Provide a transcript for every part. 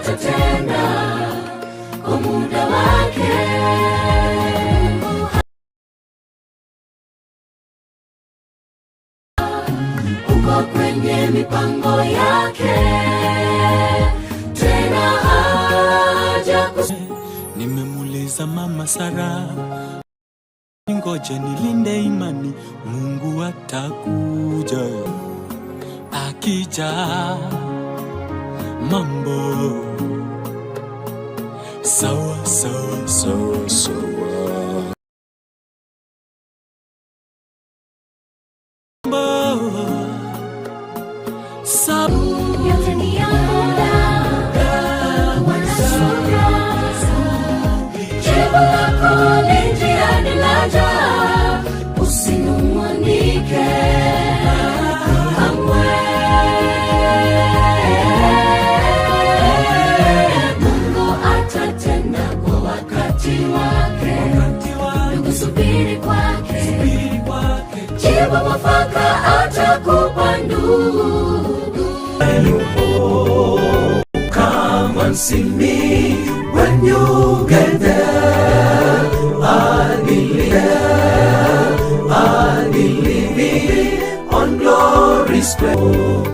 Atatenda kwa muda wake. Mungu uko kwenye mipango yake, tena haja Nimemuuliza mama Sara, ngoja nilinde imani, Mungu atakuja. Akija mambo sawa sawa sawa sawa. Mambo sawa. Yote ni ya muda, kuwa na subira. Jibu lako li njiani laja, usinung'unike kamwe. Mungu atatenda kwa wakati wake, ndugu, subiri kwake. Jibu mwafaka atakupa ndugu. Come and see me when you get there. I'll be there. I'll be living on glory square.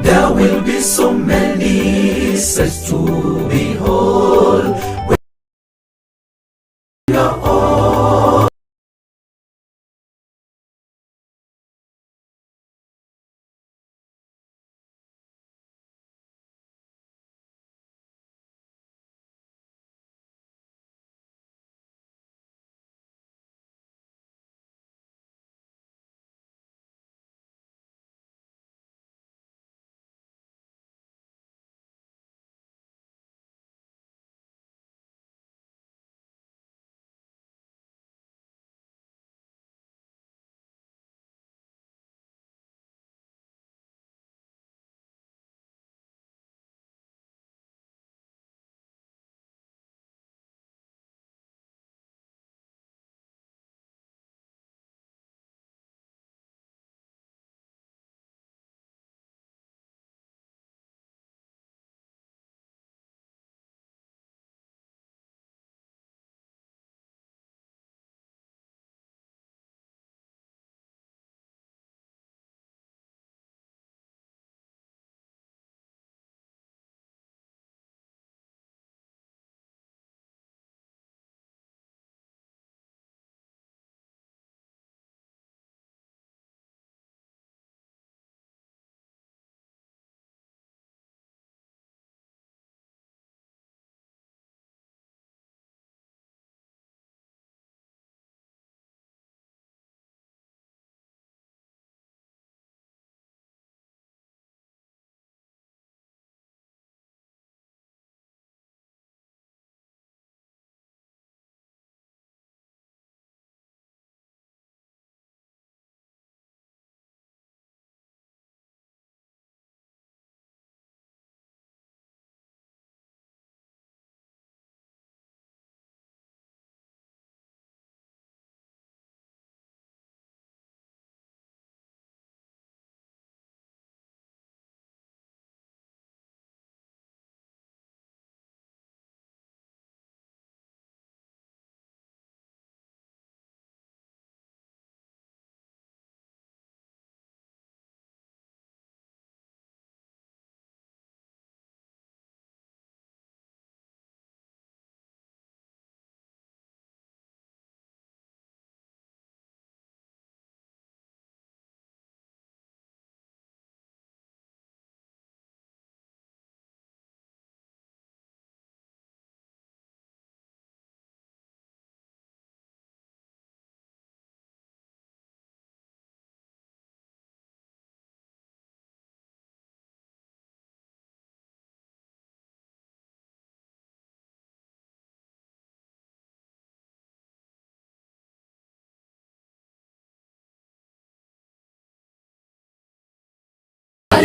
There will be so many sights to behold. When you're all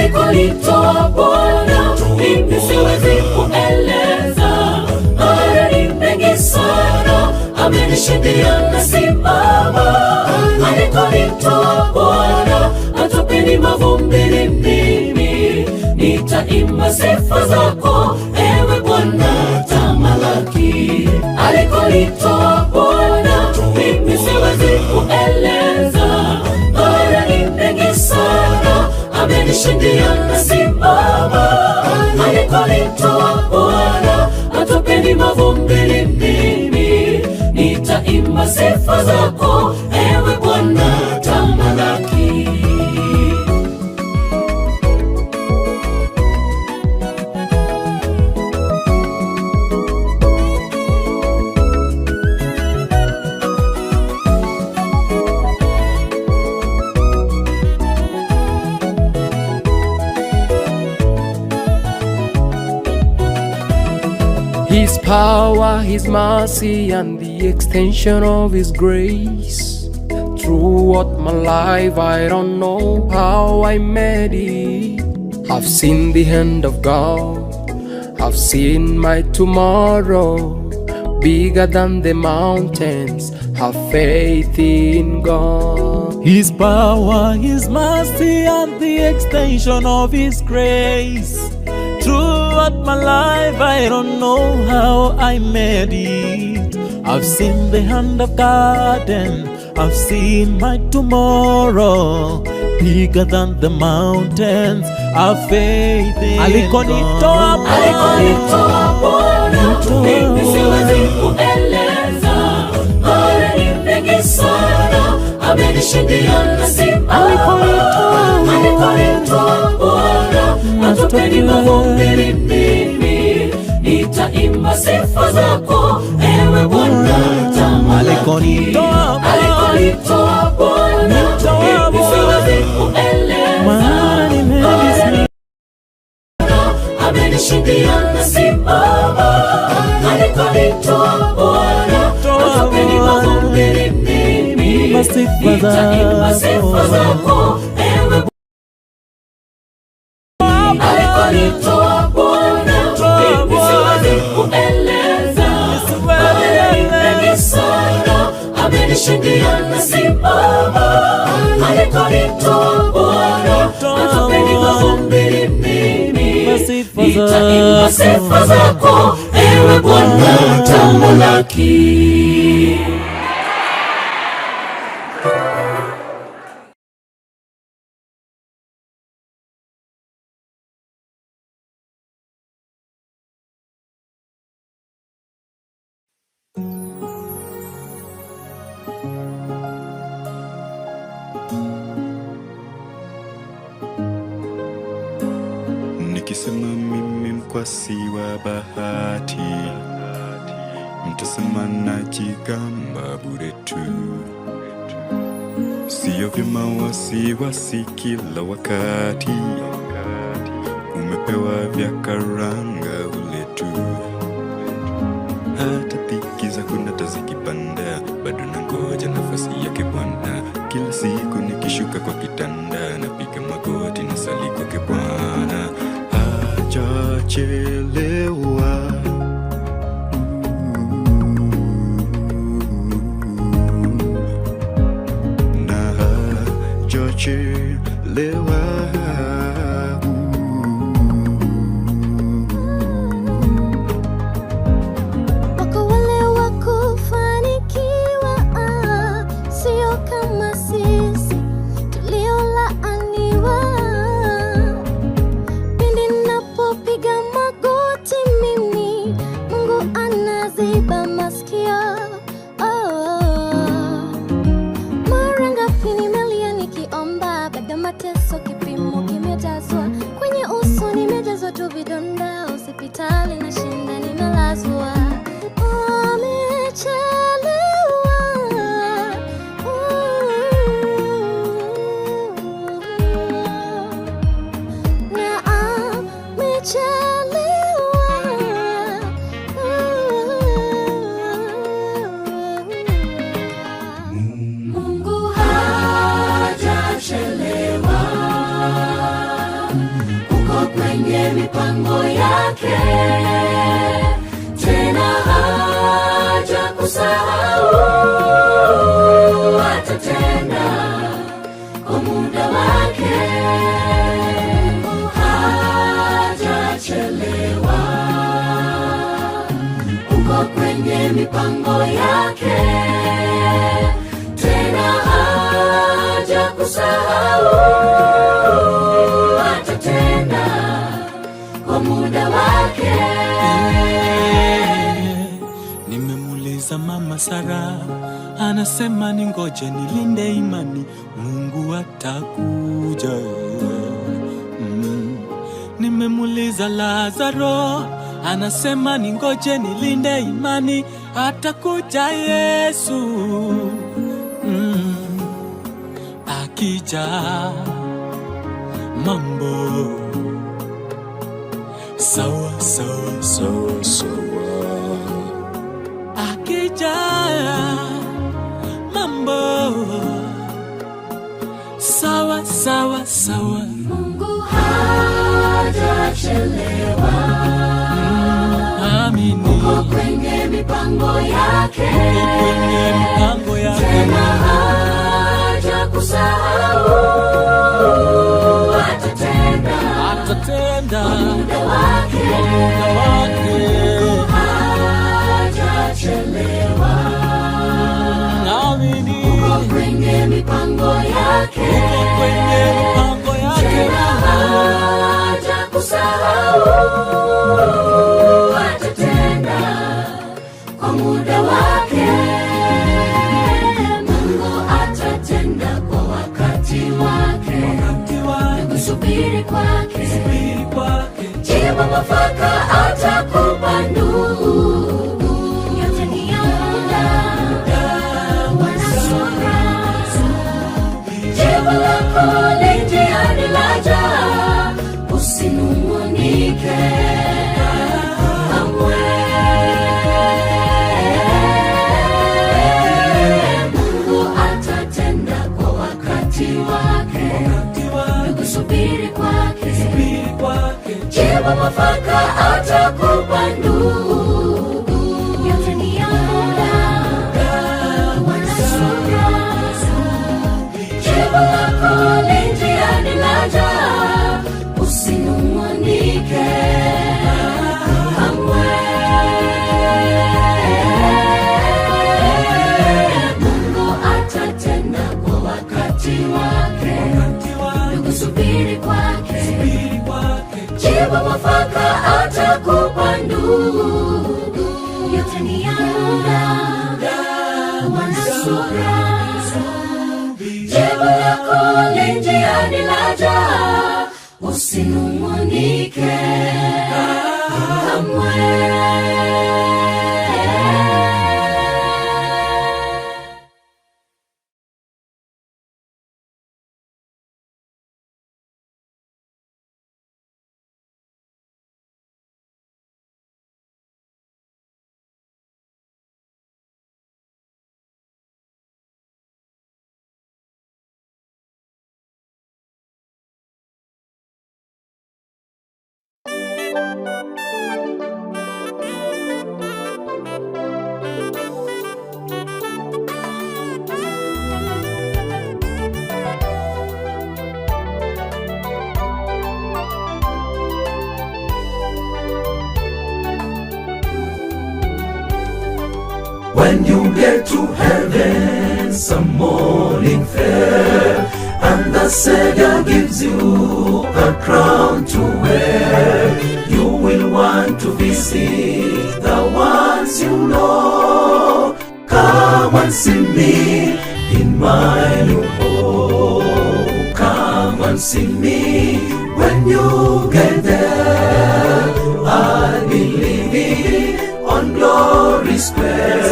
Alikonitoa Bwana mimi siwezi kueleza, mara ni mengi sana amenishindia nasimama. Alikonitoa Bwana atopeni mavumbini mimi nitaimba sifa zako ewe Bwana tamalaki. Alikonitoa Bwana mimi siwezi kueleza, mara ni mengi sana amenishindia nasimama. Alikonitoa Bwana atopeni mavumbini mimi nitaimba sifa zako ewe Bwana tamalaki. His power, His mercy, and the extension of His grace. Throughout my life, I don't know how I made it. I've seen the hand of God, I've seen my tomorrow bigger than the mountains. Have faith in God. His power, His mercy, and the extension of His grace. Throughout my life, I don't know how I made it. I've seen the hand of God and I've seen my tomorrow bigger than the mountains. I've faith in Alikonitoa God. Alikonitoa Bwana, mimi siwezi kueleza. Mara ni mengi sana, amenishindia nasimama. Alikonitoa Bwana, atopeni mavumbini mimi nitaimba sifa zako ewe Bwana tamalaki. Alikonitoa Alikonitoa Bwana, mimi siwezi kueleza. Mara ni mengi Mara ni amenishindia nasimama. Alikonitoa Bwana, atopeni mavumbini mimi Imba sifa nitaimba sifa zako. zako ewe Alikonitoa Bwana, mimi siwezi kueleza. Mara ni mengi sana, amenishindia nasimama. Alikonitoa Bwana, atopeni mavumbini mimi Sifa nitaimba sifa zako ewe Bwana tamalaki. Nikisema mimi mkwasi wa bahati, mtasema najigamba bure tu. Sio vyema wasiwasi kila wakati, umepewa vya karanga ule tu. Hata dhiki za kunata zikipanda, bado nangoja nafasi yake Bwana. Kila siku nikishuka kwa kitanda, napiga magoti na sali kwake Bwana. Hajachelewa. Na hajachelewa. Wako wale wa kufanikiwa, ah, sio kama sisi tuliolaaniwa. Pindi napopiga magoti mimi, Mungu anaziba masikio. Oh. Mara ngapi nimelia nikiomba, bado mateso kipimo kimejazwa. kwenye mipango yake, tena haja kusahau, atatenda kwa muda wake. Mungu hajachelewa, uko kwenye mipango yake, tena haja kusahau, atatenda kwa muda wake. Nimemuuliza mama Sara, anasema ningoje nilinde imani, Mungu atakuja. Nimemuuliza Lazaro, anasema ningoje nilinde imani, atakuja Yesu. Akija mambo sawa sawa sawa sawa, akija mambo sawa sawa sawa. Mungu hajachelewa, Amini uko kwenye mipango yake, kwenye mipango yake tena haja kusahau, atatenda atatenda muda wake. muda wake. Hajachelewa, Amini uko kwenye mipango yake, uko kwenye mipango yake tena haja kusahau, atatenda kwa muda wake. Mungu atatenda kwa wakati wake, wakati wake kusubiri kwake, subiri kwake jibu mwafaka atakupa ndugu. Yote ni ya muda, wana subira. Jibu lako li njiani laja, usinung'unike kamwe. Mungu atatenda kwa wakati wake, wakati wake kusubiri kwake subiri kwake jibu mwafaka atakupa ndugu. Yote ni ya muda, wana subira. Jibu lako li njiani laja, usinung'unike kamwe. Mungu atatenda kwa wakati wake, wakati wake kusubiri kwake subiri kwake jibu mwafaka atakupa ndugu. Yote ni ya muda, wana subira. Jibu lako li njiani laja, usinung'unike kamwe. When you get to heaven, some morning fair, and the Savior gives you a crown to wear, you will want to visit the ones you know. Come and see me in my new home. Come and see me when you get there. I'll be living on Glory Square.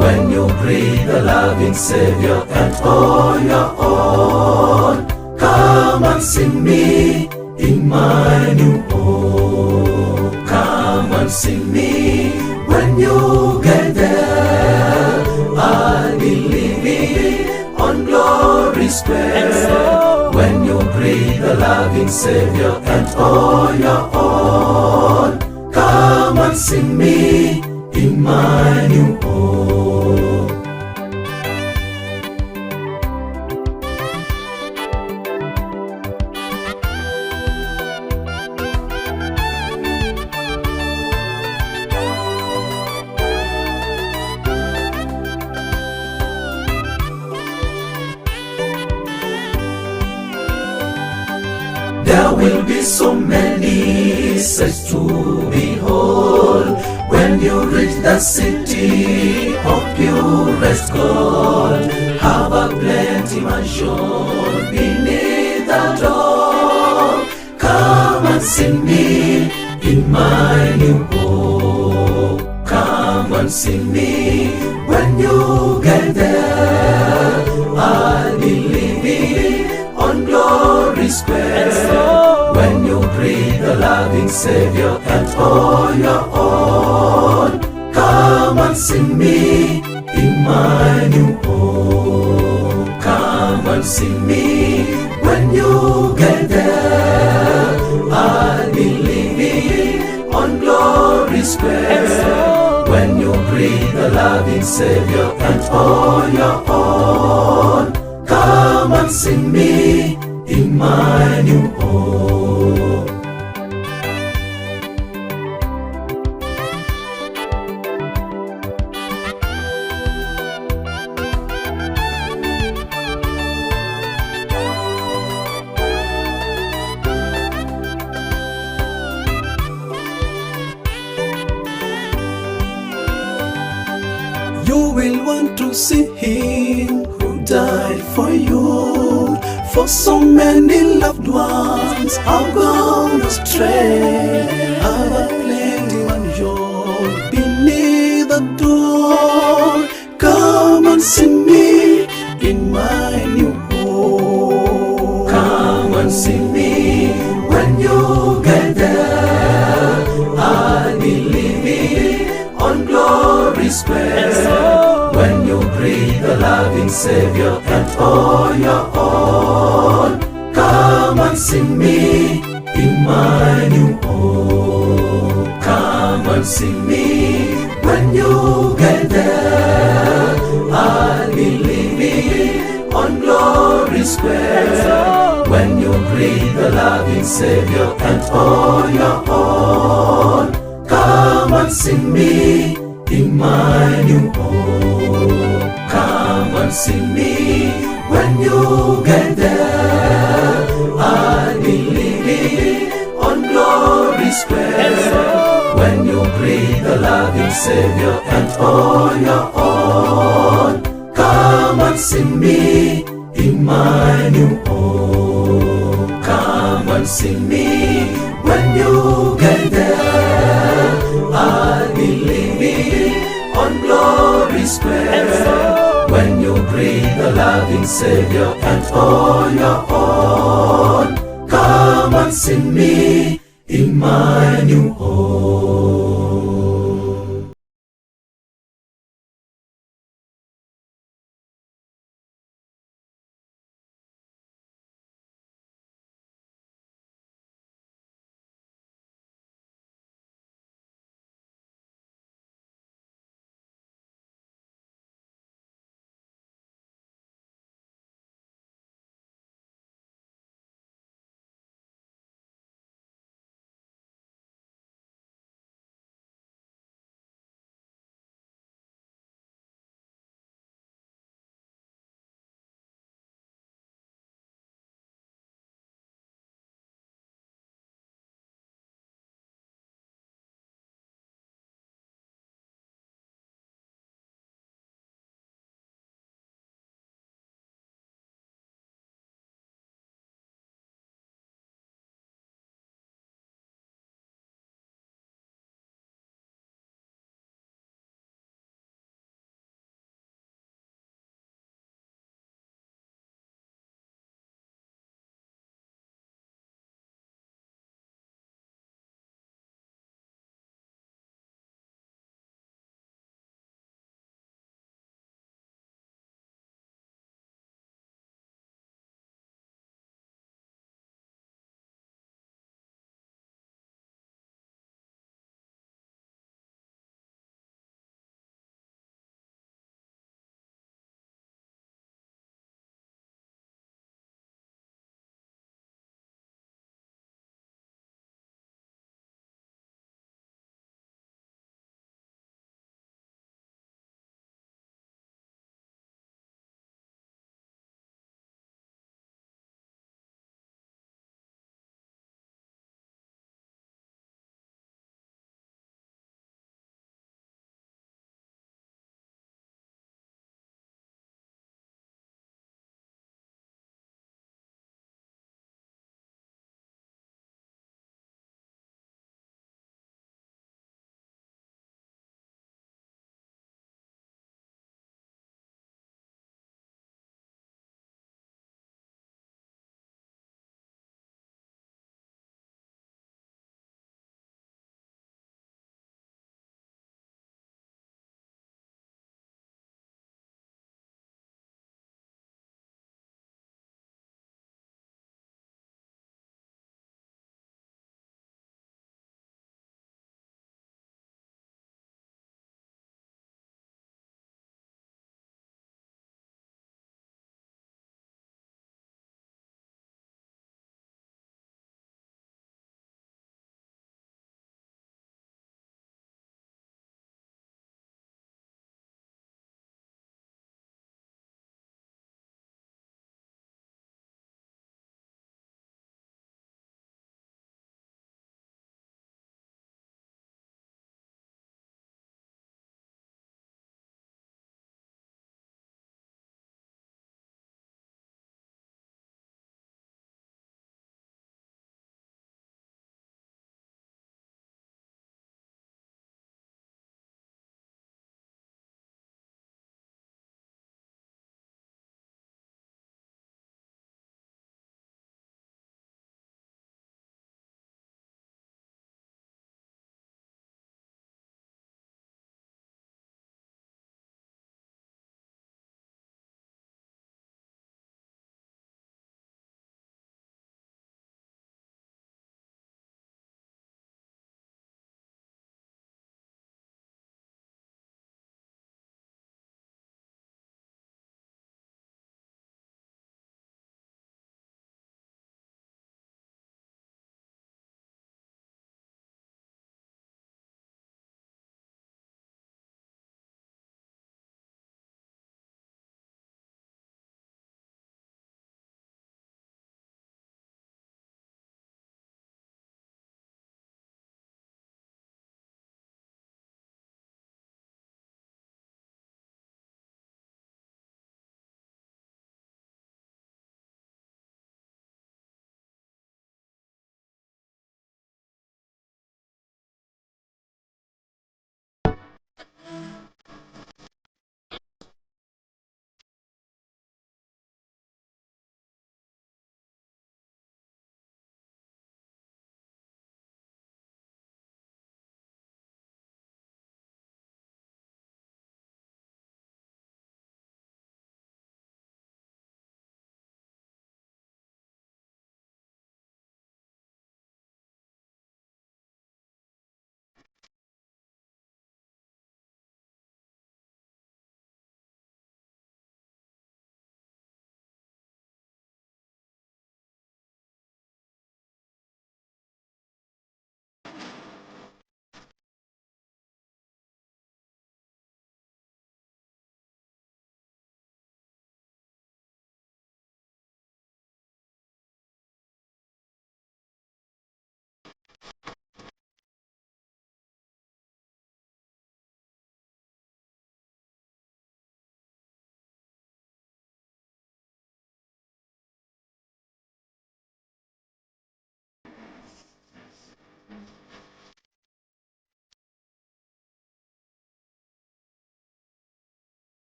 When you greet the loving Savior and all your own, come and see me in my new home. Come and see me when you get there. I'll be living on Glory Square. When you greet greet the loving Savior and all your own, come and see me in my new home. There will be so many sights to behold when you reach the city of purest gold. Have a plenty mansion beneath the door. Come and see me in my new home. Come and see me when you get there. I'll be living on Glory Square. When you greet the loving Savior and all your own, come and see me in my new home. Come and see me when you get there. I'll be living on Glory Square. When you greet the loving Savior and all your own, come and see me in my new home. You will want to see him who died for you. For so many loved ones have gone astray. Have a plenty mansion beneath the door. Come and see me in my new home. Come and see me when you get there. I'll be living on Glory Square. When you greet the loving Savior and all your own, come and see me in my new home. Come and see me when you get there. I'll be living on Glory Square. When you greet the loving Savior and all your own, come and see me in my new home. Come and see me when you get there. I'll be living on Glory Square. When you greet the loving Savior and all your own, come and see me in my new home. Come and see me when you get there. I'll be living on Glory Square. When you greet the loving Savior and all your own, come and see me in my new home.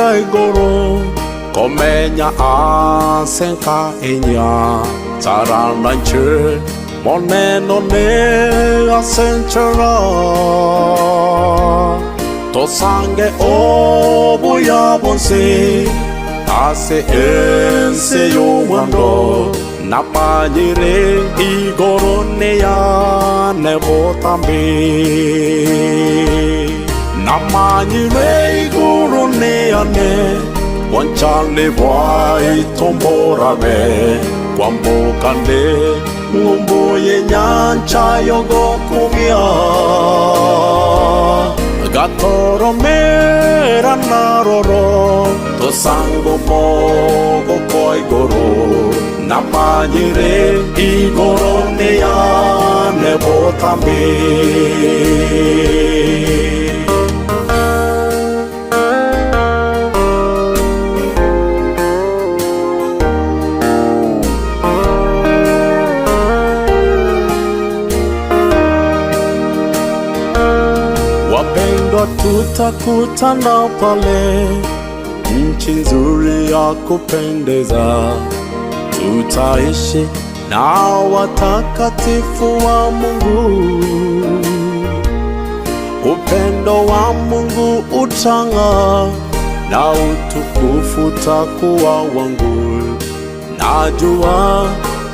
Tokogenda igoro komenya ase nka enyia Tarana inche Monene one ase enchera Tosange obuya bwonsi ase ense y'omwando Namanyire igoro neyane botambe Namanyire igoro neyane Bwanchane bwaito mborabe Kwambokane ng'umbu y'enyancha y'ogokumia Gatoromera naroro Tosango mogoko igoro Namanyire igoro neyane botambe. Wapendwa, tutakutana pale nchi nzuri ya kupendeza, tutaishi na watakatifu wa Mungu. Upendo wa Mungu utang'aa na utukufu utakuwa wangu. Najua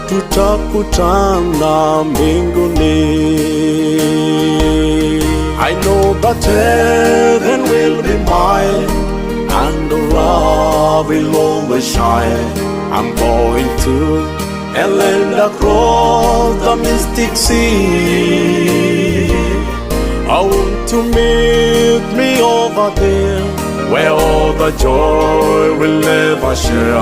tutakutana mbinguni. I know that heaven will be mine and the love will always shine. I'm going to a land across the mystic sea. I want to meet me over there where all the joy will never share.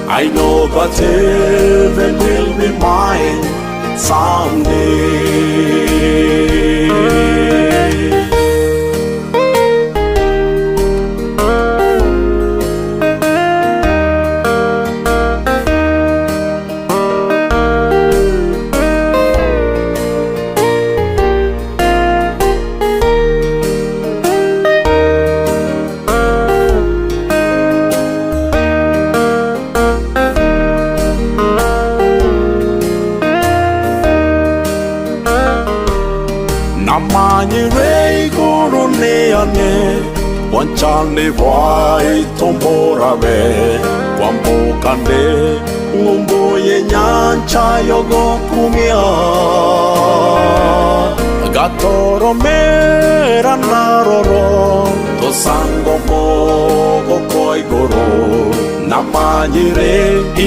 I know that heaven will be mine someday. Namanyire igoro neyane Bwanchane bwaito mborabe Kwambokane ng'umbu y'enyancha y'ogokumia Gatoromera naroro Tosango mogoko igoro Namanyire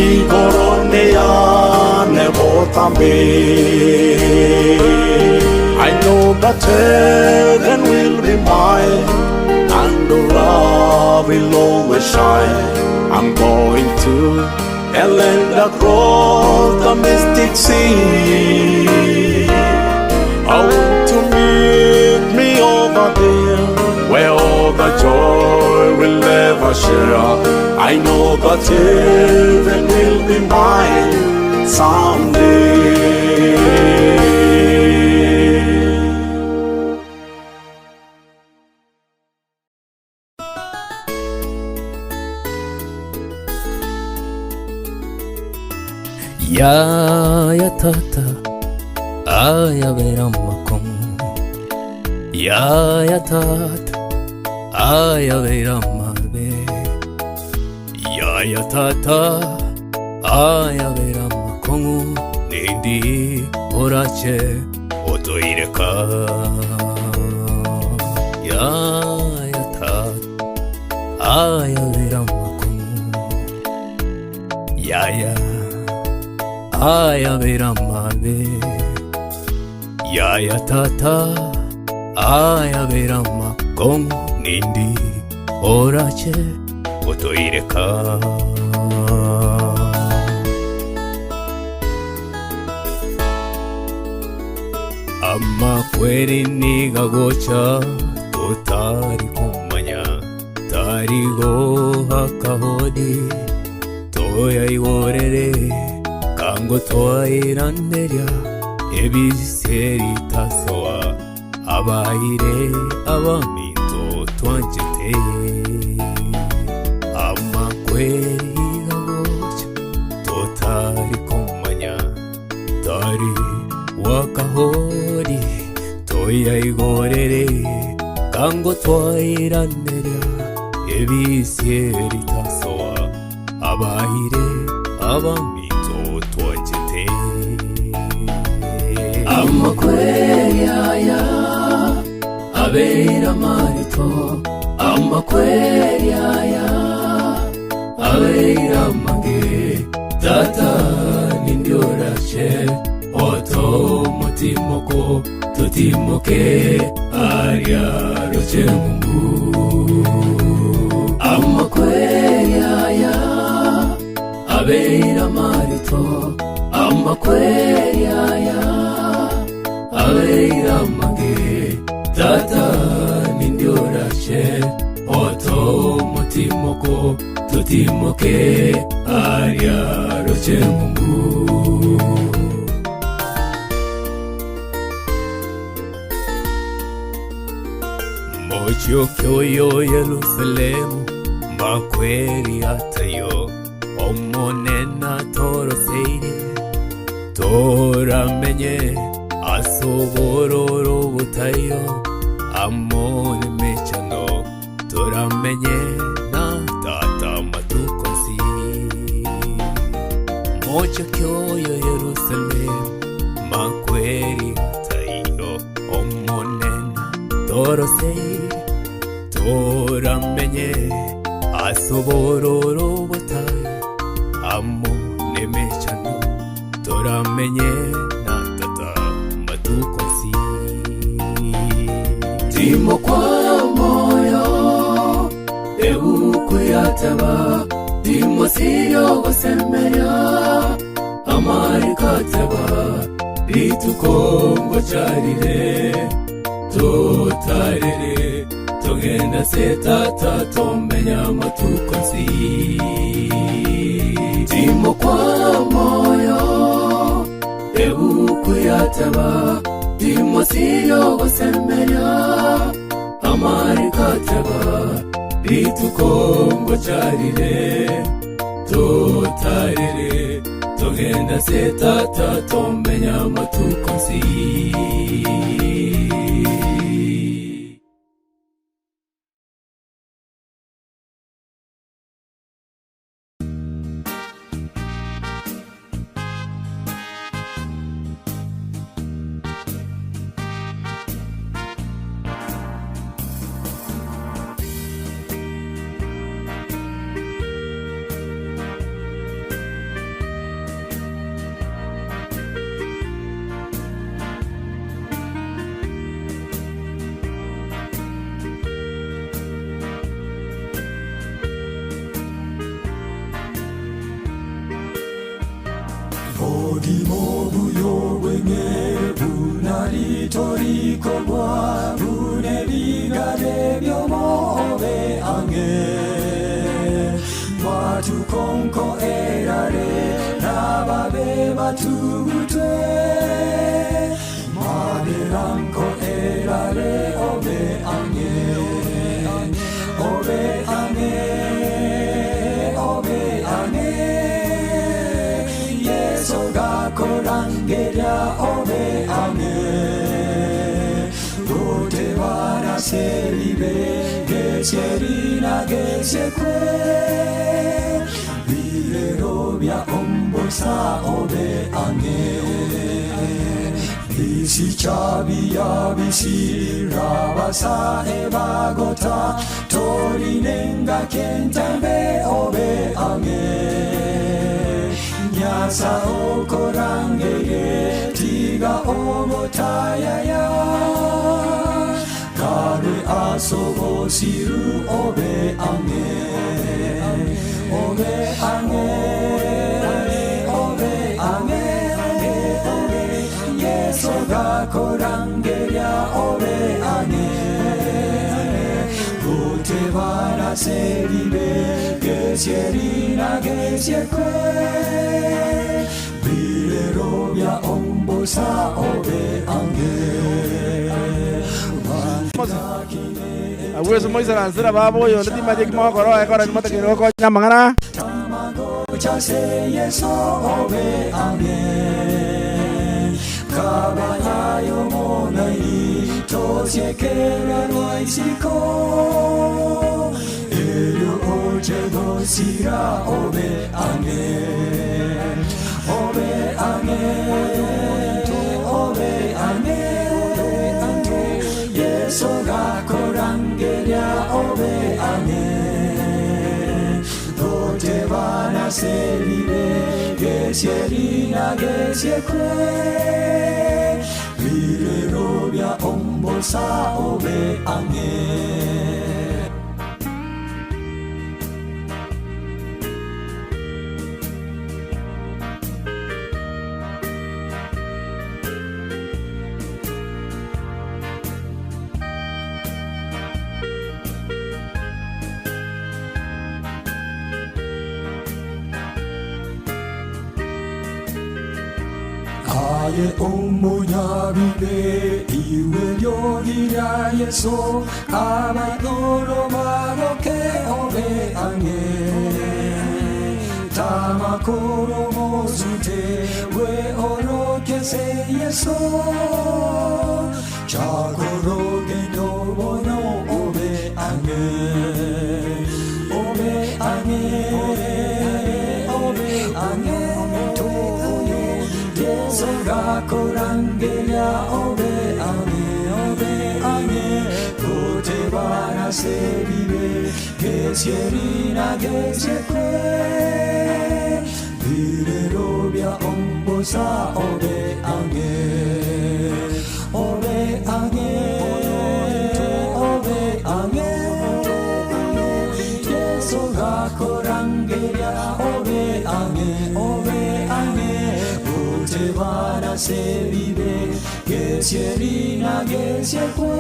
igoro neyane botambe I know that heaven will be mine and the love will always shine. I'm going to a land across the mystic sea. I want to meet me over there where all the joy will never share. I know that heaven will be mine someday. Yaya tata ayabera amakongo Yaya tata ayabera amabe Yaya tata ayabera amakongo Nindi orache otoireka Yaya tata ayabera amakongo Yaya ayabera amabe Yaya tata ayabera amakongo Nindi orache otoireka Amakweri nigagocha totari kumanya tarigo hakahodi toyaigorere kango twairanderia ebiseri tasoa abaire abaminto twanjete. Makweri gagocha totari komanya tari wakahori toyaigorere kango twairaneria ebisieri tasoa abaire abaminto twanchete. Amakweri aya abeire amarito, amakweri aya abeire amange. Tata nindiorache oto omotimoko totimoke aria roche ng'umbu. Amakweri aya abeire amarito, amakweri aya abeire amange. Tata nindiorache oto omotimoko totimoke aria roche ng'umbu. Mochokioyo Yerusalemu makweri atayo omonena toroseire toramenye asobororo butayo amone mechando toramenye na tata matukosi. Mochokioyo Yerusalemu makweri atayo omonena toroseire toramenye asobororo butayo amo nemechando toramenye na tata matukosi. Timo kwa moyo ebukuyataba timo siyo gosemeria amarikataba ritukongo carire totarere togenda se tata tomenya matukosi. Timo kwa moyo ebukuyataba timo siyo gosemeria amarikataba ritukongo carire totarere togenda se tata tomenya matukosi. Abwo ase moisaransera baba oyonde timanyeti eki mogokora oye kore nimotakeire gokonya amang'ana. Aye omonyabibe, iwe eriogi ria Yeso, abaigoro bagoke obe ang'e. Tamakoro mosute, bweorokie ase Yeso, chakorogendo bono obe ang'e. Obe ang'e, obe ang'e, Yeso gakorangeria obe ang'e, obe ang'e, gotebana ase ebibe, gesieri na gesiekwe, birero bia ombosa obe ang'e, obe ang'e, obe ang'e, Yeso gakorangeria obe ang'e, obe ang'e, gotebana ase ebibe, gesieri na gesiekwe,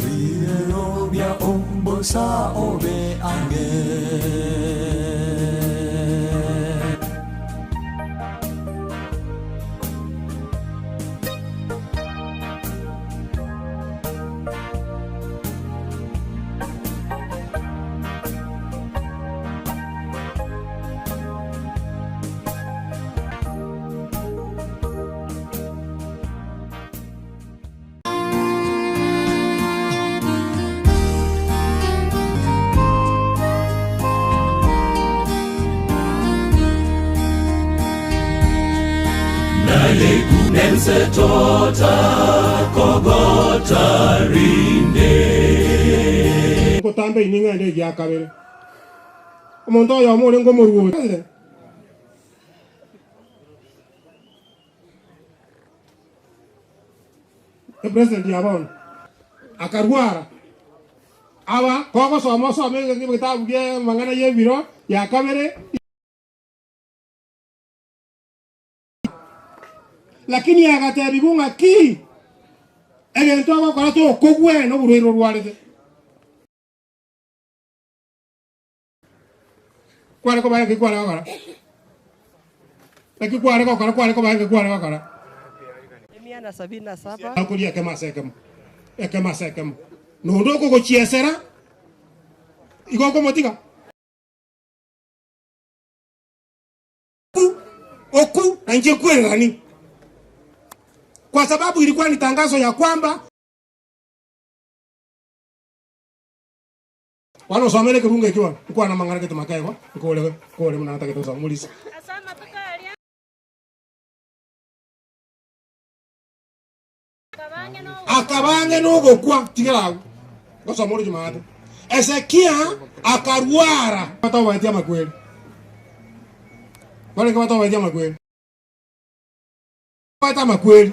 birero bia ombosa obe ang'e. Ngotambe inwe ng'ende egia kabere. Omonto oyomo orenge omoruoti. Epresident ya bono akarwara, aba kogosoma osome egetabu kia amang'ana y'ebiro ya kabere. Lakini agatebigwa ng'a ki egento agokora tokogwena oborwaire orwarete. Kware koba eke kware gokora. Naki kware gokora kware koba eke kware gokora. Emia na sabini na saba. Akoria ekemo ase ekemo, ekemo ase ekemo. Nonde okogochiesera, igo okomotiga. Oku, oku na inche nkwererani, kwa sababu ilikuwa ni tangazo ya kwamba Bono osomere ekerungo ekio bono, nkwane amang'ana gete makegwa, nkore nkore buna natagete gosoma morisia. Ase amatuko aria Akaba ang'e nogokwa, tigera agwo, ngosoma ore Jumatatu. Hezekia akarwara. Batobaeti amakweri. Barenge batobaeti amakweri. Batobaeti amakweri.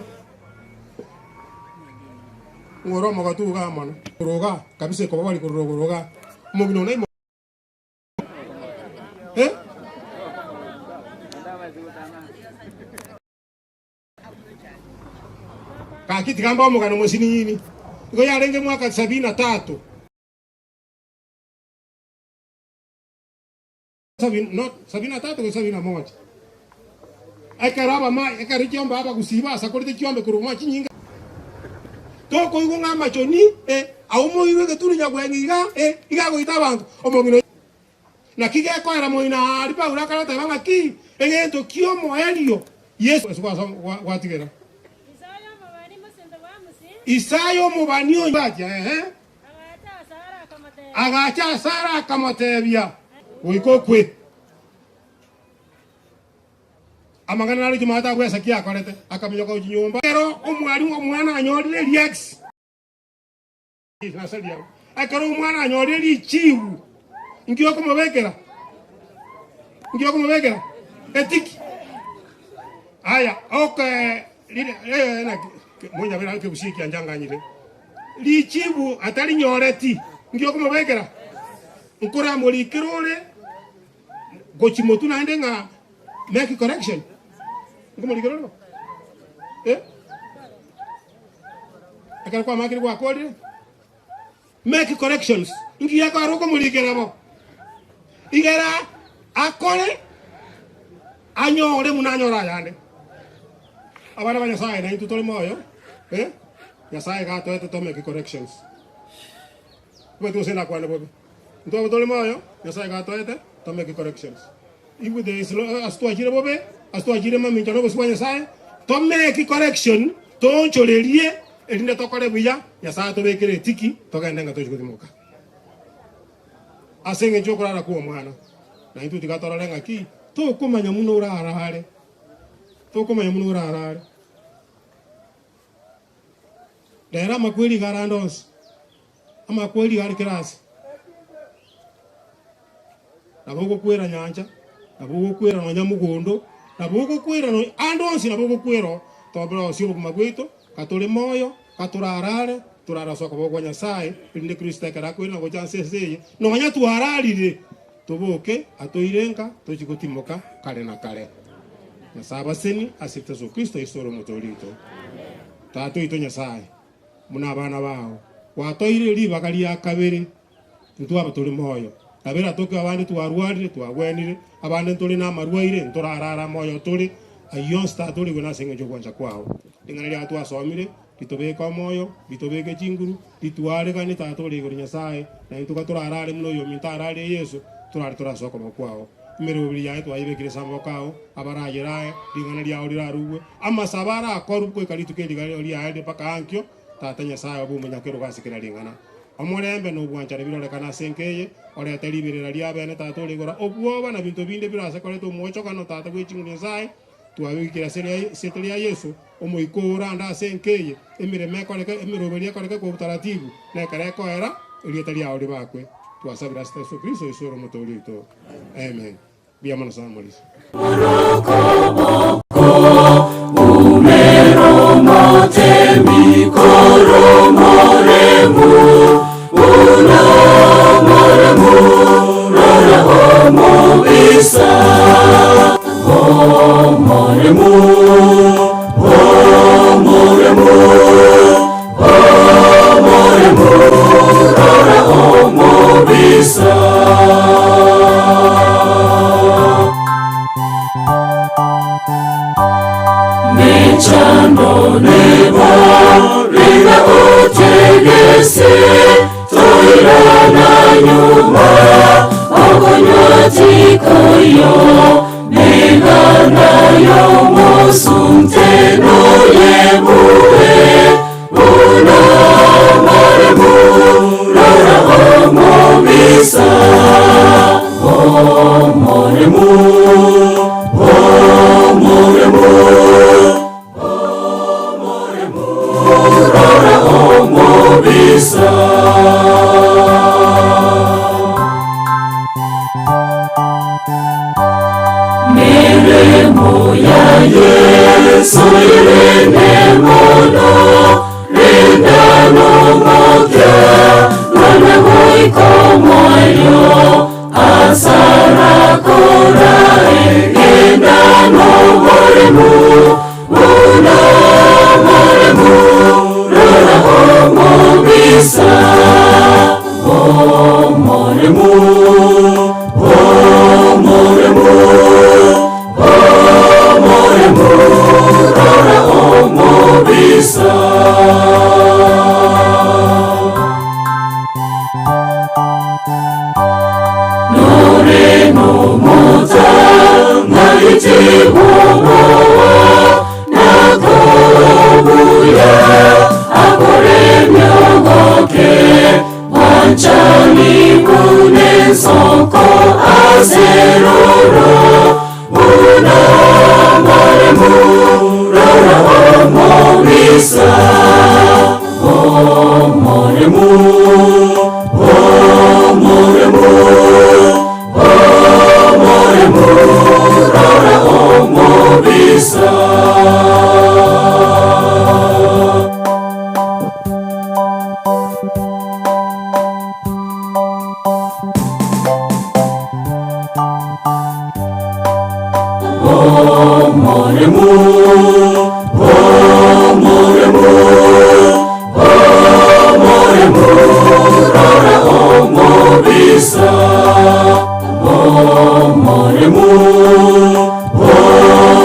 Ng'ore omogotu igaa mono. Korwa igaa, kabisa ekoba bari korwa rogoro igaa. Omong'ina one naimo. Eh? Gaki tiga mbe omogano mosinini. Igo yarenge mwaka sabini na tatu. Sabini, no, sabini na tatu gose sabini na moja. Ekero abama, ekero chiombe abagusii basakorete chiombe korwa mwa chinyinga. Tokoigwa ng'a amachoni, eh, Agwo moirwe egetunu nyagweng'a iga, eh, iga agoita abanto. Omong'ina oyio. Naki gekoera moino aaria Paulo akarateba ng'aki? Egento ki'omoerio Yeso gwatigera. Isaya omobani oyio acha, ehe, agacha asare akamotebia, Goika okwe. Amang'ana naro chimate agwo Hezekia akorete, akaminyoka gochia nyomba. Ekero omwarimu omwana anyorire riax. Ekero omwana anyorire richibu, inki okomobekera? Inki okomobekera? Etiki. Aya, oke rire eh, naki monyabera ekegusii kianchanganyire. Richibu atarinyoreti, inki okomobekera? Nkoramorikere ore gochi motwe naende ng'a make correction. Nkomorikera ore bo? Eh? Ekero kwamakire gwakorire, make corrections. Inki gekoera okomorikera bo? Igera akore anyore buna anyore ayande. Abana ba Nyasaye naintwe tore moyo, eh, Nyasaye iga atoete to make corrections. Omanyete gose ndakwane bobe. Intwe abwo tore moyo, Nyasaye iga atoete to make corrections. If there is no, ase twachire bobe, ase twachire mamincha na obosio bwa Nyasaye, to make correction, toonchorerie, erinde tokore buya, Nyasaye atobekere etiki, togende ng'a tochi gotimoka. Ase eng'encho y'okorara kw'omwana, na intwe tiga torore ng'aki, tokomanya buna orarare, tokomanya buna orarare. Rero amakweri iga arande onsi, amakweri iga are kera ase. Nabo ogokwera nyancha, nabo ogokwera nonya mogondo, nabo ogokwera nonya ande onsi nabo ogokwera oo, tobora ase obogima bwaito, katore moyo, katorarare, torare ase okoboko kwa Nyasaye, erinde Kristo ekero akoirana gocha ase ense eye, nonya twararire, toboke toire nka, tochie gotimoka kare na kare. Nyasaye abaseni ase Yeso Kristo Yeso ore Omotoori oito. Tata oito Nyasaye, buna abana bao, gwatoire ribaga ria kabere Intwe tore moyo, kabera toke abande twarwarire, twagwenire, abande ntore namarwaire, ntorarare amoyo tore, ayio onsi tatorigwe nase engencho y'ogwancha kwao. Ring'ana riao twasomire, ritobeke omoyo, ritobeke chinguru, ritwareganie Tata ore igoro Nyasae, na intwe gatorarare buna oyominto ararire Yeso, torare tore ase okoboko kwao. Emeroberi yaye twayebekire ase amaboko ao, abarayere aye, ring'ana riao rirarugwe, amasabo arakorwe goika rituko eri riaye mpaka ankio, Tata Nyasae obe omonyakerogo ase kera ring'ana. Omorembe na obwanchani birorekane ase enka eye, orete riberera ri'abeene Tata ore igoro, obwoba na binto binde birase koreta omwochogano Tata bwe chinguru Nyasae, twabigikire ase erieta ria Yeso, Omoika oo orande ase enka eye, emeremo ekoreke, emeroberi ekoreke kwa utaratibu, na ekero ekoera, erieta riao ribakwe. Twasabire ase Yeso Kristo, Yeso ore Omotoori oito. Amen. Mbuya mono sana Morisi. Mechando nebo rinda otegese toirana nyuma okonywa tikoyo meng'ana yomosunte noyebue buna maremu rora omobisa omoremu omoremu omoremu rora omobisa. Meremo ya Yesu irinde mono rinda nomokia rwana goika omoerio asara korae genda noboremu buna moremu rora omobisa omoremu omoremu omoremu rora omobisa. Omobisa, omoremu, omoremu, omoremu, rora omobisa. Omoremu, omoremu, omoremu, rora omobisa. Omoremu,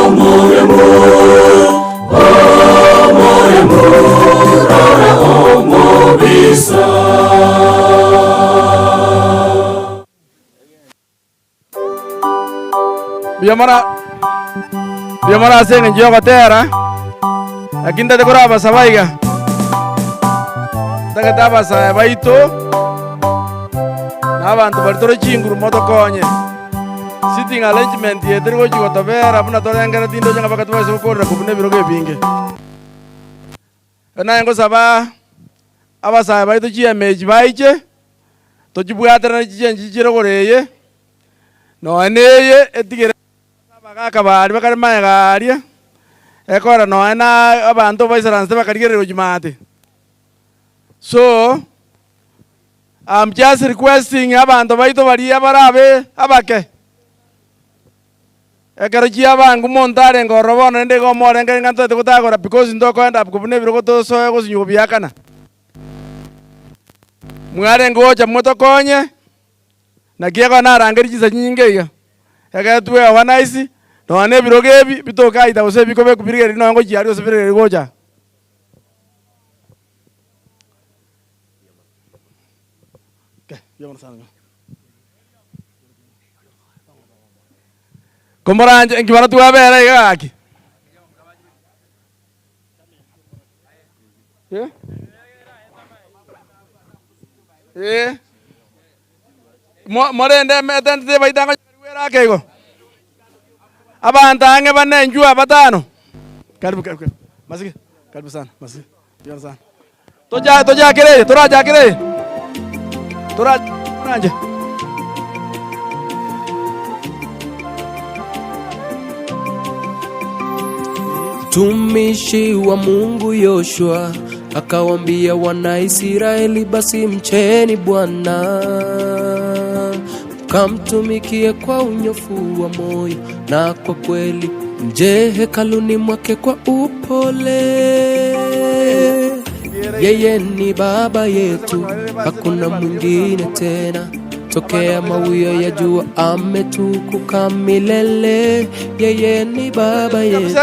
omoremu, omoremu, rora omobisa. Mbuya mono, mbuya mono ase eng'encho y'ogotera, lakini ntagete korabasaba iga, ntagete abasae baito, na abanto baria tore chinguru motokonye, sitting arrangement eye teri gochi gotobera buna torengereti ndoche ng'a mpaka tobase gokorera kobuna ebirogo ebinge. Naye ngosaba abasae baito chiema echi baiche, tochibwaterane chichenchi chichire igoro eye, nonya na eye etigere abagaka baria bakare magega aria, ekora nonya na abanto baisaransete bakarigereria gochia maate. So, I'm just requesting abanto baito baria barabe abake. Ekero chiabangu monto arenge ororo bono rende igo omorengere ng'a ntoete gotagora because ntokoenda up buna ebirogo tosoe gosinywa gobiakana. Mwarenge gocha motokonye, naki ekero narangeria chinsa chinyinge iga, ekero twe organize, nonya na ebirogo ebi bitokaita gose bikobekwa birigereria nonya ngochia aria gose birigereria gocha aa. Komoranche inki bono twabera iga gaki? Eh? Eh. Mo- Morende emetente tebaita ngonyarigwera ake igo. Abanto ang'e bane inchuo batano. Karibu karibu karibu. Masige. Karibu sana. Masige. Karibu sana. Tocha tochakere eye, torachakere eye. Tora toranche. Mtumishi wa Mungu Yoshua akawambia Wanaisraeli, basi mcheni Bwana mkamtumikie kwa unyofu wa moyo na kwa kweli, mje hekaluni mwake kwa upole. Yeye ni baba yetu, hakuna mwingine tena. Tokea mawio ya jua ametukuka milele. Yeye ni baba yetu,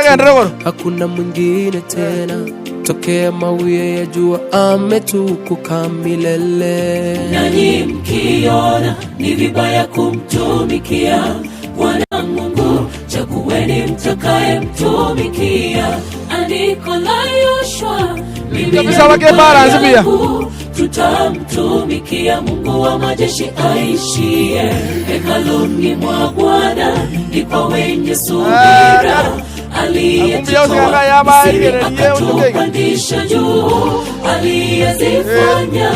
hakuna mwingine tena. Tokea mawio ya jua ametukuka milele. Nanyi mkiona ni vibaya kumtumikia Bwana Mungu, chagueni mtakayemtumikia. Andiko la Yoshua, mimi na Kabisa wake nyumba balance pia. yangu tutamtumikia Mungu wa majeshi aishiye hekaluni mwa Bwana, ni kwa wenye subira aliyejitoa Misri akatupandisha juu, aliyezifanya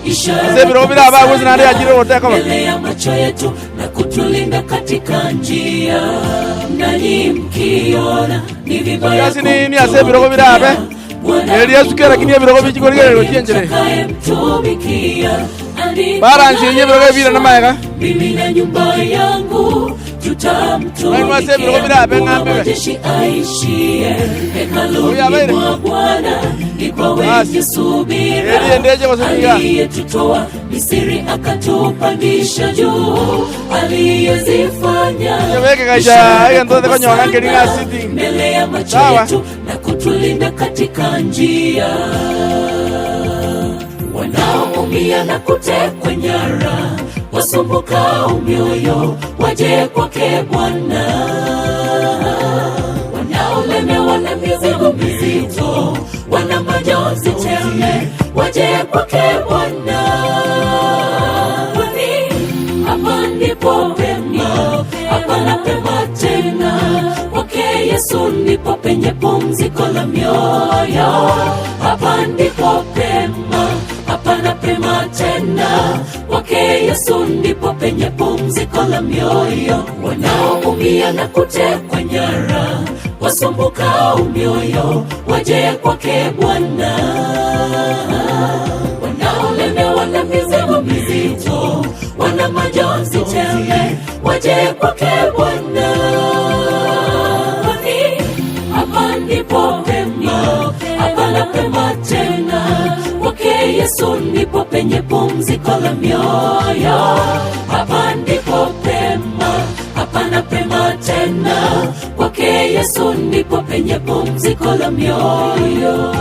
ishara Ase ebirogo bire aba agwo naende yachire goteka ba. mbele ya macho yetu na kutulinda katika njia. Nanyi mkiona ni vibaya Kasi nini ase ebirogo bire abe? Erio esuke lakini ebirogo bichikorigereria gochienchera. mtakayemtumikia. Andiko Balance la yenye ebirogo ebire Yoshua, namaega. mimi na nyumba yangu Nainwe ase ebirogo tutamtumikia bire abe Mungu wa ng'ambe be. majeshi aishiye hekaluni Oyo abeire. mwa Bwana ni kwa wenye subira Erio endeche gose niga. aliyetutoa Misri akatupandisha juu, aliyezifanya Nyebeke gacha, ishara egento kubwa tekonyora nkeri ng'a sana sitting. mbele ya macho Sawa. yetu na kutulinda katika njia. Wanaoumia na kutekwa nyara, wasumbukao mioyo, waje kwake Bwana. Wanaolemewa na mizigo mizito, wana majonzi tele, waje kwake Bwana. Kwani hapa ndipo pema, hapana pema tena, kwake Yesu ndipo pema. penye pumziko la mioyo. Hapa ndipo pema, hapana pema tena. Kwake Yesu ndipo penye pumziko la mioyo. Wanaoumia na kutekwa nyara, wasumbukao mioyo, waje kwake Bwana. Wanaolemewa na mizigo mizito, wana majonzi tele, waje kwake Bwana. Kwani hapa ndipo pema, hapana pema tena. Kwake Yesu ndipo penye pumziko la mioyo. Hapa ndipo pema, hapana pema tena. Kwake Yesu ndipo penye pumziko la mioyo.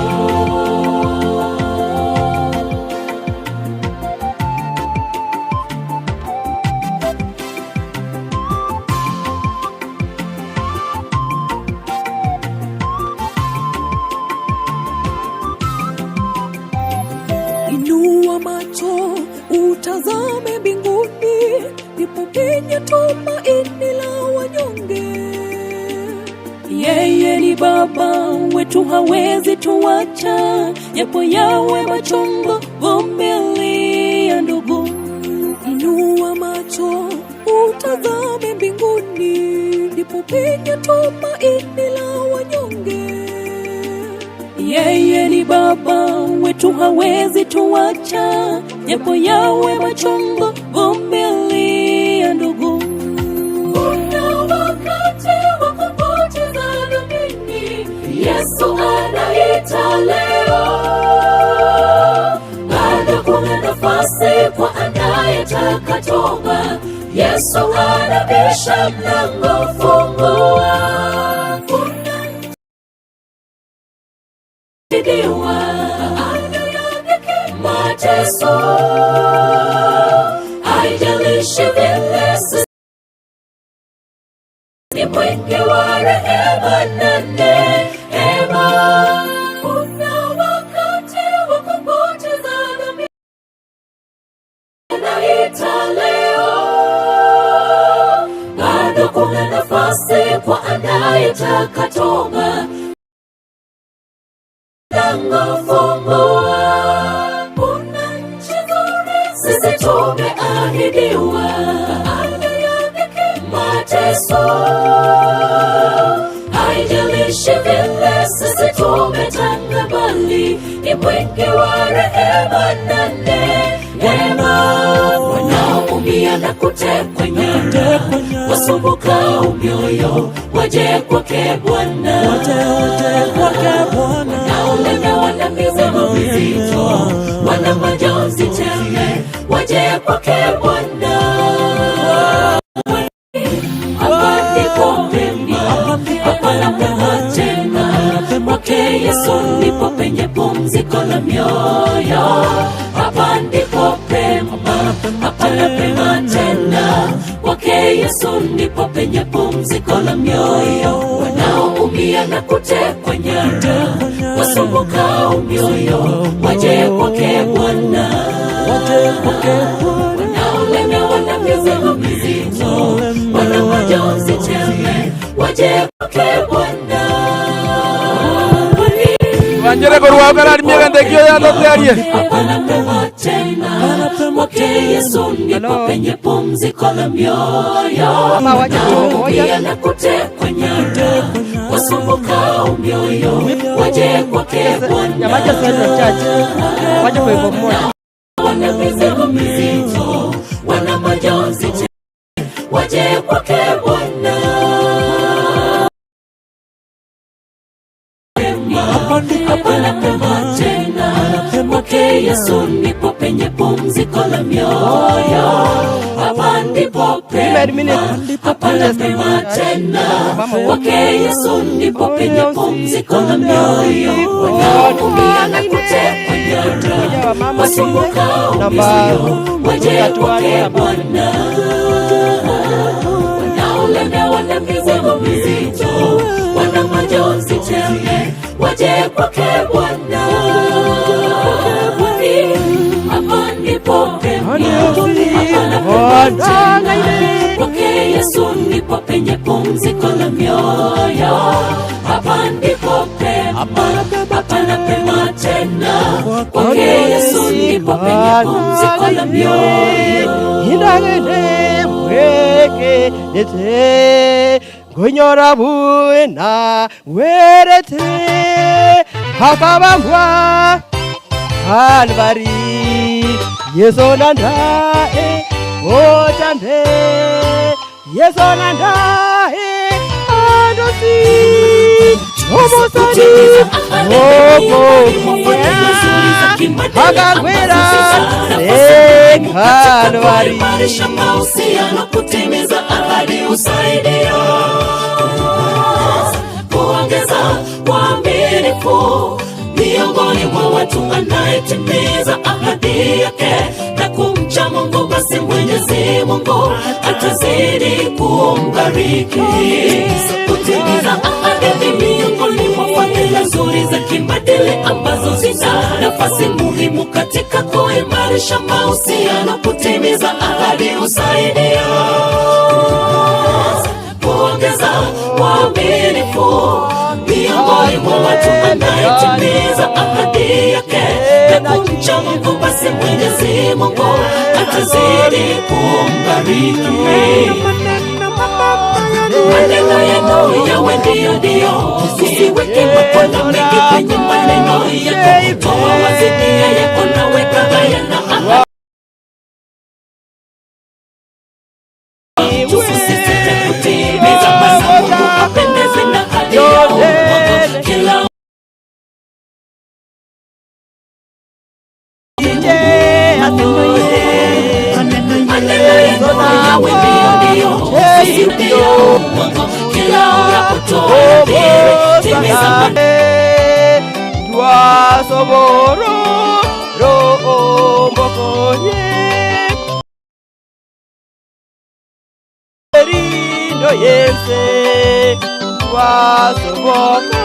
Inua macho utazame mbinguni, ndipo penye tumaini la wanyonge. Yeye ni Baba wetu, hawezi tuacha, japo yawe machungu, vumilia ndugu. Inua macho utazame mbinguni, ndipo penye tumaini la wanyonge. Yeye ni Baba wetu, hawezi tuacha, japo yawe machungu, vumilia ndugu. Kuna wakati wa kupoteza dhamini, Yesu anaita leo. Bado kuna nafasi kwa anayetaka toba. Yesu anabisha mlango, fungua. Kuna pigiwa ada ya dhiki, mateso, haijalishi vile sisi ni mwingi wa rehema na neema. Kuna wakati wa kupoteza dhambi, anaita leo. Bado kuna nafasi kwa anayetaka toba. Mlango fungua, kuna nchi nzuri sisi tumeahidiwa. Baada ya dhiki, mateso, haijalishi vile sisi tumetanga, bali ni mwingi wa rehema na neema. Wanaoumia na kutekwa nyara, wasumbukao mioyo, waje kwake Bwana. Wanaolemewa na mizigo mizito, wana majonzi tele, waje kwake Bwana. Hapa ndipo pema, hapana pema tena. Kwake Yesu ndipo penye pumziko la mioyo. Hapa ndipo pema, hapana pema tena. Kwake Yesu ndipo penye pumziko la mioyo. Wanaoumia na kutekwa nyara, wasumbukao mioyo, waje kwake Bwana. Wanaolemewa na mizigo mizito, wana majonzi tele, waje kwake Bwana. Wanjere korwa karari miaka ndekio ya totearie. Hapana pema tena, kwake Yesu ndipo penye pumziko la mioyo. Wanaoumia na kutekwa nyara, wasumbukao mioyo, waje kwake Bwana. Wana mizigo mizito, wana majonzi tele, waje kwake Bwana. Hapana pema tena, kwake Yesu ndipo penye pumziko la mioyo. Hapa ndipo pema, hapana pema tena, kwake Yesu ndipo penye pumziko la mioyo. Wanaoumia na kutekwa nyara, wasumbukao mioyo, waje kwake Bwana. Wanaolemewa na mizigo mizito, wana majonzi tele, waje kwake Bwana. Hapa ndipo pema, hapana pema tena. Kwake Yesu ndipo penye pumziko la mioyo. Hapa ndipo Hapana pema tena kwake Yesu ndipo penye pumziko la mioyo. Indagende mweke nete ngonyora buena werete akabambwa Kalvari Yesu nandae otambe Yesu nandae andosi omosani akagwera Kalvari Kuimarisha mahusiano, kutimiza ahadi husaidia kuongeza uaminifu miongoni mwa watu anayetimiza ahadi yake na kumcha Mungu, basi Mwenyezi Mungu atazidi kumbariki. Kutimiza ahadi ni miongoni mwa fadhila nzuri za kimaadili ambazo zina nafasi muhimu katika kuimarisha mahusiano. Kutimiza ahadi husaidia kuongeza uaminifu miongoni mwa watu anayetimiza ahadi yake na kumcha Mungu, basi Mwenyezi Mungu atazidi kumbariki. Maneno yenu yawe ndiyo ndiyo, usiweke makono mengi kwenye maneno yako. Toa wazi nia yako na weka bayana ahadi. Tusisite kutimiza maana Mungu apendezwe na hali ya uongo. Kila maneno yenu yawe ndiyo ndiyo, usiweke ya uongo. Kila unapotoa nadhiri, timiza Twasoboro rombokonye rindo yense twasoboko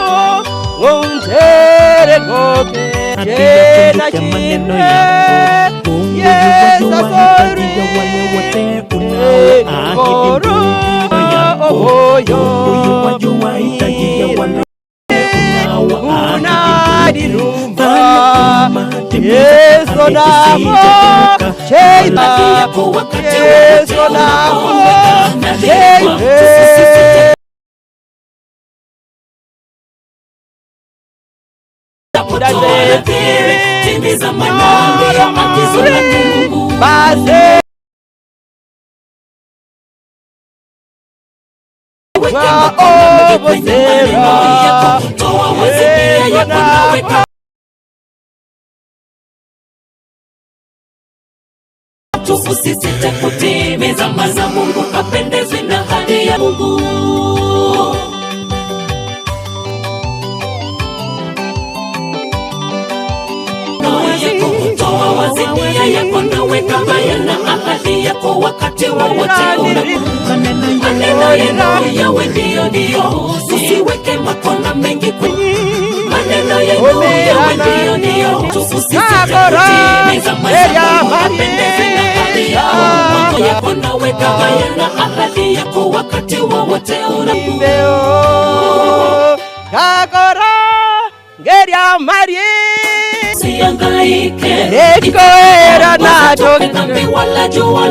ngontere goke Hatuyakumbuke maneno yako. Mungu yuwajua hitaji ya wale wote unaoahidi maneno yako. Mungu yuwajua hitaji ya wale unaoahidi Mungu. Fanya Yesu timiza ahadi namo isijetemuka Sheila ahadi yako wakati Yesu wowote namo unapoweka nadhiri kwa Sheila tusisite Unapotoa nadhiri, timiza maneno ya agizo la Mungu. Base Weka makono mengi kwenye maneno yako, toa wazi nia yako na weka Usisite kutimiza maana Mungu apendezwe na ahadi ya Mungu. Yako toa wazi nia yako na weka bayana ahadi yako wakati wowote unapo maneno yenu yawe ndiyo ndiyo, usiweke makona mengi kwenye maneno yenu yawe ndiyo ndiyo, usisite kutimiza maana Mungu apendezwe na ahadi yako. Mambo yako na weka bayana ahadi yako wakati wowote unapo Kakora ngeria marie Usihangaike Ekoera nato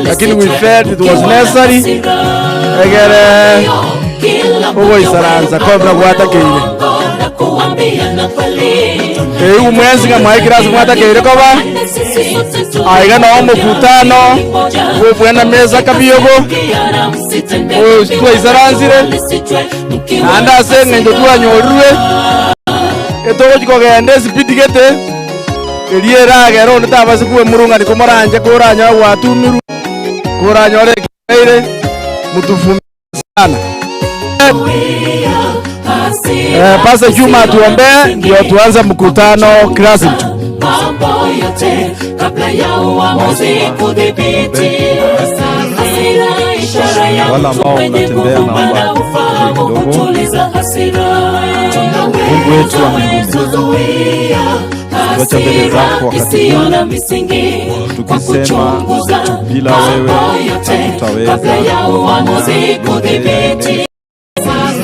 Lakini we felt it was necessary egere ugoisaransa kobra gwatakeire eigu mwensi ng'a mwaikirasi mwatakeire koba aiga noo omokutano gobwena mesa kabiogo twaisaransire naende ase eng'encho twanyorirwe etogochi kogenda esipidi gete eria eragera onde tabasi kwemurung'ani komoranje koranyora gwatumirwe koranyora ekeire mutufumie sana. Pastor Juma atuombee ndio tuanze mkutano rasmi. Mambo yote kabla ya uamuzi kudhibiti hasira, ishara ya Wale mtu ambao mwenye mnatembea nguvu, naomba maana ufahamu kidogo. kutuliza hasira. Mungu wetu wa mbinguni, Kuzuia tuacha mbele hasira zako wakati isiyo huu na misingi kwa tukisema kuchunguza bila wewe mambo yote hatutaweza kabla ya uamuzi kudhibiti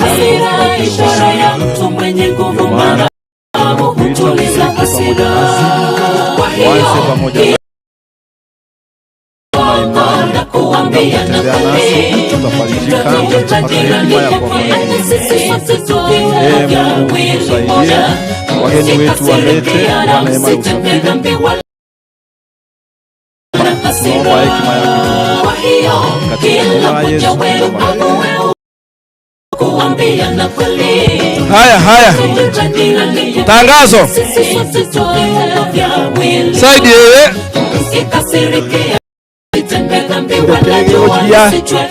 hasira, ishara ya mtu mwenye nguvu, maana Waanze pamoja na imani na kutembea nasi, tutafarijika, tutapata hekima ya kuwafariji. Ee Mungu tusaidie, wageni wetu walete kwa neema ya usafiri. Tunaomba hekima yako katika jina la Yesu tunaomba. Haya, haya, tangazo saidi yeye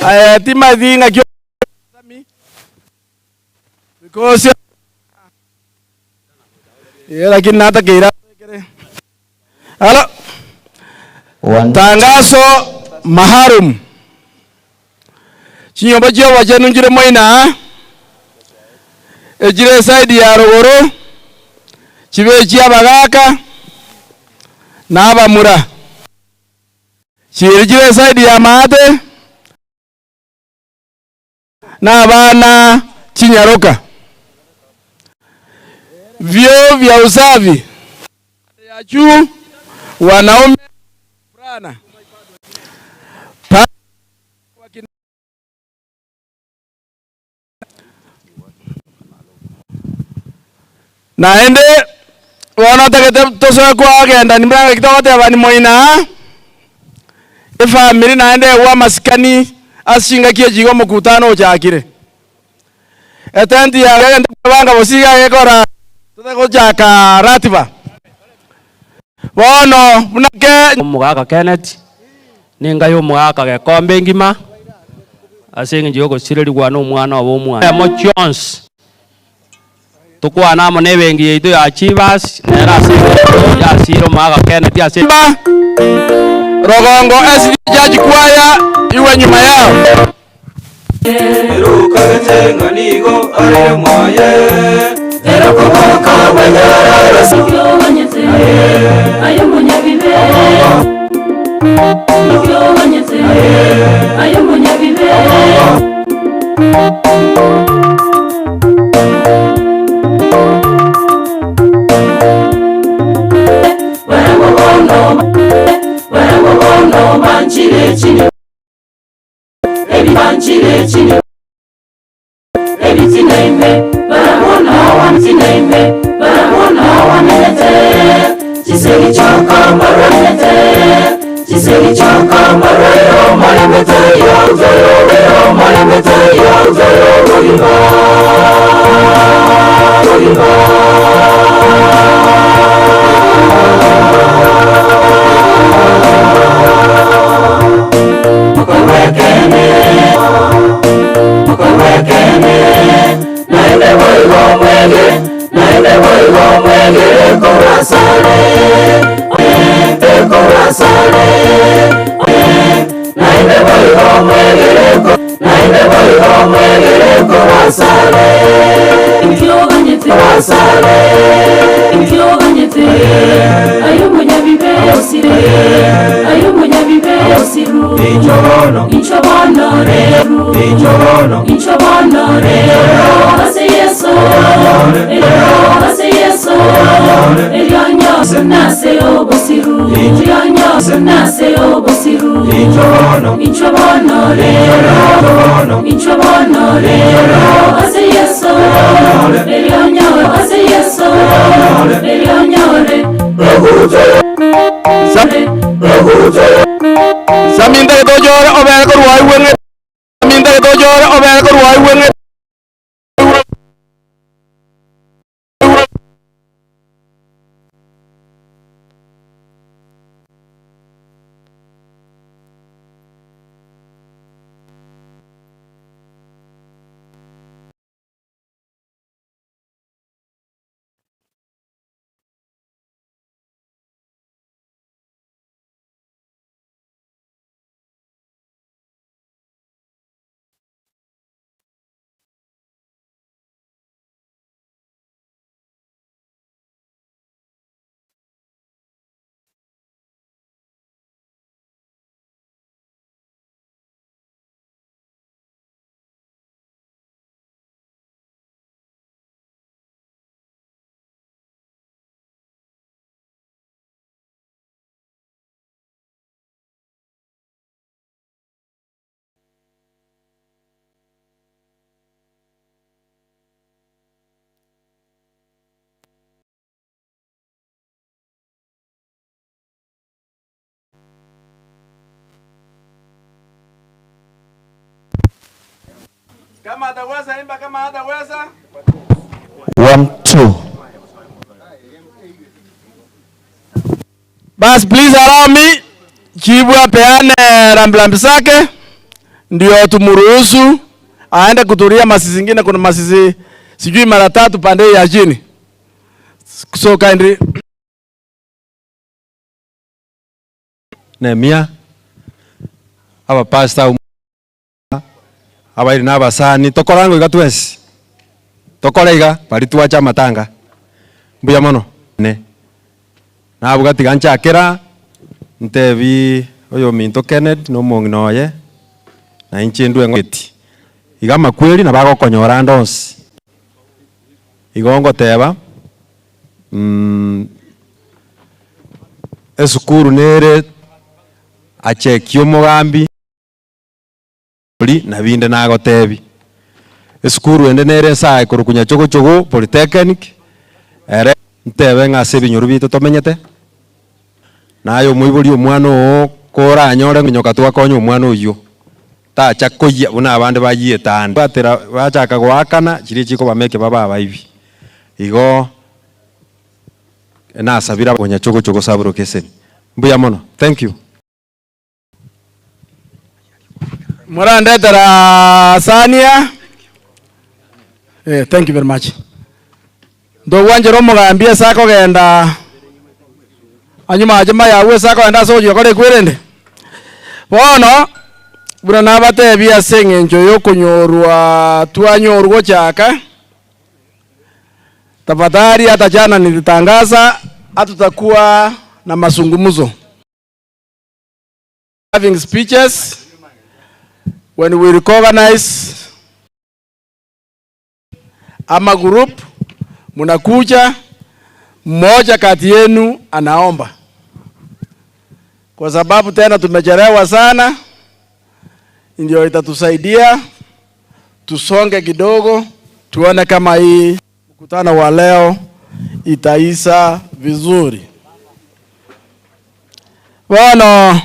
aya timathi ng'akio because ye lakini natakeira halo tangazo maharum chinyomba chiobo chenu nchire moina echire eside ya rogoro chibe chia abagaka na abamura chiri chire eside ya maate na abana chinyaroka vyoo vya usafi ya juu wanaume fulana pa naende bono otagete tosoe kwagenda nimuranga kitogoteba ni moina efamily naende ewa amasikani ase chingaki echiga omokutano ochakire etenti yagende banga bosiga gekora totegochaka ratiba bono buna ke omogaka Kenneth ninga ya omogaka gekombe engima ase eng'encho ya ogosirerigwa na omwana obo omwana emo chionsi tukwana amo na ebenki yaito ya Chivas nere ase yasire omogaka Kenneth ase Rogongo SD Church Choir iwe nyuma yao. Saminda getochore obere korwa aiweng'e Saminda getochore obere korwa aiweng'e. Kama ataweza imba, kama hataweza. One, two. Bas, please allow me Chibu apeane rambirambi zake ndio tumruhusu aende kutulia masisi zingine. Kuna masisi sijui mara tatu pande ya chini, so kindly. Nehemia, abapastor abairi na abasani, tokore ango iga twensi, tokore iga baria twacha amatanga, mbuya mono. Ne nabwo tiga nchakera ntebi oyominto Kennedy na omong'ina oye, na inche ndwe ng'eti. Iga amakweri nabo agokonyora ande onsi. Igo ngoteba esukuru nere achekie omogambi na binde nagotebi. Esukuru ende nere ensae korokwa Nyachogochogo Polytechnic, ere ntebe ng'a ase ebinyoro biaito tomenyete, naye omoibori omwana oo koranyore nyoka twakonya omwana oyio, tacha koyia buna abande bayiete ande. Batera bachaka goakana chiria chikobameke babe abaibi. Igo nasabire Nyachogochogo sub-location. Mbuya mono. Thank you. Morandetera Sania. Eh, thank you very much. Ntogwanchera omogambi ase akogenda anyuma ache mayabu ase akogenda ase ogochia gokora ekwerende. Bono, buna nabatebia ase eng'encho yokonyorwa twanyorwa gochaka, tafadhali hata jana nilitangaza hatutakuwa na mazungumzo. Having speeches when we recognize ama group, mnakuja mmoja kati yenu anaomba, kwa sababu tena tumechelewa sana, ndio itatusaidia tusonge kidogo, tuone kama hii mkutano wa leo itaisha vizuri. Bono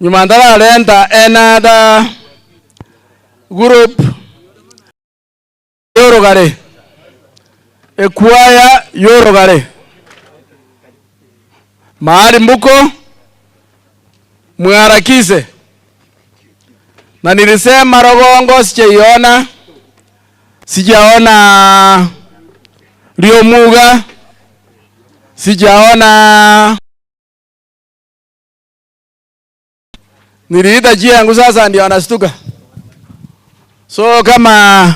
nyuma ndararenta another group yorogare ekwaya yorogare mahali mbuko mwarakise, na nilisema Rogongo sijaiona, sijaona Liomuga, sijaona. Niliita jia yangu sasa ndio anastuka. So kama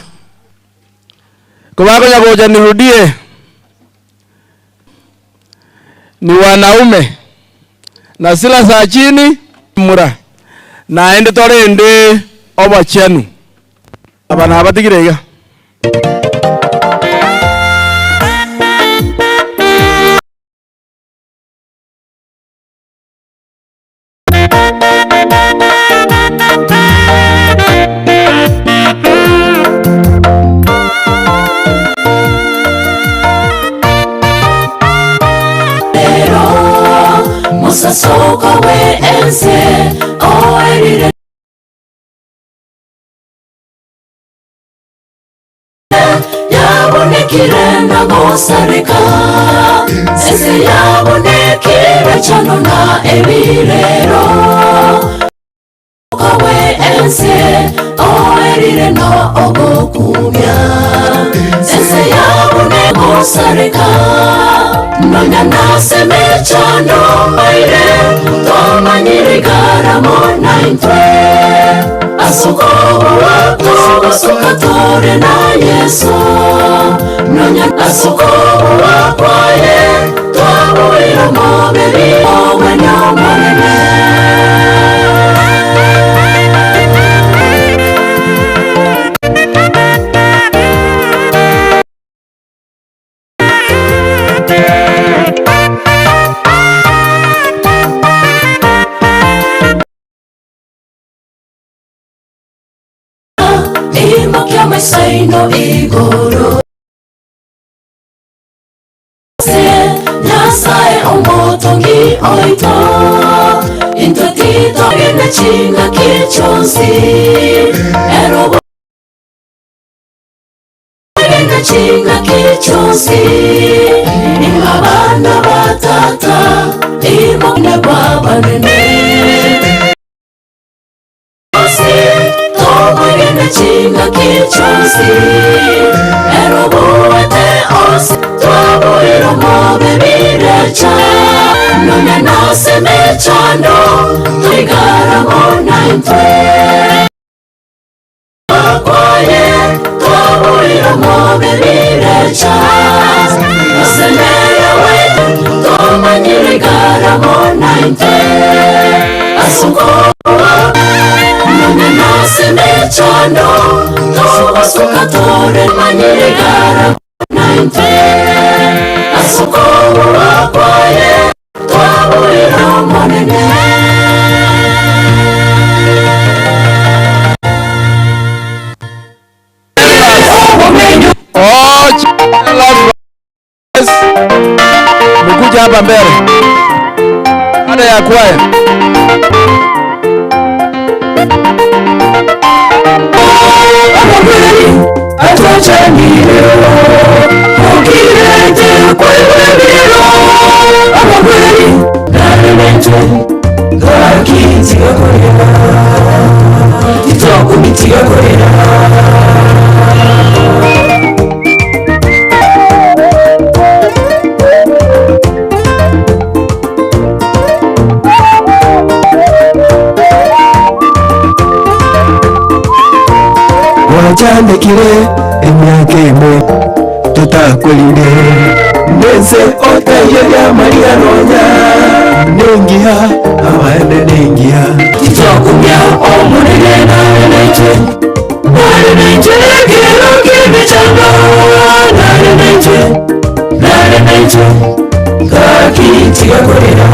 kubakoja goja nirudie, ni wanaume na sila za chini mura na ende torende obachenu abana abatigire iga. Mosasoko we ense oerire yabonekire ndagosareka ese yabonekire chano na ebirero kowe ense oerire no ogokumya ese yabone gosareka nonya nasemechano maire tomanyirigaramo naintwe asukobowa togosokatore na Yesu nonya asukobowa kwaye twabuira moberi owenyo monene. Imokia maisaino igoro Nyasaye omotongi oito Intwe tito gine chinga kichonsi Erobo. kichonsi Ingabana batata Imone babanene Tomwegene chinga kichonsi Erobuwete osi Twabuiro mobe birecha None nase mechando Twigara mona intwe Akwaye twabuiro mobe birecha Osemera wetu Tomanyirigara mona intwe Asukoa None nase mechando Tobasuka tore manyirigara mona intwe Asukoa kwaye Twabuiro monene Oh, mkuja hapa mbele baada ya kwaya. Wachandikire emyaka emwe tutakwelire ndese oteyeria maria nonya nengiha abaende nengiha titokumya omunene nare naitwe nare naitwe kero kimechando nare naitwe nare naitwe kakitigakorera.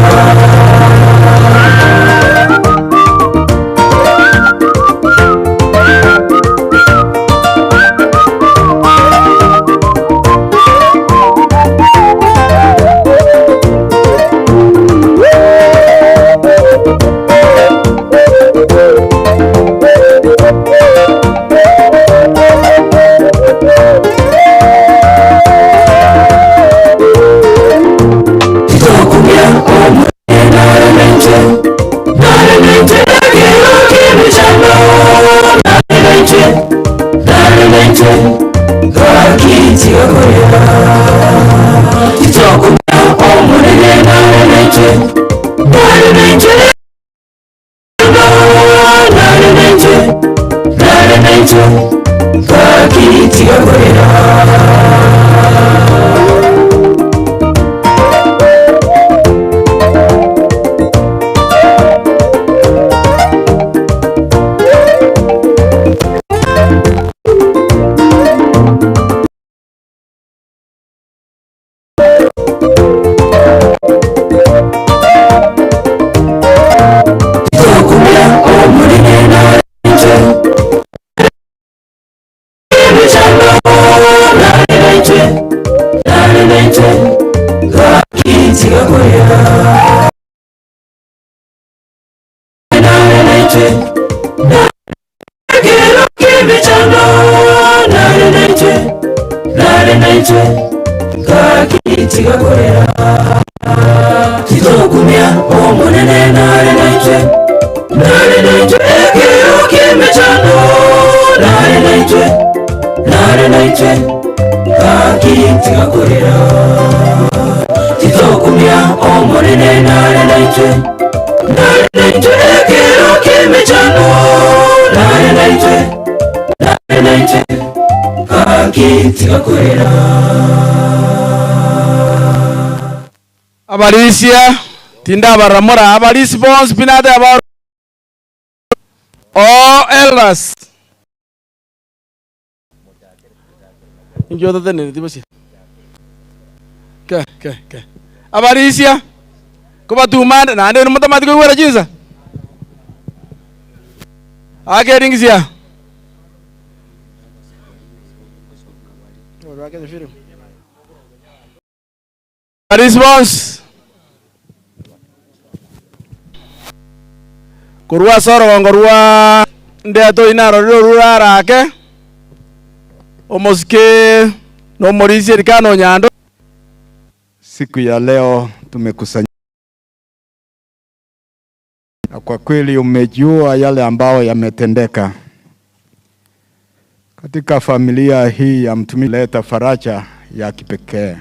Abarisia tindabaramora abarisi bonsi pinate aba all elders injo bosia ke ke ke abarisia kobatumande naende nimutamati koigwera chinsa akeringisia. Response. Korwa ase orogongo rwa ndeto inarorire orurarake omosike Na omorisia Elikana o Nyando. Siku ya leo tumekusanyika na kwa kweli umejua yale ambayo yametendeka katika familia hii ya mtumishi, leta faraja ya kipekee.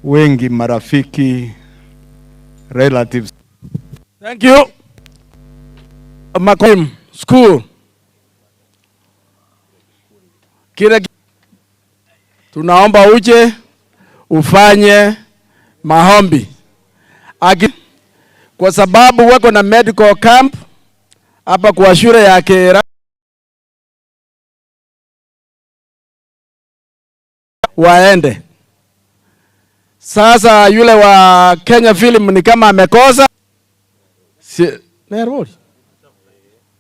Wengi marafiki, relatives. Thank you. Makom School. Kile tunaomba uje ufanye maombi. Aki, kwa sababu wako na medical camp hapa kwa shule ya Kera waende. Sasa yule wa Kenya Film ni kama amekosa si, Nairobi.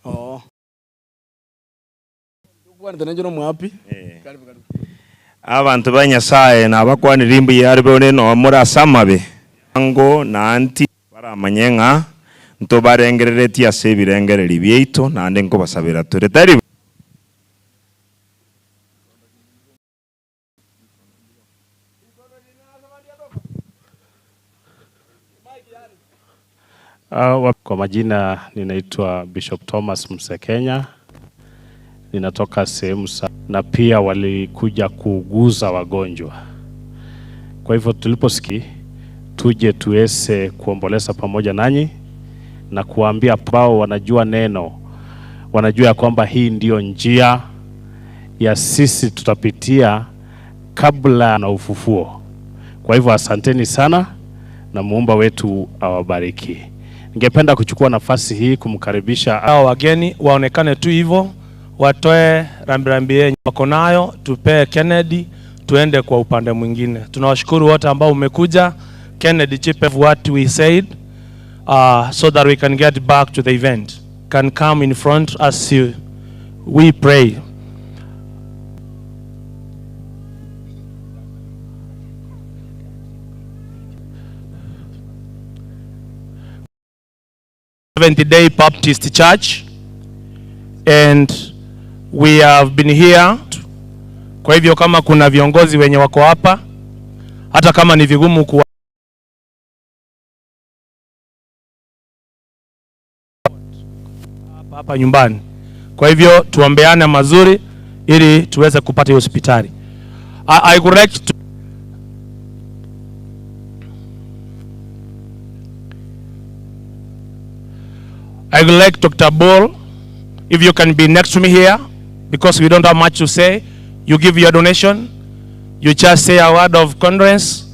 Oh. Mwapi? Karibu karibu. Abanto ba Nyasaye nabakwanire mbuya ari bone no murasamabe ango na anti baramanye ng'a ntobarengereretie ase ebirengereri biaito naende nkobasabera tore tari. Kwa majina ninaitwa Bishop Thomas Msekenya, ninatoka sehemu na pia walikuja kuuguza wagonjwa. Kwa hivyo tuliposikia tuje tuweze kuomboleza pamoja nanyi na kuambia ambao wanajua neno, wanajua ya kwamba hii ndiyo njia ya sisi tutapitia kabla na ufufuo. Kwa hivyo asanteni sana na muumba wetu awabariki. Ningependa kuchukua nafasi hii kumkaribisha hao wageni waonekane tu hivyo, watoe rambirambi yenye wako nayo, tupee Kennedy, tuende kwa upande mwingine. Tunawashukuru wote ambao umekuja. Kennedy, chip what we said so that we can get back to the event. Can come in front as you, we pray. Seventh Day Baptist Church and we have been here. Kwa hivyo kama kuna viongozi wenye wako hapa, hata kama ni vigumu kuwa hapa nyumbani. Kwa hivyo tuombeane mazuri ili tuweze kupata hiyo hospitali. I would like to I would like Dr. Ball, if you can be next to me here, because we don't have much to say. You give your donation, you just say a word of condolence,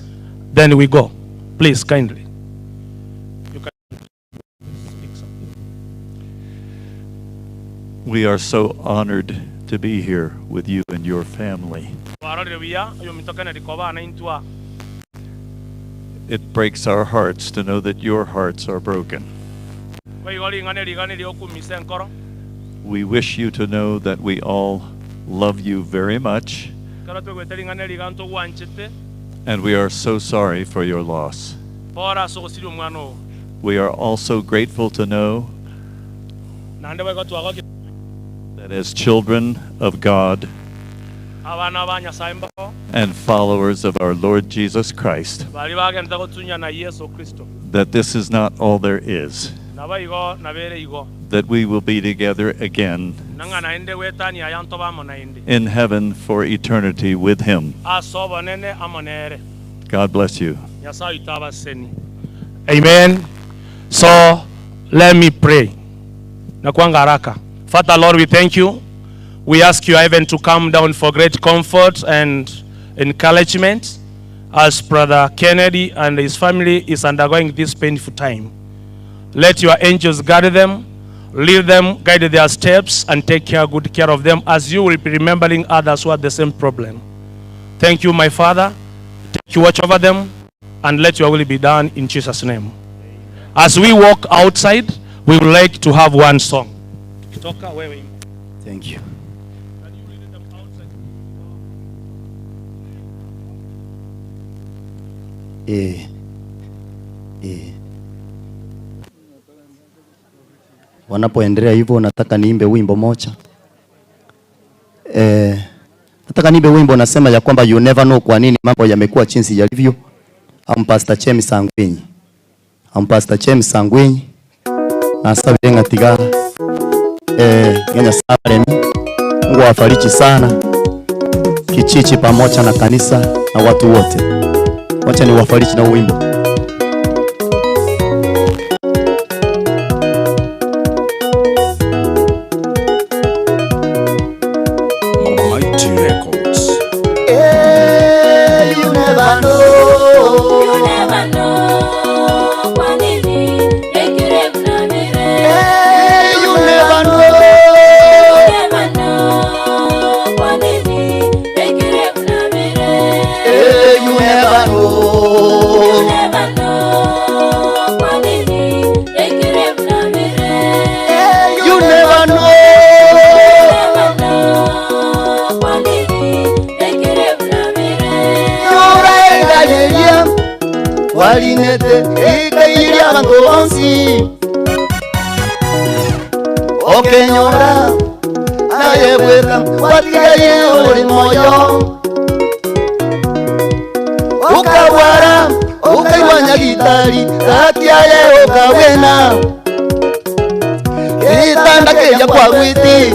then we go. Please, kindly. You can speak something. We are so honored to be here with you and your family. It breaks our hearts to know that your hearts are broken. We wish you to know that we all love you very much, and we are so sorry for your loss. We are also grateful to know that as children of God and followers of our Lord Jesus Christ, that this is not all there is, that we will be together again in heaven for eternity with Him. God bless you. Amen. So let me pray. Nakuanga haraka. Father Lord, we thank you. We ask you, heaven, to come down for great comfort and encouragement as Brother Kennedy and his family is undergoing this painful time. Let your angels guide them, lead them, guide their steps, and take care, good care of them as you will be remembering others who have the same problem. Thank you, my Father. Take you watch over them and let your will be done in Jesus' name. As we walk outside, we would like to have one song. Tukitoka wewe imba. Thank you. Wanapoendelea hivyo, nataka niimbe wimbo moja. Nataka niimbe wimbo nasema ya kwamba you never know kwa nini mambo yamekuwa jinsi yalivyo. I'm Pastor James Angwenyi. I'm Pastor James Angwenyi. Nasabire ng'a tiga eh, ng'a Nyasaye aremi. Mungu awafariji sana kijiji pamoja na kanisa na watu wote. Wacha niwafariji na wimbo. Mighty Records. Hey, you never know. You never know. Kwa nini ekire mnamire? Hey, you never know. You never know. Kwa nini ekire mnamire? Hey, you never know. You never know. Kwa nini ekire mnamire? You never know. You never know. Kwa nini ekire mnamire? Yuraengayeria walinete ikairia bantu bonsi okenyora nayebweka watigaye uli moyo ukabwara ukaigwa nyagitari gatiaye ukawena gitanda kiria kwagwiti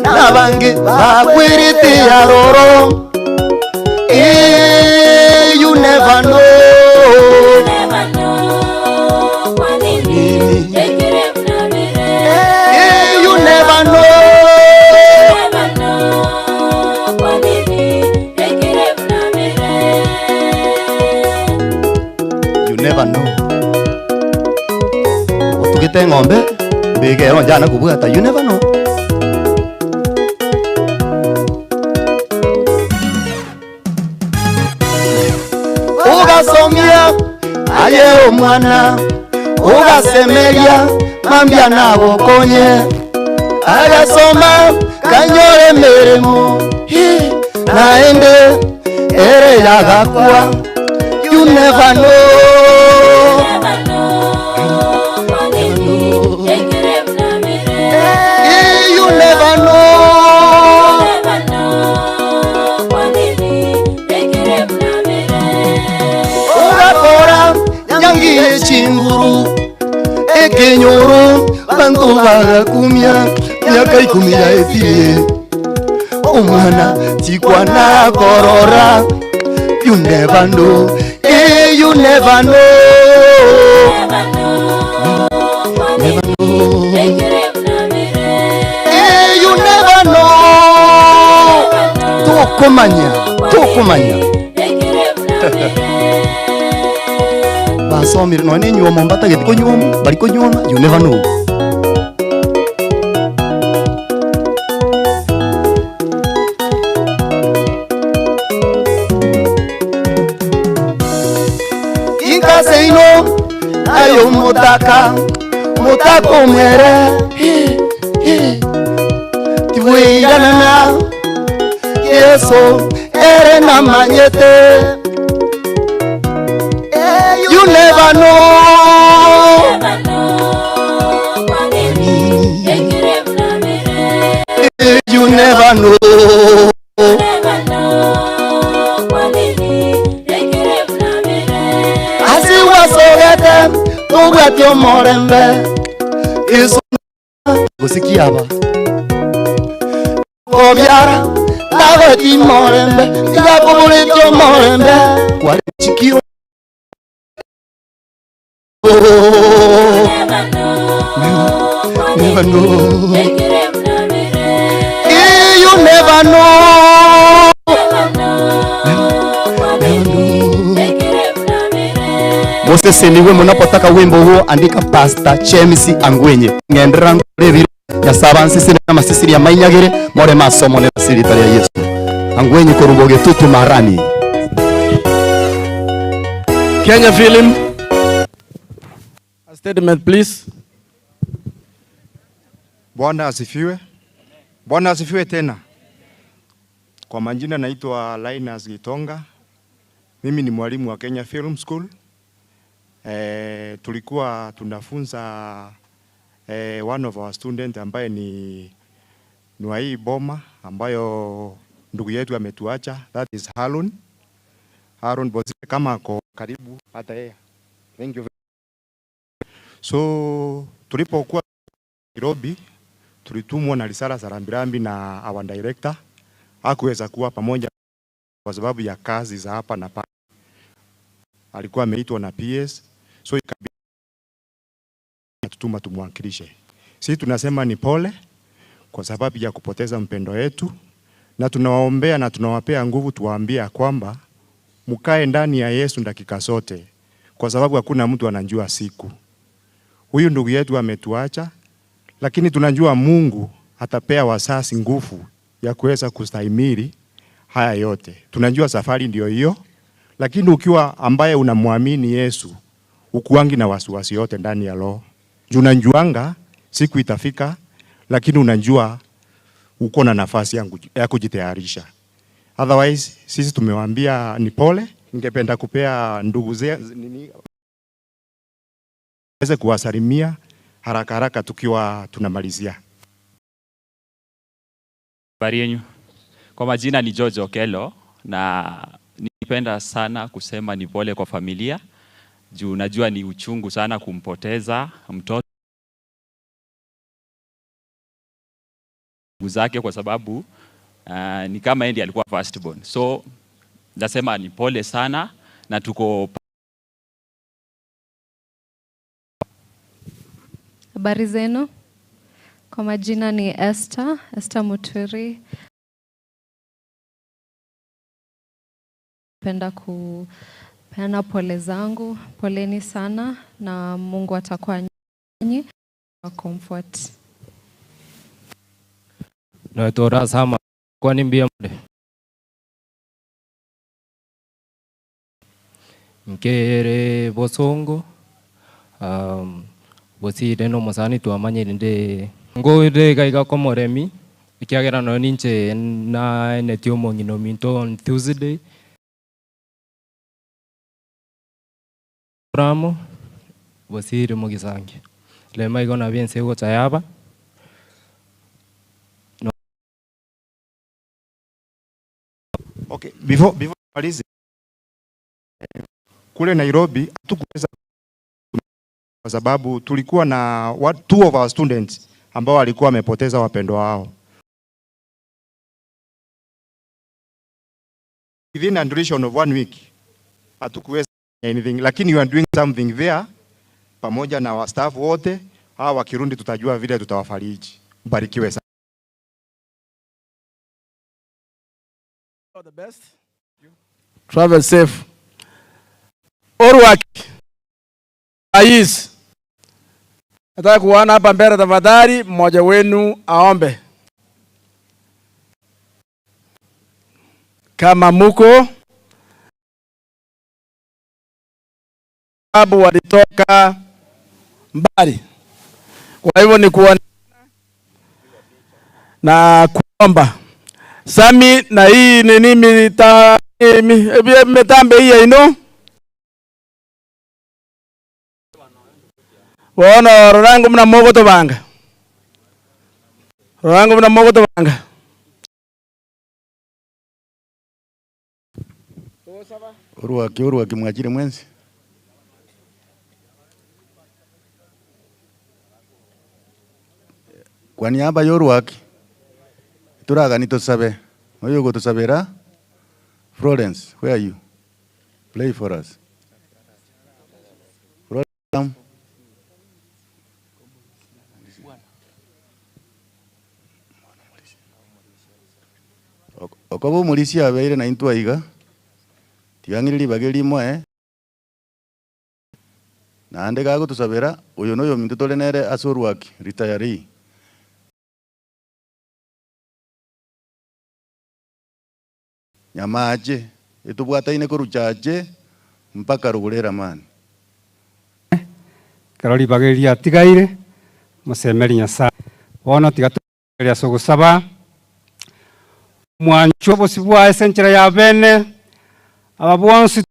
na bangi bakwiriti aroro. Eh, you never know. You never know. Kwa nini ekire mnamire? Eh, you never know. You never know. Kwa nini ekire mnamire? You never know. Otugite ng'ombe mbigero njana kubwata you never know. Ugasomia aye omwana ugasemeria mambia nagokonye agasoma kanyore mirimo Hi, naende ere yagakua. You never know. Never know. Kwa nini ekire mnamire? Eh, you never know. Never know. Kwa nini ekire mnamire? Ugakora nyangiye chinguru ekenyoro bantu bagakumya myaka 10 yaetire omwana tikwana korora. You never know. Eh, you never know. Never know. Kwa nini ekire mnamire? Eh, you never know. Tukumanya, tukumanya. Ekire mnamire? Basomire nonye nyuomo mbatageti konyuomo bari konyuoma you never know. Inkaseino ayo mutaka mutaka omwere tibwiranana Yesu ere namanyete. You never know. Never know. Kwa nini ekire mnamire? You never know. Never know. Kwa nini ekire mnamire? Asiwasogete tubwati omorembe Yesu Gusikia aba kobyara tagoti morembe tigakobulete omorembe kwari chikio. Never know. Kwa Never nini know. ekire mnamire? Eh, you never know. Never know. Kwa nini ekire mnamire? Moses niwe munapotaka wimbo huo andika Pastor James Angwenye ng'endera ngorebire nyasaba nsisi na masisiri ya mainyagire more masomo ne sirita ya Yesu Angwenye korubo getutu marani. Kenya Film. A statement please. Bwana asifiwe. Bwana asifiwe tena. Kwa majina naitwa Linus Gitonga. Mimi ni mwalimu wa Kenya Film School. Tulikuwa tunafunza one of our student ambaye ni wa hii boma ambayo Ndugu yetu ametuacha, that is Harun. Harun Bosire kama ako karibu hata yeye. Thank you. So tulipokuwa Nairobi tulitumwa na risala za rambirambi na our director hakuweza kuwa pamoja kwa sababu ya kazi za hapa na pale. Alikuwa ameitwa na PS, so ikabidi atutuma tumwakilishe. Sisi tunasema ni pole kwa sababu ya kupoteza mpendo wetu, na tunawaombea na tunawapea nguvu, tuwaambie ya kwamba mkae ndani ya Yesu dakika zote, kwa sababu hakuna mtu anajua siku. Huyu ndugu yetu ametuacha, lakini tunajua Mungu atapea wazazi nguvu ya kuweza kustahimili haya yote. Tunajua safari ndio hiyo, lakini ukiwa ambaye unamwamini Yesu ukuangi na wasiwasi yote ndani ya roho. Juu unajuanga siku itafika, lakini unajua uko na nafasi ya kujitayarisha. Otherwise sisi tumewaambia ni pole. Ningependa kupea ndugu nini weze kuwasalimia haraka haraka tukiwa tunamalizia. Habari yenu. Kwa majina ni George Okelo na nipenda sana kusema ni pole kwa familia juu najua ni uchungu sana kumpoteza mtoto zake kwa sababu ni kama yeye ndiye alikuwa first born. So nasema ni pole sana na tuko Habari zenu. Kwa majina ni Esther, Esther Muturi. Napenda kupeana pole zangu. Poleni sana na Mungu atakuwa nanyi. Comfort. Naitwa Sama kwani mbia mde nkere bosongo bosire no mosani twamanyire nde ngore gaiga komoremi ekiagera nonya ninche naenetie omong'ina ominto on Tuesday ramo bosire mogisangi rema igo nabo ense egocha yaba. Okay, before malize kule Nairobi hatukuweza kwa sababu tulikuwa na two of our students ambao walikuwa wamepoteza wapendwa wao. Within a duration of 1 week hatukuweza anything, lakini we are doing something there pamoja na wa staff wote hawa wa Kirundi, tutajua vile tutawafariji. Mbarikiwe sana. All the best. Travel safe. Orwak. Ais. Nataka kuona hapa mbele tafadhali, mmoja wenu aombe. Kama muko sababu walitoka mbali. Kwa hivyo ni kuona na kuomba. Sami na hii nini mitambe hii ino. Bono rorango mna mogo tobanga. Rorango mna mogo tobanga. Oruaki, oruaki mwachire mwensi. Kwa niaba ya oruaki turagani tusabe. Oyo gotusabera. Florence, where are you? Play for us. Florence. Okobo omorisia abeire na intwe aiga tigang'ire ribaga erimo naende gagotusabera oyo noyo ominto tore nere ase oruaki retiree. Nyamache etobwataine koruchache mpaka rugurera mani. Kero ribaga eria atigaire mosemeri Nyasaye bono tiga ase ogosaba mwancho obosi bwaye ase enchera ya bene aba bonsi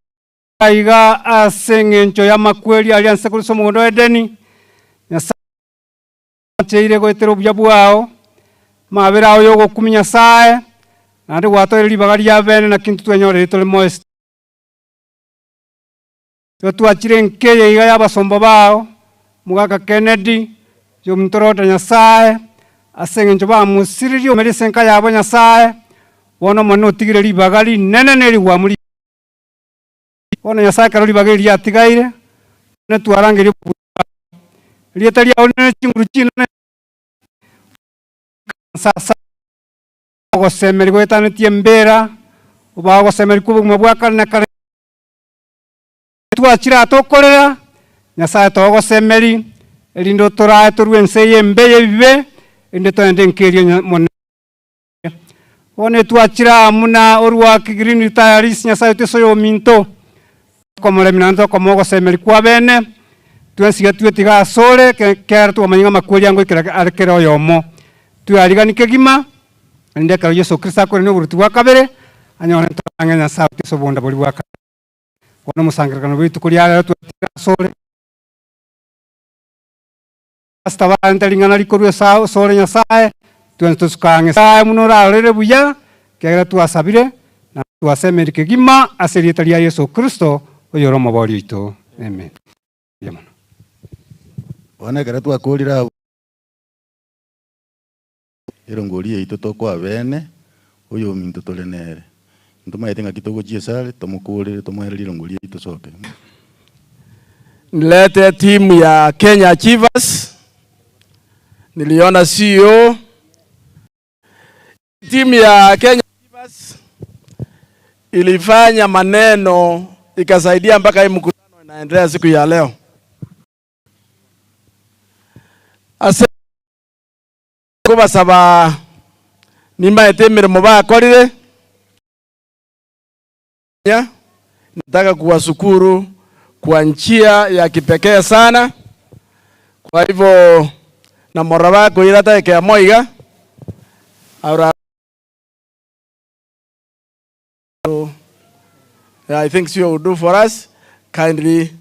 aiga ase eng'encho ya makweri aria nse korwa ase omogondo wa Edeni. Nyasaye ancheire goetera obuya bwao mabere ao ya ogokumia Nyasaye Naende gwatoire ribaga ria bene naki intwe twenyorire tore moyo. Igo twachire enka eye iga y'abasomba bao, Omogaka Kennedy, oyominto Rhoda Nyasae, ase eng'encho bamosiririe omeri ase enka yabo Nyasae, bono Omonene otigire ribaga rinene na erigwamu ri. Bono Nyasae ekero ribaga eri riatigaire, Omonene twarangeria obobui bwao. Erieta riao rinene chinguru chinene, ase ogosemeria goetanetie embera, obae ogosemeria kw'obogima bwa kare na kare. Twachire aa tokorera, Nyasae togosemeri, erinde otorae torue ense eye embe y'ebibe, erinde togende enka eria Omonene. Bono etwachire aa muna orwaki Green Retirees, Nyasae oito ase oyominto, tokomoremia naende tokomoa ogosemeri kw'abene, twensi iga twetiga asore, ekiagera twamanya ng'a amakweri angoikera are kera oyomo. Tweariganie kegima, erinde ekero Yeso Kristo akoirania oboruoti bwa kabere, anyore ntorange Nyasae oito ase obonda boria bwa kare. Bono omosangererekano bw'rituko ria rero twetire asore. Pastor barente ring'ana rikorwa asore Nyasae, twensi tosuke ang'e. Nyasae buna orarorere buya, ekiagera twasabire na twasemeiri kegima ase erieta ria Yeso Kristo, oyore Omobori oito. Amen. Mbuya mono. Bono ekero twakorire abwo, erongori yaito tokoa bene, oyominto tore nere. Ntomaete ng'aki togochia esare, tomokorere, tomoererie erongori yaito tosoke. Nilete timu ya Kenya Achievers, niliona CEO. Timu ya Kenya Achievers ilifanya maneno ikasaidia mpaka hii mkutano inaendelea siku ya leo. Ase kobasaba nimbaete emeremo bakorire nataka kuwashukuru kwa njia ya kipekee sana. Kwa hivyo na moraba koira ta ekeamo iga aura I think sio will do for us kindly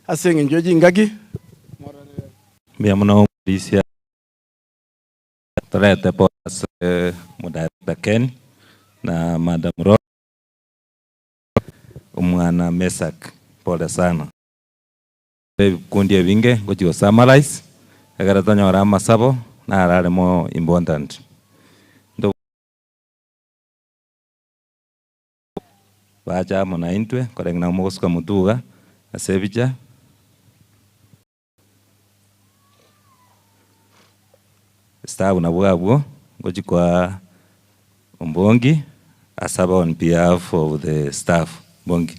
ase eng'encho chingaki. Mbuya mono omorisia torete pole ase omodirector Ken na madam Rose omwana Mesach pole sana. Ebikundi ebinge ngochi go summarize ekero tonyore amasabo naro are more important. Bacha amo naintwe koreng'ana mogosuka motuga ase ebicha. Staff nabwo abwo ngochia koa Ombongi asabe on behalf of the staff. Mbongi.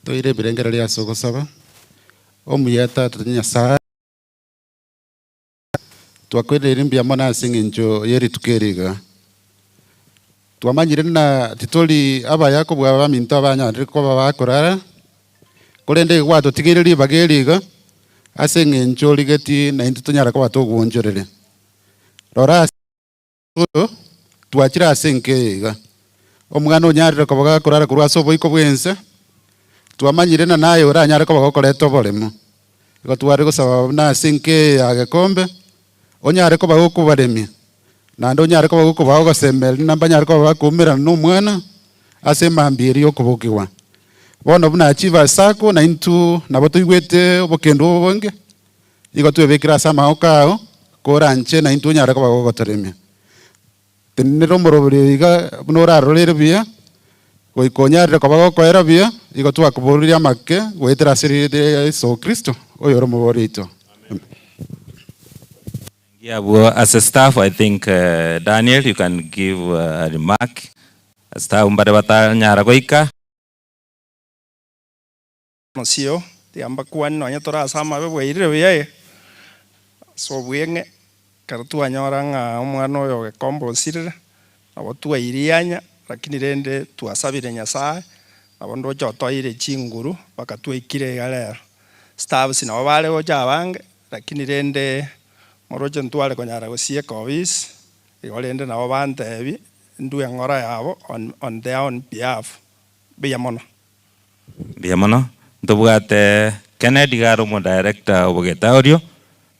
Toire ebirengererio ase ogosaba, Omuya Tata Nyasae, twakweneire mbuya mono ase eng'encho ye rituko eri iga. Twamanyire ng'a titori abaya kobua abaminto abanyarire koba bakorara, korende igo gwatotigeire ribaga eri iga, ase eng'encho origetie naintwe tonyare koba togwonchoreria. Rora ase oyo twachire ase enka eye iga, omwana onyarire koba gakorara korwa ase oboiko bw'ense, twamanyire ng'a naye oranyare koba gokoreta oboremo. Igo tware gosaba buna ase enka eye ya Gekombe, onyare koba gokobaremia, naende onyare koba gokobaa ogosemeria na mbanyare koba bakoumerana na omwana ase emambia eria y'okobokigwa. Bono buna Achievers Sacco naintwe nabo toigwete obokendu obonge, igo twebekire ase amagoko ao, koranche naintwe onyare koba gogotoremia. Tenenera omoroberi oyo iga buna orarorere buya, goika onyarire koba gokoera buya, igo twakoboririe amake goetera ase erieta ria Yeso Kristo, oyore omobori oito. Amen. Abwo ase staff I think Daniel you can give a remark, staff mbare batanyara goika. Mosio, tiga mbakwane nonye tore ase amabe bwairire buya eh, ase obweng'e, ekero twanyora ng'a omwana oyo ogekomba osirire, nabo twairianya, lakini rende twasabire Nyasaye, nabo ndoche otoire chinguru mpaka twaikire iga rero. Staffs nabo bare gocha abange, lakini rende moroche ntware konyara gosieka ofisi, igo rende nabo bantebi, ndue eng'ora yabo on on their own behalf, mbuya mono. Mbuya mono. Ntobwate Kennedy iga are omo director o Bogetaorio,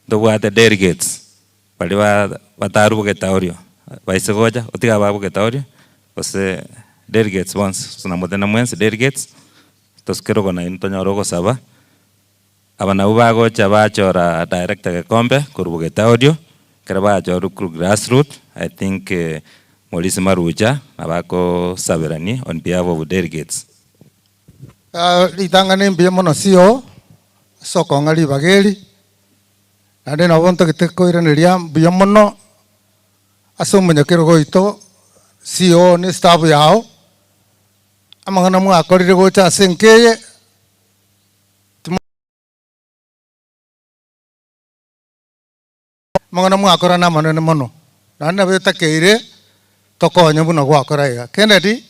ntobwate delegates. Baria ba batarwa orio, baise gocha, otiga ababogete orio, gose delegates bonsi, gose namotende mwensi delegates, tosuke rogo nainwe tonyore ogosaba, aba nabwo bagocha bachora director Gekombe korwa bogete orio, ekero bachorwa korwa grassroot, I think Maurice Marucha nabakosaberani on behalf of delegates. Ritang'ani mbuya mono CEO, ase okong'a ribaga eri, naende nabo ntagete koiraneria mbuya mono ase omonyakerogo oito CEO na estaff yao, amang'ana mwakorire gocha ase enka eye, timo amang'ana mwakora na amanene mono, naende nabo etakeire tokonye buna gwakora iga. Kennedy,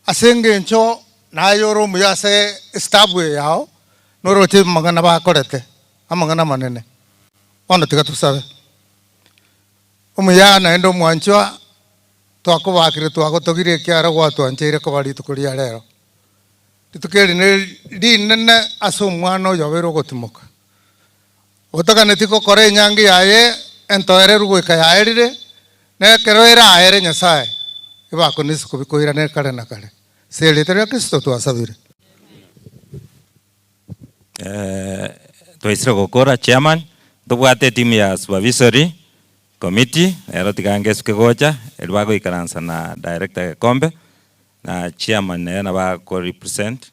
ase eng'encho naye ore omuya ase estaff eye yao, noroche amang'ana bakorete, amang'ana amanene. Bono tiga tosabe. Omuya naende omwanchwa, twakobakire twagotogire ekiara gwatwancheire koba rituko ria rero. Rituko eri ne rinene ase omwana oyo obeire ogotimoka. Otaganeti gokora enyangi yaye entoereru goika yaerire, na ekero eraere Nyasae, ebakone isiko bikoirane kare na kare. Ase erieta ria Kristo twasabire. Twaisire gokora chairman, ntobwate etimu ya supervisory committee, ero tiga ngesuke gocha, erio bagoikaransa na director Gekombe, na chairman nere nabo ako represent.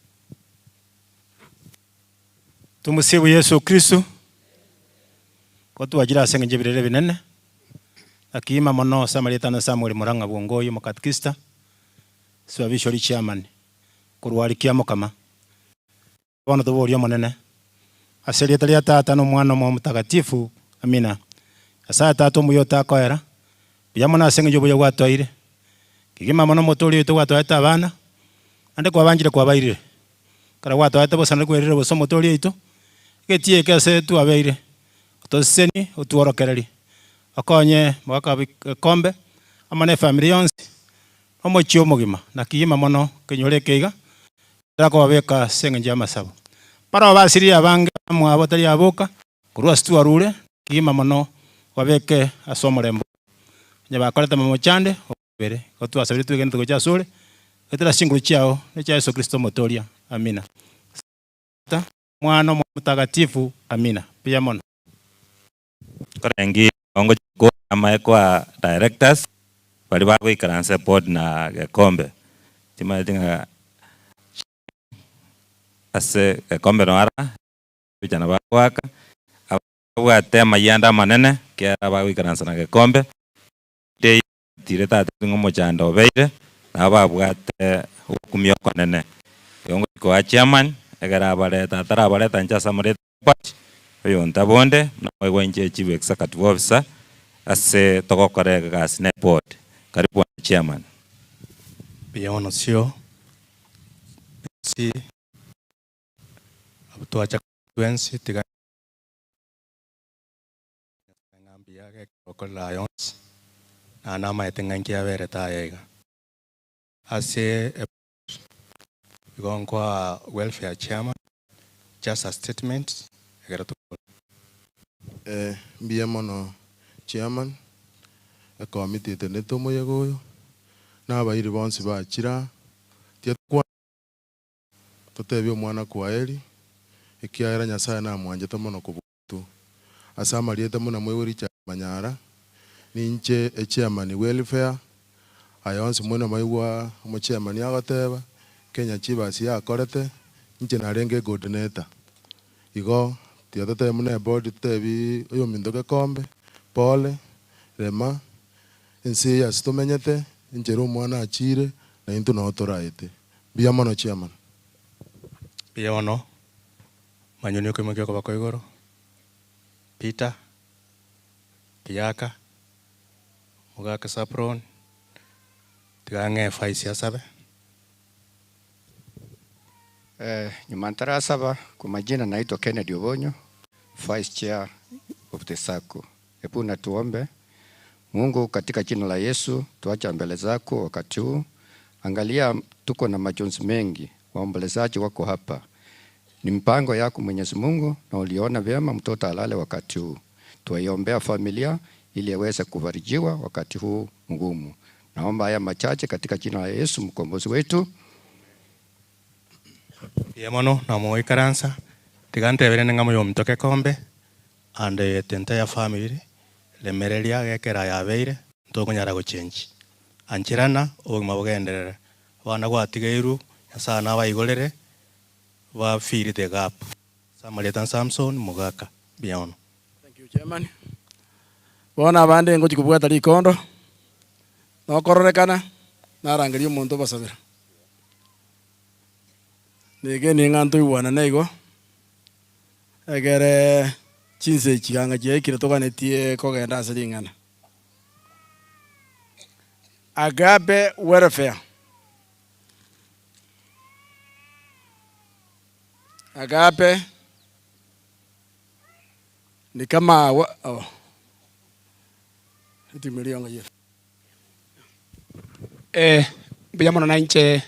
Tumusifu Yesu Kristo, Gotwachire ase engencho y'ebirero ebinene, Akiima mono ase amarieta ane Samuel Murang'a Bwongoyi omokatikista, Supervisory Chairman, korwa aria Kiamokama. Bono toborie Omonene, ase erieta ria Tata na Omwana na Omoyo Omotakatifu. Amina. Nyasae Tata omuya otakoera, mbuya mono ase engencho y'obuya gwatoeire, kegima mono omotoori oito gwatoete abana, naende kwabanchire kwabairire. Ekero gwatoete bosa naende kwerire bosa omotoori oito, egetii eke ase twabeire, otosesenie, otworokererie, okonye mogaka egekombe, amo na efamiri yonsi, omochie omogima, na kegima mono kenyore eke iga, Takobabeka ase engencho y'amasabo. Barabwo basiririe abange bamwabo tari aboka, korwa ase twarure, kegima mono babeke ase omorembe oo. Onye bakorete momochande, obabere. Igo twasabire twegenete gocha asore, goetera ase chinguru chiao, na echia Yeso Kristo Omotoria. Amina. Tata, Omwana, Omoyo Omotagatifu. Amina. Mbuya mono. Nkorengi ongochia gokora amaye kwa directors baria bagoikaransa eboard na gekombe, timanyeti ng'a ase gekombe noo ara vijana bagoaka, ababwate amayianda amanene ekiagera bagoikaransa na gekombe, tire tata ng'a omochando obeire, nabo babwate ogokumia okonene. Igo ngochia koa chairman, ekero abareta atarabareta inche ase amarieta Robert, oyonto bonde, naboigo inche chief executive officer ase togokora egasi na eboard. Karibu bwana chairman. Mbuya mono sio ensi abwo twacha twensi tiga Nyasae ng'a mbuya gekokorera aya onsi, naende namaete ng'a inki aberete aya iga. Ase igo nkoa welfare chairman just a statement ekero tokore. Mbuya mono chairman, ekomiti etenete omoyega oyo, na abairi bonsi bachire aa, tiga tokwane totebie omwana kwaheri, ekiagera Nyasaye namwanchete mono kobua intwe. Ase amarieta buna mwaigwa Richard Manyara, ninche echairman welfare, aya onsi mwena mwaigwa omochairman agoteba, Kenya Chivas yakorete, inche narenge ecoordinator. Igo tiga totebe buna eboard totebi oyominto Gekombe, pole, rema, ense eye ase tomenyete, enchera omwana achire, naintwe noo toraete. Mbuya mono chairman. Mbuya mono, manyoni okoimokia okoboko igoro, Peter, Kiyaka, Mogaka Sapron, tiga ng'ee vice asabe. Nyuma ntarasaba, kwa majina naitwa Kennedy Obonyo, Vice Chair of the Sacco. Hebu na tuombe. Mungu, katika jina la Yesu, tuacha mbele zako wakati huu. Angalia, tuko na majonzi mengi, waombolezaji wako hapa. Ni mpango yako Mwenyezi Mungu, na uliona vyema mtoto alale wakati huu. Tuwaiombea familia Ili aweze kufarijiwa wakati huu mgumu. Naomba haya machache katika jina la Yesu mkombozi wetu. Mbuya mono na mogoikaransa, tiga ntebe rende ng'a moyominto Gekombe and the entire family, remereria gekera yabeire, ntokonyara gochengi. Ancherana, obogima bogenderere. Abana gwatigeirwe, Nyasaye nabaigorere, ba fill the gap. Ase amarieta Samson Mogaka. Mbuya mono. Thank you chairman. Bono abande ngochia kobwata rikondo, nokororekana, narangeria omonto obasabera. Negenie ng'a ntoigwanane igo, egere chinsa echi ganga chiaikire toganetie kogenda ase ring'ana. Agape welfare. Agape ni kama wa, oh. Eh, mbuya mono nainche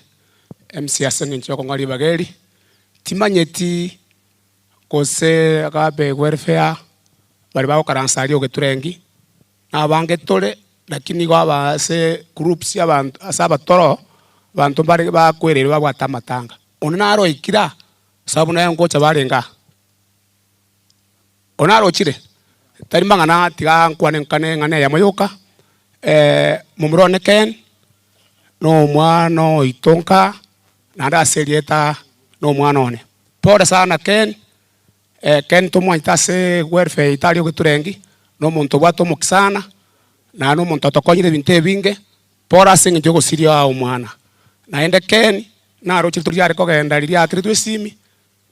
MC ase eng'encho yokong'a ribaga eri, timanyeti gose Agape welfare baria bagokaransa aria ogeturengi, nabange tore lakini igo aba ase groups abanto ase abatoro, abanto mbare bakwereirwe babwate amatanga. Onde naroikire aa, sababu naye ngocha barenge aa. Onde narochire, tari mang'ana tiga nkwane nkane eng'ana eyemo yoka, momura one Ken, na omwana oito nka, naende ase erieta na omwana one. Pole sana Ken, Ken tomwanchete ase welfare yaito aria ogeturengi, na omonto obwate omokia sana, naende na omonto otokonyire ebinto ebinge, pole ase eng'encho yogosiria omwana. Naende Ken, naroche rituko riare kogenda riria aakeretwe esimi,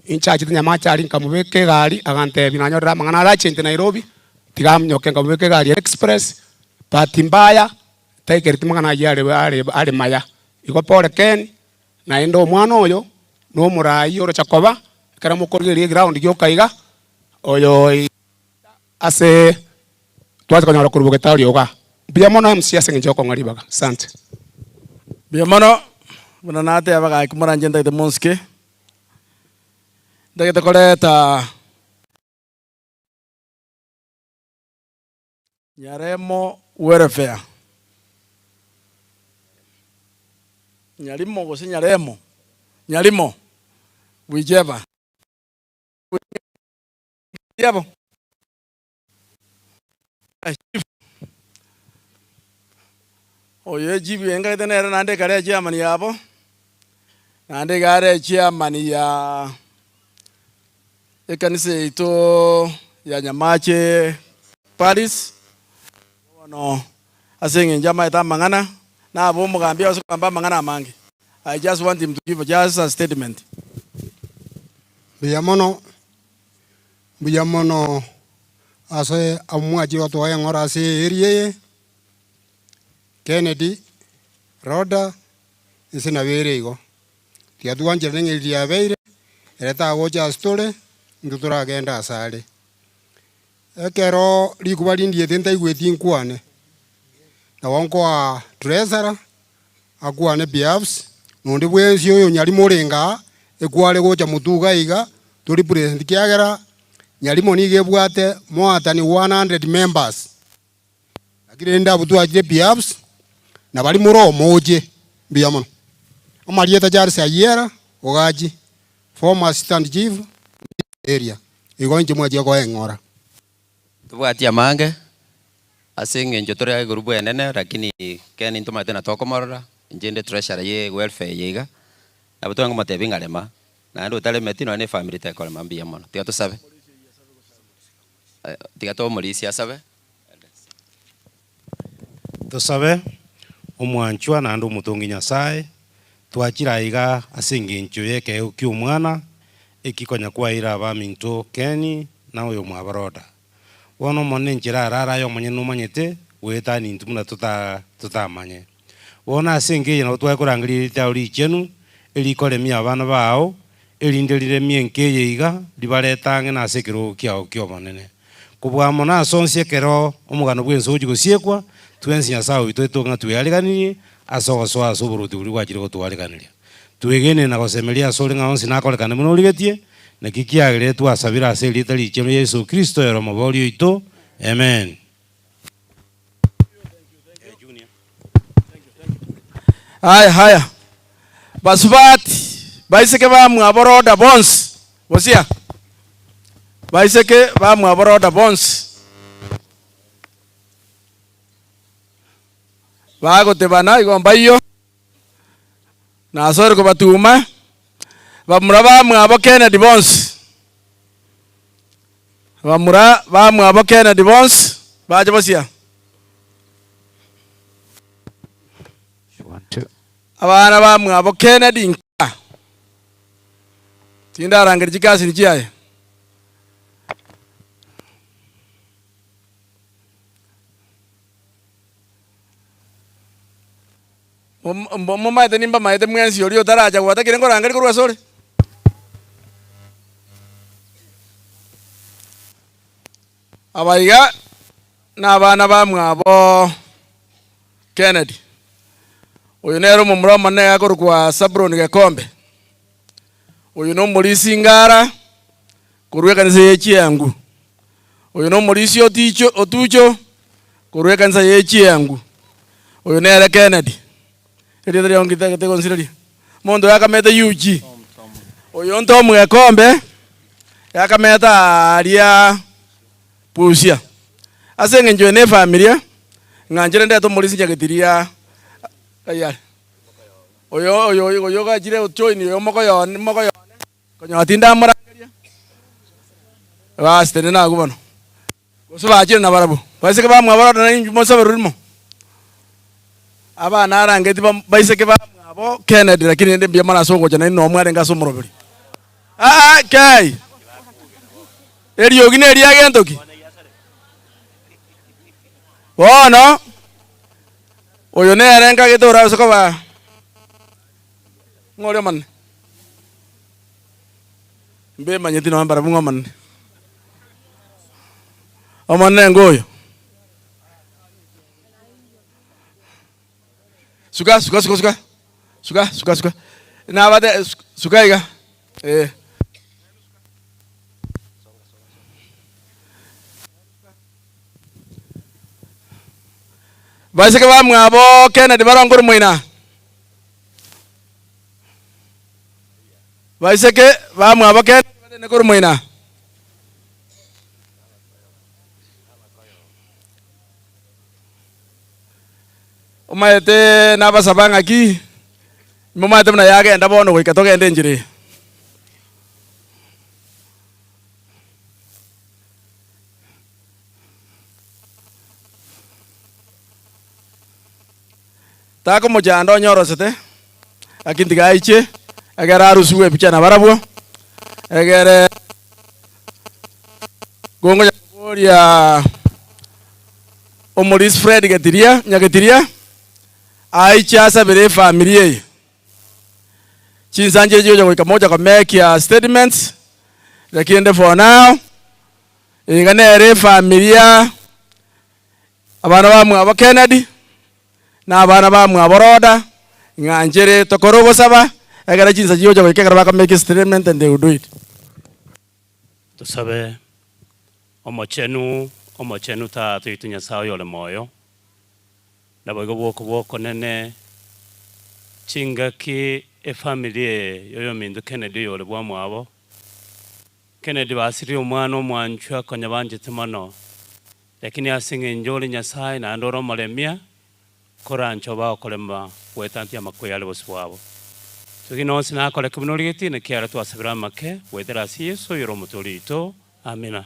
inche achete Nyamache aria nkamobeka egari, agantebia nanyorire amang'ana arachente Nairobi, tiga amonyoke nkamobeka egari ya express, bahati mbaya, taikereti mang'ana ayio are are are maya. Igo pole Ken, naende omwana oyo, na omoraai orocha koba, ekero mokorigereria eground gioka iga, oyo ase twacha konyora korwa bogetari igaa. Mbuya mono MC ase eng'encho yokong'a ribaga. Asante. Mbuya mono, buna nateba gaki moranche ntagete monsike, ntagete koreta Nyaremo welfare, Nyarimo gose Nyaremo, Nyarimo, whichever. Yabo. Oyo echief engagete nere naende ekare echairman yabo, naende iga are echairman ya ekanisa yaito ya Nyamache Parish, bono ase eng'encho amaete amang'ana, nabe omogambi ase kogamba amang'ana amange. I just want him to give just a statement. Mbuya mono, mbuya mono ase omwachire gotoa eng'ora ase eeri eye, Kennedy, Rhoda, inse nabo ere igo. Tiga twancherane ng'a eri riabeire, ere tagocha ase tore, intwe toragende asare. Ekero rikuba rindiete ntaigweti nkwane, nabo nkoa treasurer akwane behalfs, na onde bwensi oyo Nyarimo orenge aa, ekware gocha motwe iga iga, to represent kiagera Nyarimo nigo ebwate more than 100 members. Lakini rende abwo twachire behalfs, na baria more omoche, mbuya mono. Amarieta Charles Ayiera, Ogachi, former assistant chief, area, igo inche mwachia koeng'ora. Tobwati amange, ase eng'encho tore igoro bwenene lakini kende ntomanyete na tokomorora, inche inde treasurer ye welfare eye iga, nabo twange komotebia ng'a rema, naende otaremeti nonya na efamiri tekorema mbuya mono. Tiga tosabe, tiga tomorisia asabe. Tosabe, Omwanchwa naende omotongi Nyasae, twachire aiga ase engencho y'ekeegwa ki'Omwana, eki konya kwaeire abaminto Keni na oyomwabo Roda. Bono Omonene enchera arare aye omonyene nomanyete, goetania intwe buna tota totamanye. Bono ase enka eye nabo tware korangeria erieta riao richenu, erikoremia abana bao, erinde riremie enka eye iga, ribarete ang'e nase ekerogo kiao ki'obonene. Kobua mono ase onsi ekero omogano bw'ense ogochia gosiekwa, twensi Nyasae oito aitoke ng'a tweariganirie ase ogosoa ase oboruoti boria bwachire gotwariganeria. Twegenire na gosemeria asore ng'a onsi nakorekane buna origetie, naki kiagere twasabire ase erieta richenu Yeso Kristo ere Omoboori oito. Amen. Haya haya basubati baiseke bamwabo Roda bonsi bosia baiseke bamwabo Roda bonsi bagotebana igo mbaiyo nasore kobatuma bamura bamwabo Kennedy bonsi bamura bamwabo Kennedy bonsi bache bosia. Abana bamwabo Kennedy nka tindarangeria chikasini chiaye. Momaete nimbamaete mwensi oria otaracha gwatakire nkorangeria korwa asore. Aba iga nabana bamwabo Kennedy. Oyo nere omomura omonene akorokwa Sabron Gekombe. Oyo nomorisia ngara korwa ekanisa ye Chiangu. Oyo nomorisia oticho otucho korwa ekanisa ye Chiangu. Oyo nere Kennedy. Erieta riao ngitagete gonsireria. Omonto oyo akamete UG. Oyo Tom Gekombe yakamete aaria Busia. Ase eng'encho eye ne efamilia, ng'anchire ndete omorisia nyagetiria tayari. Oyo oyo oyo ogachire ojoin oyo mokoyone mokoyone, konyora tindamorangeria, basi tenena agwo bono. Gose bachire nabarabwo, baiseke bamwabo rora nainwe mosabe rimo. Aba narangeti baiseke bamwabo Kennedy lakini rende mbuya mono ase ogocha nainwe noo mwarenge ase omoroberi. Aa kei! Eriogi neria gento ki? Bono oyo nere nkagete orabase koba ng'o oria omonene? Mbemanyeti nonya mbarabwo ng'a Omonene. Omonene ngoyo. Suka suka suka suka suka suka suka nabate suka iga eh. Baiseke bamwabo Kennedy barongore moina. Baiseke bamwabo Kennedy batene korwa moina. Omaete nabasaba ng'aki, momaete buna yagenda bono goika togende enchera eye. Takomochanda onye orosete, lakini tiga aiche, egere arusigwe ebicha nabarabwo, egere gongocha koboria omorisi Fred Getiria, Nyagetiria, aiche asabere efamiri eye. Chinsa nchiria chigocha goika mocha komekia statements, lakini ende for now, iga nere efamilia. Abana bamwabo Kennedy, na abana bamwabo Rhoda, ng'a nchere tokore ogosaba, ekero chinsa chigocha goika ekero baka make statement and they will do it. Tosabe, Omochenu, Omochenu Tata oito Nyasae oyore moyo, naboigo bw'okobua okonene, chingaki efamiri eye y'oyominto Kennedy oyore bwamwabo, Kennedy basirie omwana omwanchwa konya banchete mono, Lakini ase engencho ore Nyasae naende ore omoremia, koranche obe agokorema goetantia amakweri are bosio bwabo. Togina onsi nakoreke buna origetie, naki ere twasabire amake goetera ase Yeso oyore Omotoori oito. Amina.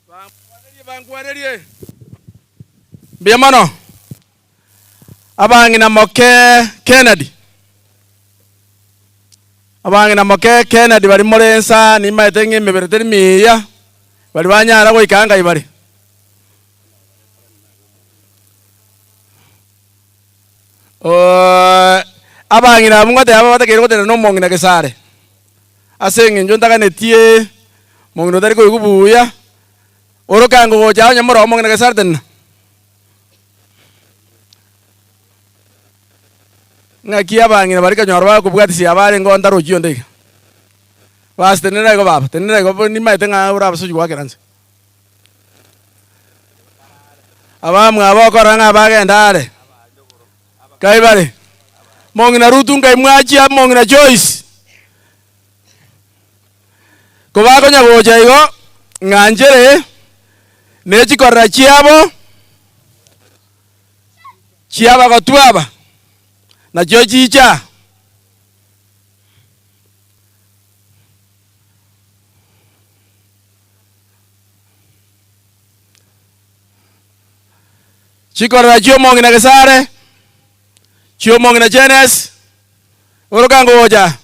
Bankwanerie, bankwanerie mbuya mono, abang'ina moke Kennedy, abang'ina moke Kennedy baria more nsa nimaete ng'a emebere teri miya. Baria banyara goika ngai bare. Abang'ina abwo ngoteba batakeire gotenena na omong'ina gesare, ase eng'encho ntaganetie omong'ina otari koigwa buya, orokango gocha onye more omong'ina gesare tenena. Ng'aki abang'ina baria kanyora bakobwatisia abarenge oo ntarochi onde iga. Basi tenena igo baba, tenena igo bo nimaete ng'a orabe ase goakera inse. Abamwabo okorora ng'a bagenda are, kai bare? Mong'ina Ruth nkai mwachia, mong'ina Joyce. Kobakonya gocha igo, ng'anchere ne chikorera chiabo chi'abagotwa aba, nachio chicha. Chikorera chi'omong'ina Gesare, chi'omong'ina Jenesi, oroka ngocha.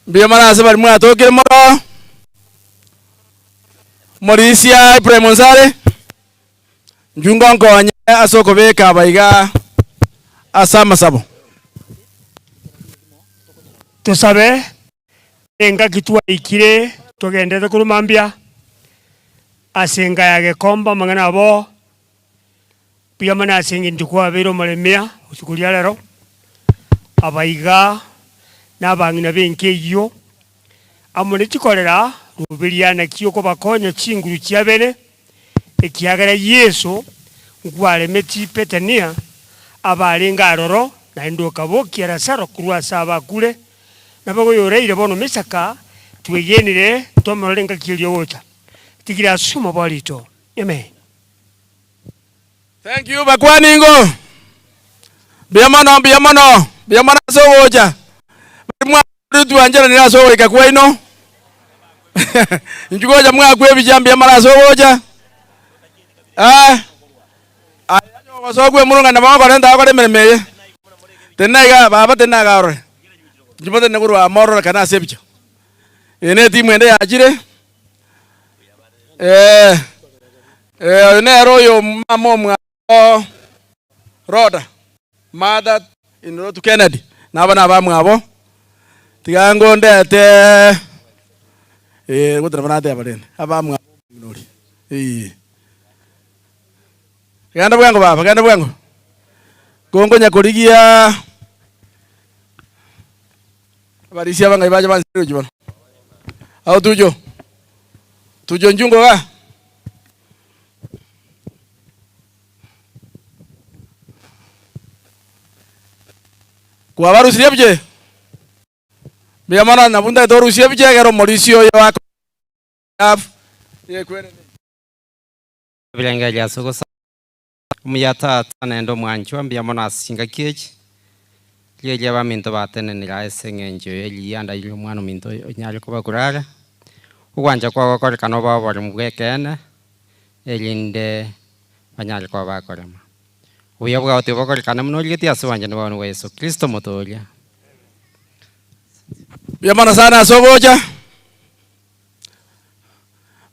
Mbuya mono ase baria mwatokire mono, Morisia Ephraim Onsare. Inchuo ngonkonye ase okobeka aba iga ase amasabo. Tosabe, Engaki twaikire togenderete korwa mambia ase enka ya Gekomba amang'ana abo buya mono ase eng'encho kwabeire omoremia rituko ria rero, abaiga na abang'ina b'enka eyio, amo ne chikorera roberia naki okobakonya chinguru chiabene, Ekiagera Yeso nkwaremeti Bethania abarenge aroro, naende okabokia Lazaro korwa ase abakure, nabo oyoraire bono Mesaka, twegenire ntomorore engaki eria ogocha. Tigire ase omobori oito. Amen. Thank you bakwani ingo. Mbuya mono, mbuya mono, mbuya mono ase ogocha. Bari mwa twancheranire ase ogoika kwaino. Inchuo gocha mwakwa ebicha mbuya mono ase ogocha. Eh. Aye onye ogosokwa emurung'ani nabo okorenta okore emeremo eye. Tenena igaa baba tenena igaa orore. Inchuo motenene korwa aa mororekane ase ebicha. Eye ne etimu ende yachire. Eh. Eh, oyo nere oyo mama omwabo Rhoda, mother in law to Kennedy, nabo nabamwabo, tiga ngondete eh, gotera barateba rende, abamwabo omong'ina oria, eh. Genda bwango baba, genda bwango, konkonya korigia abarisia aba ng'ai bacha bansirie gochia bono. Ao tucho, tucho inchuo ngoga. Kwabarusirie ebiche? Mbuya mono nabwo ntagete orusie ebiche ekero omorisia oyo Ebirengererio ase ogosaba. Omuya Tata naende omwanchwa, mbuya mono ase chingaki echi, riria abaminto batenenire aye ase eng'encho ye riyianda ri'omwana ominto onyare kobakurara, ogwancha kwao gokorekane obae oboremu bw'ekeene, erinde banyare koba bakorema. Obuya bwao tibokorekana buna origetie ase obwanchani bwao bwa Yeso Kristo Omotooria. Mbuya mono sana ase ogocha.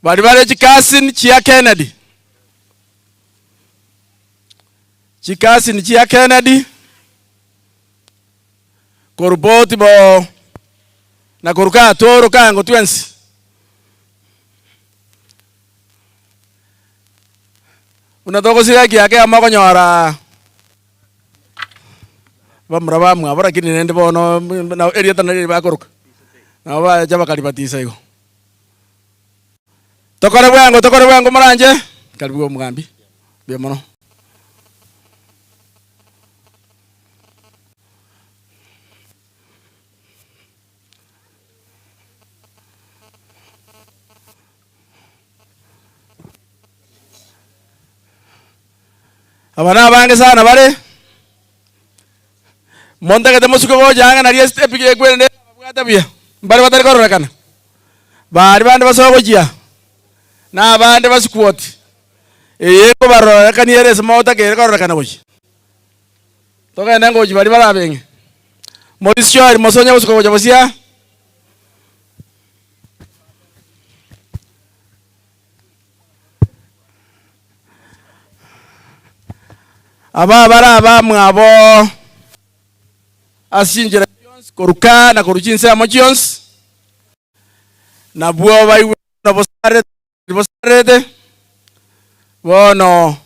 Baria bare chikasin chia Kennedy, chikasin chia Kennedy, korwa Portball na korwa Katoro kango twensi. Buna togosira ekiagera mokonyora bamura bamwabo lakini rende bono erieta nari bakoroka, nabo bacha bakaribatisa igo. Tokore bwango, tokore bwango moranche, karibu omogambi, mbuya mono. Aba nabange sana bare, montagete mosuke gocha ang'e naria epiki ekwerende ababwate buya, mbare batari kororekana. Baria bande basoe gochia, na abande basikuoti, eye ekobarorekania ere ase motakere kororekana gochia. Togende ngochia baria barabeng'e. Maurice Joel mosonye gosuka gocha bosia. Aba bare abamwabo ase chinchera chionsi korwa na korwa chinsemo chionsi, nabwo baigwe buna bosarete bosarete, bono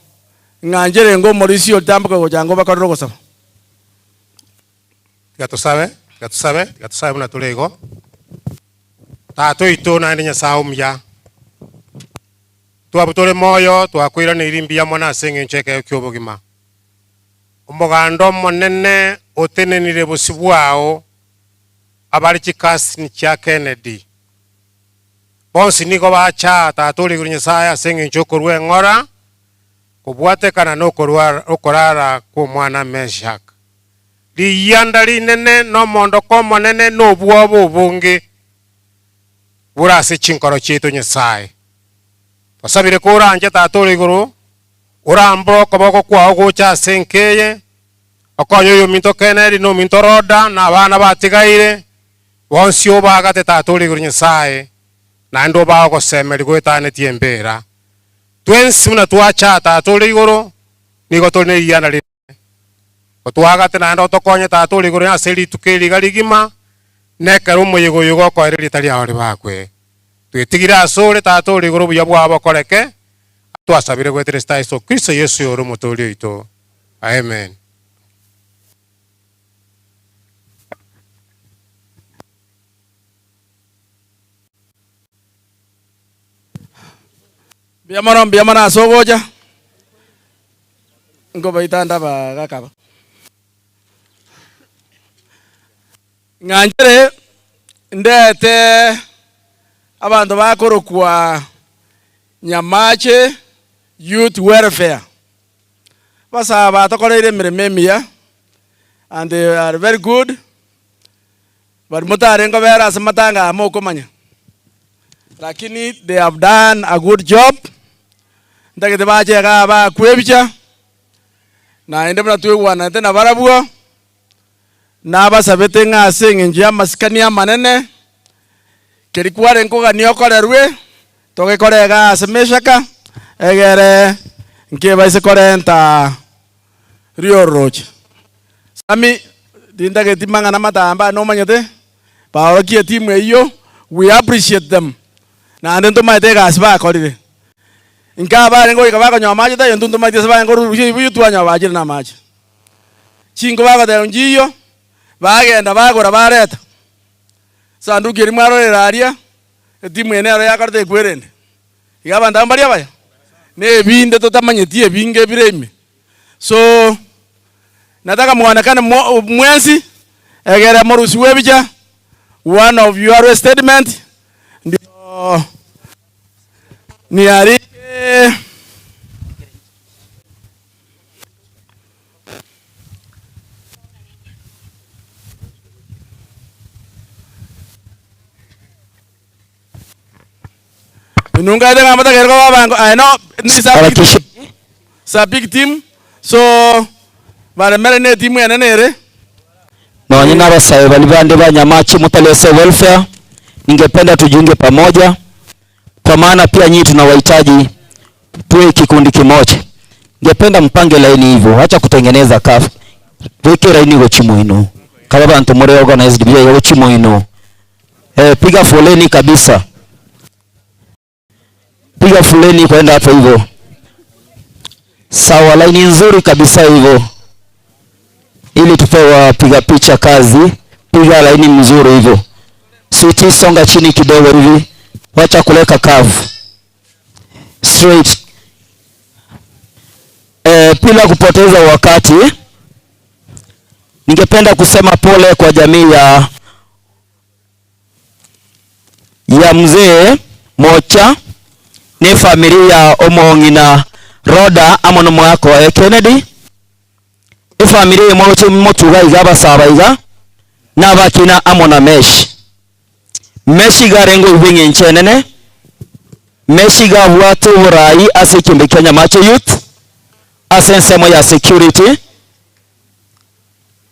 ng'anchere ng'a omorisia otamboke gocha ango bakorere ogosaba. Tiga tosabe, tiga tosabe, tiga tosabe buna tore igo. Tata oito naende Nyasae omuya. Twabwo tore moyo, twakoiraneirie mbuya mono ase engencho y'ekeegwa ki'obogima. Omoganda omonene otenenire bosio bwao, abare chikasini chia Kennedy, bonsi nigo bacha Tata ore igoro Nyasae ase engencho y'okorua eng'ora, kobwatekana nokorwara okorara kw'omwana Meshak. Riyianda rinene na omondoko omonene na obwoba obonge bore ase chinkoro chiaito Nyasae. Twasabire koranche Tata ore igoro, orambore okoboko kwao gocha ase enka eye, okonye oyominto Kenedi na ominto Roda na abana batigaire, bonsi obaagate Tata ore igoro Nyasae, naende obae ogosemeria goetanetie embera. Twensi buna twacha Tata ore igoro, nigo tore ne riyianda rinene. Otwagate naende otokonye Tata ore igoro ase rituko eri iga rigima, na ekero omoyega oyo gokoera erieta riao ribakwe. Twetigire asore Tata ore igoro obuya bwao bokoreke, twasabire goetera esita Yeso Kristo Yeso oyore Omotoori oito. Amen. Mbuya mono, mbuya mono ase ogocha. Nkobaita ndabagaka aba. Ng'anchere ndete abanto bakorokwa Nyamache Youth Welfare. Abasae batokoreire emeremo emiya and they are very good, baria motarenge kobera ase matanga aya mokomanya, lakini they have done a good job. Ntagete bache igaa bakwe ebicha, naende buna tweigwananete nabarabwo, nabasabete ng'a ase eng'encho y'amasikani amanene, keria kwarenge kogania okorerwe, togekore igaa ase Meshaka, egere nkebaise korenta riororoche. Sami, tintageti mang'ana matambe aya nomanyete, baorokia etimu eyio, we appreciate them. Naende ntomaete egasi bakorire. Inka abarenge goika bakonywa amache taiyo intwe ntomaeti ase barenge korusia ebibuyu twanywa bachire na amache. Chinko bagoteba nchiyo, bagenda bagora bareta. Esanduki eria mwarorire aria, etimu eye nero yakorete ekwerende. Iga abanto aba mbari abaya? Na ebinde totamanyeti ebinge bire ime. So, nataka muonekane mwensi, egere morusigwe ebicha, one of your statement, ndio niarike Inungaete ng'a motagere koba abango aye no it's a big team. It's a big team so baremere ne etimu enene ere. Nonye nabasae baria bande ba Nyamache motari ase welfare, ningependa tujiunge pamoja kwa maana pia nyinyi tunawahitaji tuwe kikundi kimoja. Ningependa mpange laini hivyo, acha kutengeneza kafu. Weke laini gochi moino. Kaba bantu more organized buya gochi moino. Eh, piga foleni kabisa. Piga foleni kwenda hapo hivyo. Sawa, laini nzuri kabisa hivyo. Ili tupe wapiga picha kazi. Piga laini mzuri hivyo. Switi, songa chini kidogo hivi. Wacha kuleka kavu. Straight. Eh, bila kupoteza wakati, ningependa kusema pole kwa jamii ya ya mzee Mocha ni familia ya omong'ina Roda amo nomogaka oye Kennedy efamiri eye moroche motuga iga abasaba iga nabakina amo na Mesh Mesh iga arenge oibe eng'encho enene Mesh iga abwate oborai ase ekiombe kia Nyamache Youth ase ensemo ya security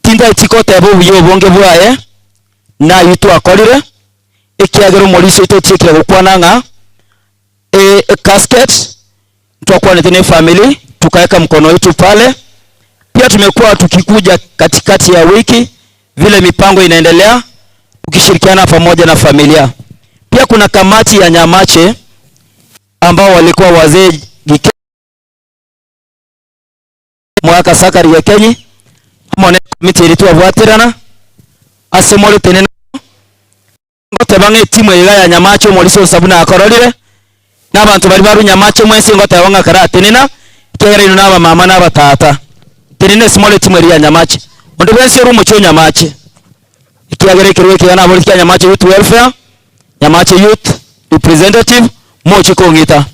Tintageti goteba obuya obonge bwaye, na ayio twakorire, ekiagera omorisia oito otiekire gokwana ng'a e casket ntwakwanete ne family tukaeka mkono wetu pale. Pia tumekuwa tukikuja katikati ya wiki vile mipango inaendelea, tukishirikiana pamoja na familia. Pia kuna kamati ya Nyamache ambao walikuwa wazee Omogaka Sakari Gekenyi, amo nekomiti eria twabwaterana ase more tenena ngoteba ng'a etimu eye iga ya Nyamache omorisia o Sabuna akororire, Na abanto baria barwe nyamache mwensi ngoteba ng'a karatenena, ekiagera inwe nabamama na abatata. Tenena ase more etimu eria ya nyamache. Onde bwensi ore omochie o nyamache, ekiagera ekerogo ekiya naboretie kia Nyamache Youth Welfare, Nyamache Youth Representative, moche kong'ita.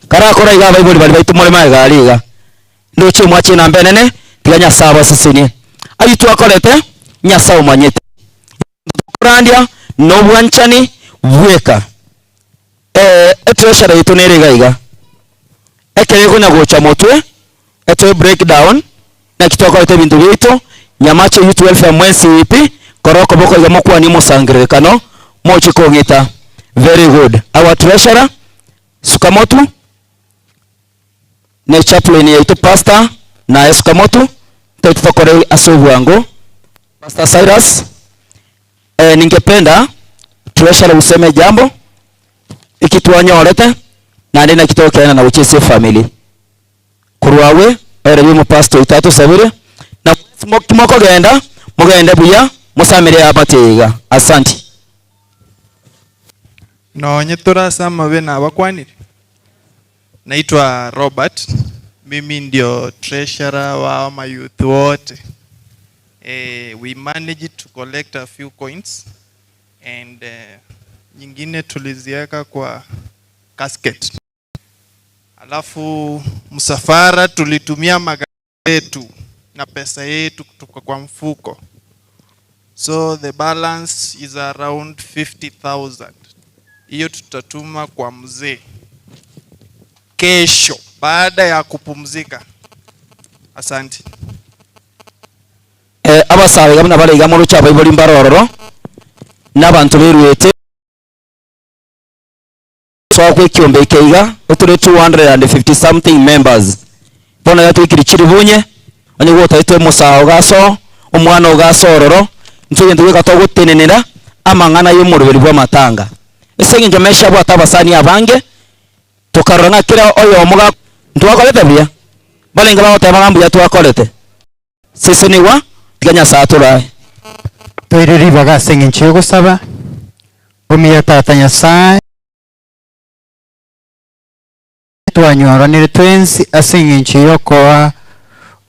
Karakore iga abaibori baria baito more magega aria iga. Ndoche mwache enamba enene, tiga Nyasae abasesenie. Ayio twakorete, Nyasae omanyete. Tokorandia nobwanchani bweka. Ee, etreasury yaito nere iga iga. Ekero ekonya gocha motwe, etoe breakdown, naki twakorete ebinto biaito, Nyamache Youth Welfare mwensi pi, kora okoboko iga mokwanie omosangererekano, moche kong'ita. Very good. Our treasurer, suka motu, ne chaplain yaito pastor, naye suka motu, toche tokore ase obwango. Pastor Cyrus, eh, ningependa treasurer useme jambo eki twanyorete naende naki tokeena na gochia ase efamily. Korwa abwe oererie omopastor oito atosabere na mwensi mokogenda mogende buya mosamere eamate eye iga. Asanti. Nonye tore ase amabe nabakwanire. Naitwa Robert, mimi ndio treasurer wa mayouth wote. Eh, we managed to collect a few coins and eh, nyingine tuliziweka kwa casket. Alafu msafara tulitumia magari yetu na pesa yetu kutoka kwa mfuko. So the balance is around 50,000. Hiyo tutatuma kwa mzee kesho baada ya kupumzika. Asante. Eh, abasae iga buna bare iga moroche abaibori mbare ororo, na abanto beruete. Soa kwa ekiombe eke iga, otore 250 something members. Bono iga twaikire chiribunye, onye gotaete omosae ogo ase omwana ogo ase ororo, intwe egento geka togotenenera amang'ana ya omoroberi bw'amatanga. Ase eng'encho Mesha abwate abasani abange, tokarora ng'a kera oyomo ga ntwakorete buya, barenge bagoteba ng'a mbuya twakorete. Sesenigwa, tiga Nyasae atorae. Toire ribaga ase engencho y'ogosaba, Omuya Tata Nyasae, twanyoranire twensi ase engencho y'okoa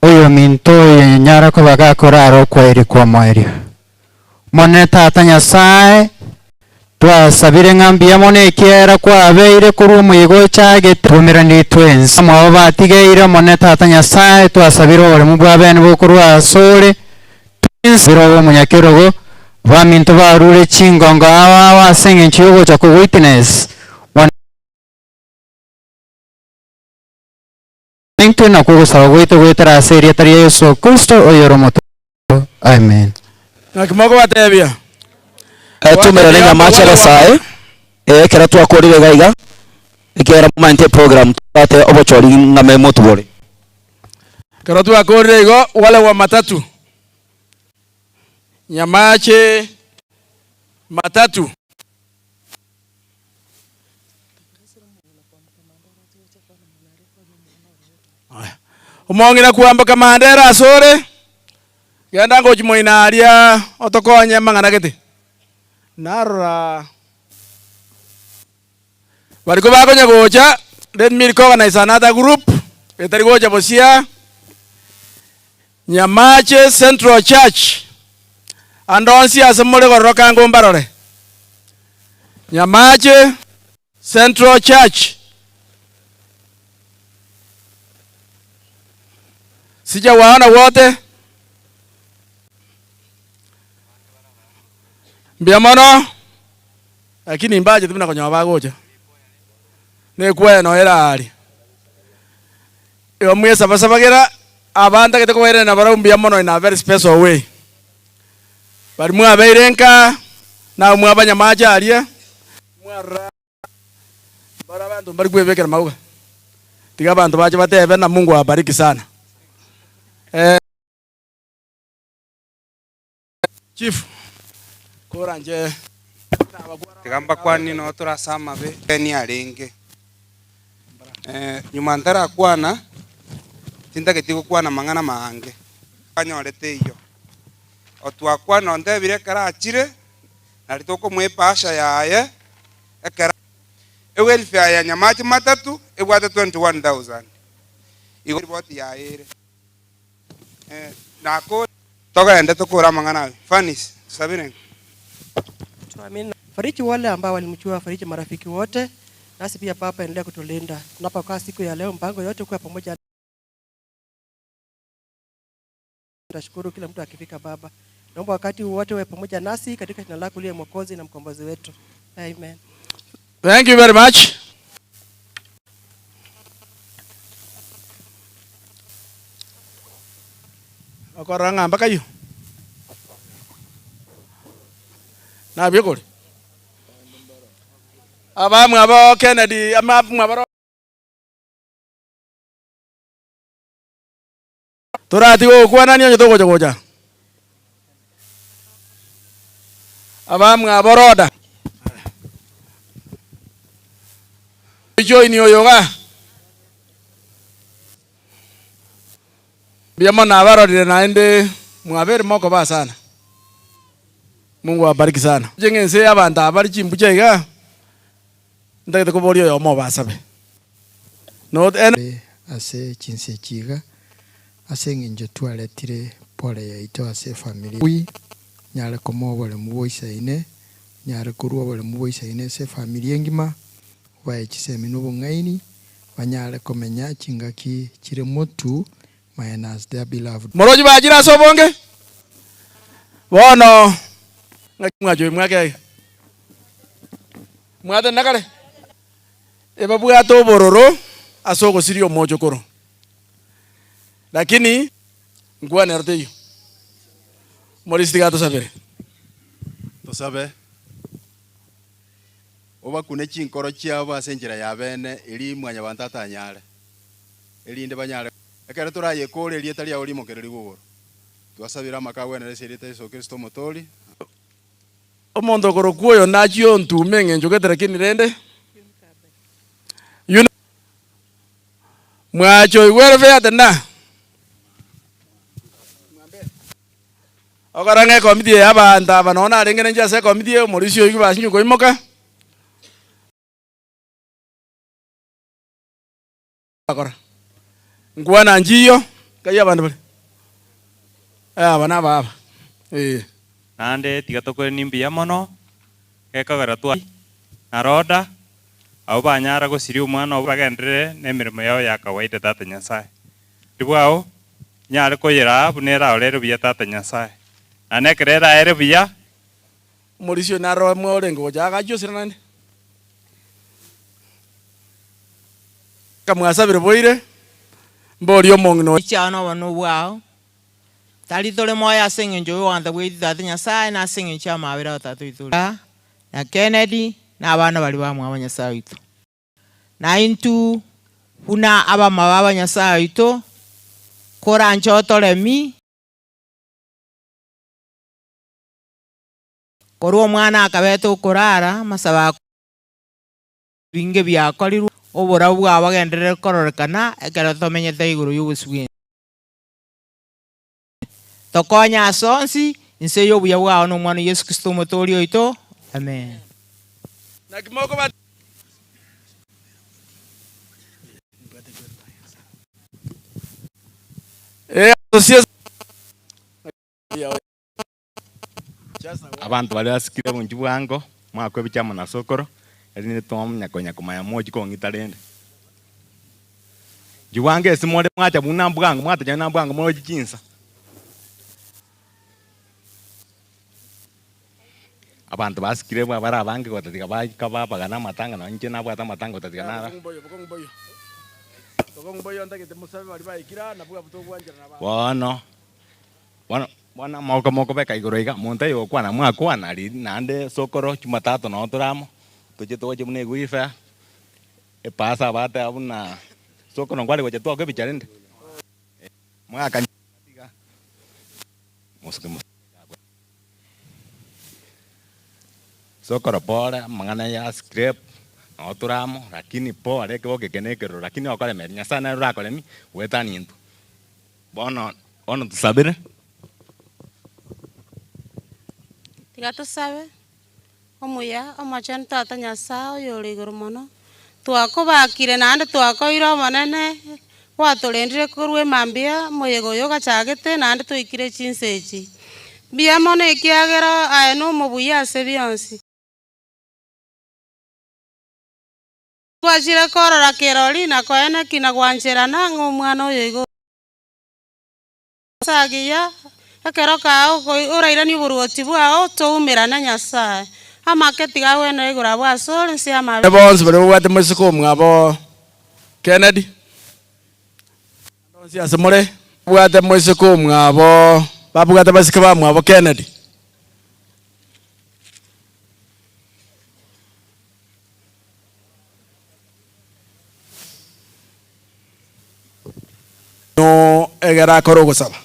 oyominto oyo nyara koba gakorara okwaeri kw'omoerio. Omonene Tata Nyasae, Twasabire ng'a mbuya mono ekiagera kwabeire korwa omoyega ochagete twaumeranire twensi. Abamwabo batigeire Omonene Tata Nyasae, twasabire oboremu bwa bene bokorwa asore twensi. Bire obe omonyakerogo, abaminto barure chingongo ao ao ase engencho y'ogocha ko witness. Intwe nakwo ogosaba gwaito goetera ase erieta ria Yeso Kristo oyore Omotoori. Amen. Naki mokobatebia? Tumerane nyamache abasae, eh, ekero twakorire iga iga, ekiagera momanyete eprogram tobwate obochori ng'a memotubore. Ekero twakorire igo, wale wa matatu, Nyamache matatu. Omong'ina kwamboka Mandera asore, genda ngochia moino aria otokonye amang'ana gete. Narora barikwo bakonya gocha, let me recognize another group etari gocha bosia, Nyamache Central Church, ande onsi ase more gororoka ango mbarore. Nyamache Central Church. Sijawaona wote. Mbuya mono, lakini mbachete buna konyoba bagocha. Nekweno ere aria. Igo mwesabasabagera aba ntagete kobairania nabarabwo mbuya mono in a very special way. Baria mwabeire nka, nabo mwabanyamache aria, mwarora mbare abanto mbari kwebekera mauga. Tiga abanto bache batebe na Mungu awabariki sana. Eh, Chief, koranche Tiga mbakwanie noo tore ase amabe eni arenge. Eh, nyuma ntarakwana, tintageti gokwana amang'ana maange. Anyorete eyio. Otwakwana ontebire ekero achire, nari tokomoa epasha yaye, ekero. Ewelfare ya Nyamache matatu ebwate 21,000. Igo ripoti yaye ere. Nakore togende tokore amang'ana aye. Fanis, tusabire. Tuamini. Fariji wale ambao walimjua, fariji marafiki wote, nasi pia Baba, endelea kutulinda tunapokaa siku ya leo, mpango yote kuwa pamoja. Tunashukuru kila mtu akifika Baba, naomba wakati wote uwe pamoja nasi katika jina lako uliye Mwokozi na mkombozi wetu, amen. Thank you very much. Okorora ng'a mpaka ayio nabio kore. Abamwabo Kennedy ama mwabaro Toratige gokwanania onye togocha gocha. Abamwabo Roda. Join oyo iga. Mbuya mono abarorire naende mwabeire mokobaa sana. Mungu awabariki sana. Inche ng'ense y'abanto aba bare chimbuche iga, ntagete koboria oyomo obasabe. Not any. Ase chinse echi iga, ase eng'encho twaretire pole yaito ase efamiri eye, nyare komoa oboremu boisaine, nyare korua oboremu boisaine ase efamiri engima, obae chisemi na obong'aini, banyare komenya chingaki chire motu minus their beloved. Morochi bachire ase obonge, bono ng'aki mwachoire mwake iga? Mwatenena kare? Ebabwate obororo ase ogosiria omochokoro, lakini nkwana ero teiyo. Morisi tiga atosabere. Tosabe. Obakune chinkoro chiabo ase enchera ya bene, eria Mwanyabanto atanyare, erinde banyare. Ekero torayekoore erieta riao rimokererigwe igoro. Twasabire amaka agwenere ase erieta Yeso Kristo Omotoori. Omonto okorokwa oyo nachie ontume eng'encho gete lakini rende you mwacha oigwere feate na okora ng'a ekomiti eye abanto aba nonye narenge ninche ase ekomiti eye omorisia oyio basinye koimoka. Bakora. Nkwana nchiyo, nkai abanto baria? Aba naba aba, ee. Naende tiga tokweranie mbuya mono, gekogera twa na Roda, abwo banyara gosiria omwana obo bagenderere nemeremo yabo ya kawaida Tata Nyasae. Ribwao, nyare koyeraa buna eraorere buya Tata Nyasae. Naende ekero eraere buya. Omorisia oyo naro omwe orenge gocha agachia osira naende. Kamwasabire boire, mborie omong'ina oyo. Chiao nobo nobwao, tari tore moyo ase engencho y'ogwancha gwaito Tata Nyasae, na ase engencho y'amabera ao Tata oito ore na Kennedy na abana baria bamwabo Nyasae oito. Na intwe buna abamwabo aba Nyasae oito, koranche otoremi. Korwa omwana akabete okorara, amasabo a. Binge biakorirwe, oborabu bwabo bogenderere kororekana ekero tomenyete igoro y'obosio bw'ense. Tokonye ase onsi, inse y'obuya bwao na Omwana o Yesu Kristo Omotooria oito. Amen. Naki mokoba. Abanto baria basikire bonsi bwango, mwakwa ebichamo na sokoro, erinde twamanya konya komanya mochie kong'ita rende. Inchuo bwango ase more mwacha buna mbwango, mwatacha buna mbwango moroche chinsa. Abanto basikire bwa bare abange gotatiga baika babagana amatanga nonya inche nabwate amatanga gotatiga nara. Bono. Bono, bono amaboko mokobeka igoro iga, monto aye ogokwana mwakwana riria naende sokoro Jumatatu noo tore amo, toche toche buna egwifea, epasa abateba buna sokoro nkware gocha twakwa ebicha rende, mwaka tiga mosuke mosuke Sokoro pore, amang'ana ya scrape, noo tore amo, lakini pore ekeboka eke na ekeroro, lakini okoremeria, Nyasaye nere orakoremie, goetania intwe. Bono, bono tusabere. Tiga tosabe, Omuya, Omochenu Tata Nyasae oyore igoro mono, Twakobakire naende twakoire Omonene, gwatorendire korwa emambia omoyega oyo ogachagete naende twaikire chinsa echi. Mbuya mono ekiagera aye nomobuya ase bionsi. Twachire korora kerori na koeneki na gwancherana ng'a omwana oyo igo Ase agiya, ekero kao orairanie oboruoti bwao, toumerane Nyasae. Amake tiga agwenere igoro abwo asore inse y'amabe. Bonsi baria babwate moiseke omwabo Kennedy, naende onsi ase more babwate moiseke omwabo, babwate basike bamwabo Kennedy. No egere akore ogosaba.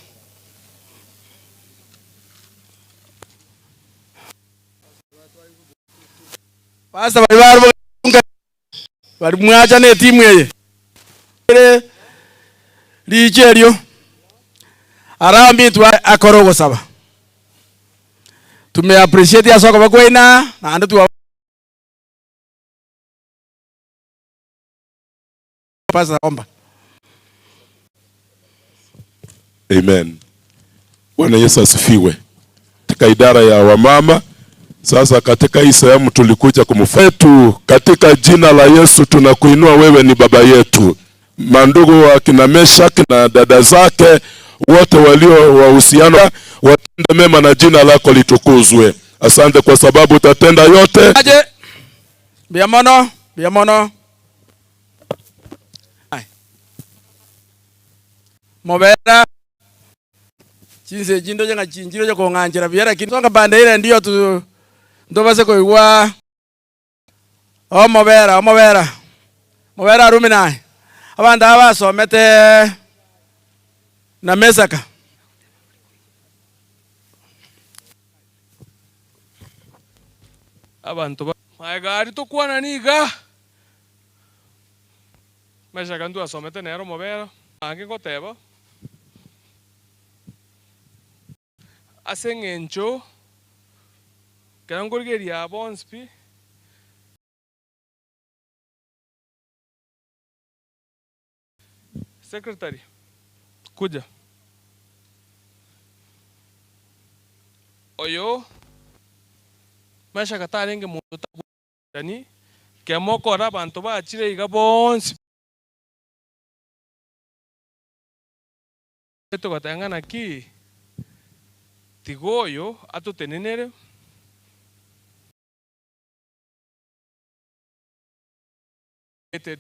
Pastor baria bare bogenka bari mwacha na etimu eye ere riicho erio around intwe akore ogosaba. Tume appreciate ase okoba kwaino aa naende twa. Pastor omba. Amen. Bwana Yesu asifiwe. Katika idara ya wamama sasa, katika hii sehemu tulikuja kumfetu katika jina la Yesu tunakuinua wewe, ni baba yetu. Mandugu wa kina Meshak na dada zake wote walio wa uhusiano watende mema na jina lako litukuzwe. Asante kwa sababu utatenda yote. Aje. Mbuya mono, mbuya mono. Mobera chinsa echi ndoche ng'a chinchire oche kong'anchera buya lakini songa pande ere ndio tu ntobase koigwa omobera omobera mobera arumi naye abanto aba basomete na Mesaka. Abanto ba. Magega aria tokwanani iga. Meshaka ntwasomete nere omobera. Ange ngoteba, ase eng'encho ekero nkorigereria aba bonsi pi. Secretary, kuja. Oyo Meshaka tarenge monto otabwatani, kemo okora abanto bachire iga bonsi. Togoteba ng'a naki, tiga oyo atotenenere.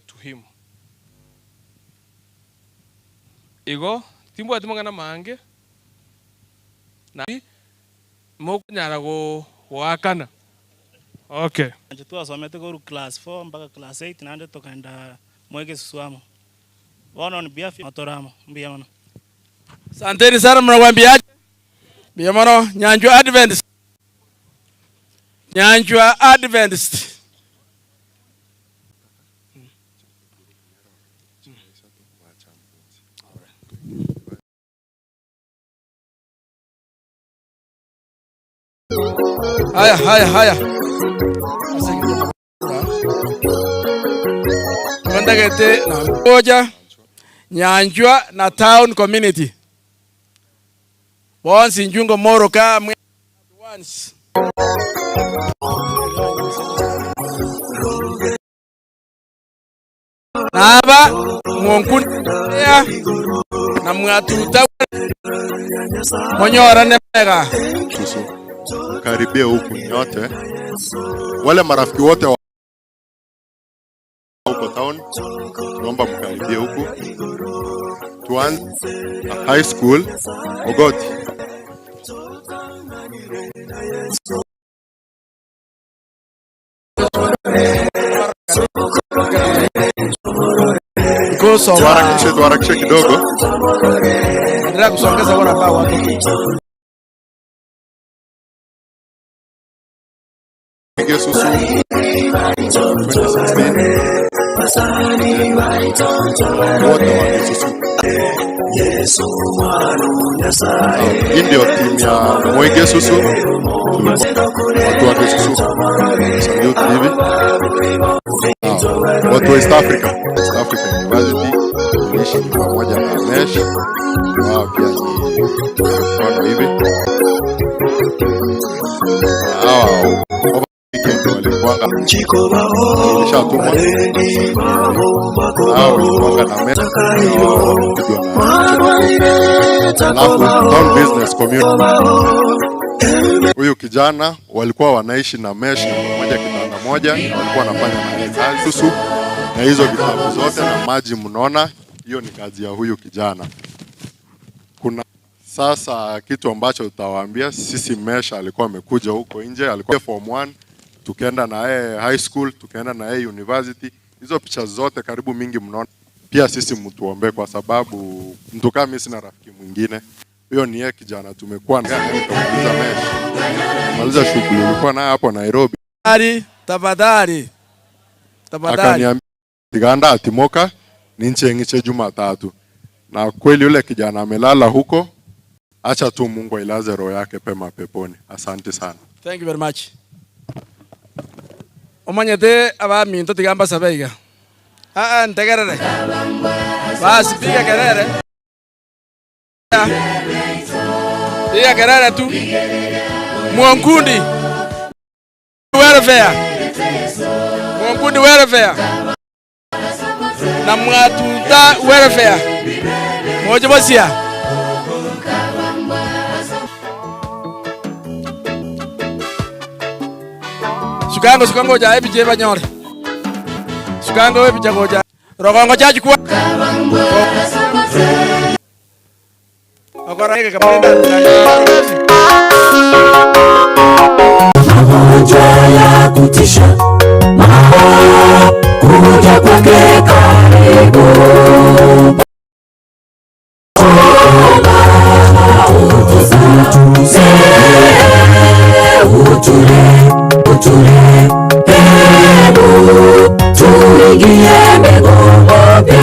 To him. Igo timbwati mang'ana mange, na mokonyara goakana. Okay. Inche twasomete korwa class four mpaka class eight naende tokaenda mwegesusu amo. Bono on behalf ya tore amo. Mbuya mono. Asanteni sana mnakwambia aje? Mbuya mono Nyanchwa Adventist. Nyanchwa Adventist. Haya, haya, haya. Ndagete na moja Nyanchwa na town community bonsi njungo moroka mwe once. Naba mwonkunea na mwatuta monyorane mega. Susu, karibia huku nyote, wale marafiki wote wa huko town, naomba mkaribie huku. Tuanze high school Ogoti. Tuharakishe, tuharakishe kidogo. Endelea kusongeza wale ambao wako Piga susu 2016 wote wa Gesusu. Hii ndio timu ya Moi Gesusu. Tulikuwa watu wa Gesusu. Salute hivi. watu wa East Africa, East Africa University, tuliishi nyumba moja na Mesh, wao pia ni mfano hivi. Na hawa over weekend walikuwanga nilishatumwa na hao walikuwanga na Mesh na wao walipigwa na alafu town business community. Huyu kijana walikuwa wanaishi na Mesh nyumba moja kitanda moja, na walikuwa wanafanya naye kazi Susu, na hizo vitabu zote na maji mnaona, hiyo ni kazi ya huyu kijana. Kuna sasa kitu ambacho tutawaambia sisi, Mesh alikuwa amekuja huko nje, alikuwa form 1, tukaenda na yeye high school, tukaenda na yeye university. Hizo picha zote karibu mingi mnaona. Pia sisi mtuombe, kwa sababu mtu kama mimi sina rafiki mwingine. Huyo ni yeye kijana tumekuwa naye, nikamuuliza Mesh, maliza shughuli ulikuwa naye hapo Nairobi, Tafadhali, tafadhali. Tafadhali. akaniambia Tiganda atimoka ninche ngiche Jumatatu, na kweli yule kijana amelala huko. Acha tu Mungu ailaze roho yake pema peponi. Asante sana. Thank you very much. Omanyete abaminto tiga mbasabe iga. Ah, ah, ntegerere. Basi piga kelele. Piga kelele tu. Mwankundi welfare. Mwankundi welfare. Na mwatuta welfare. Moja bosia. Sukango sukango ja ebi je banyore. Sukango ebi jagoja. Rogongo chachukua. Okora kapenda. Magonjwa ya kutisha, kuja kwake karibu. Utuze, utule, utule, hebu tuingie mbingu mpya.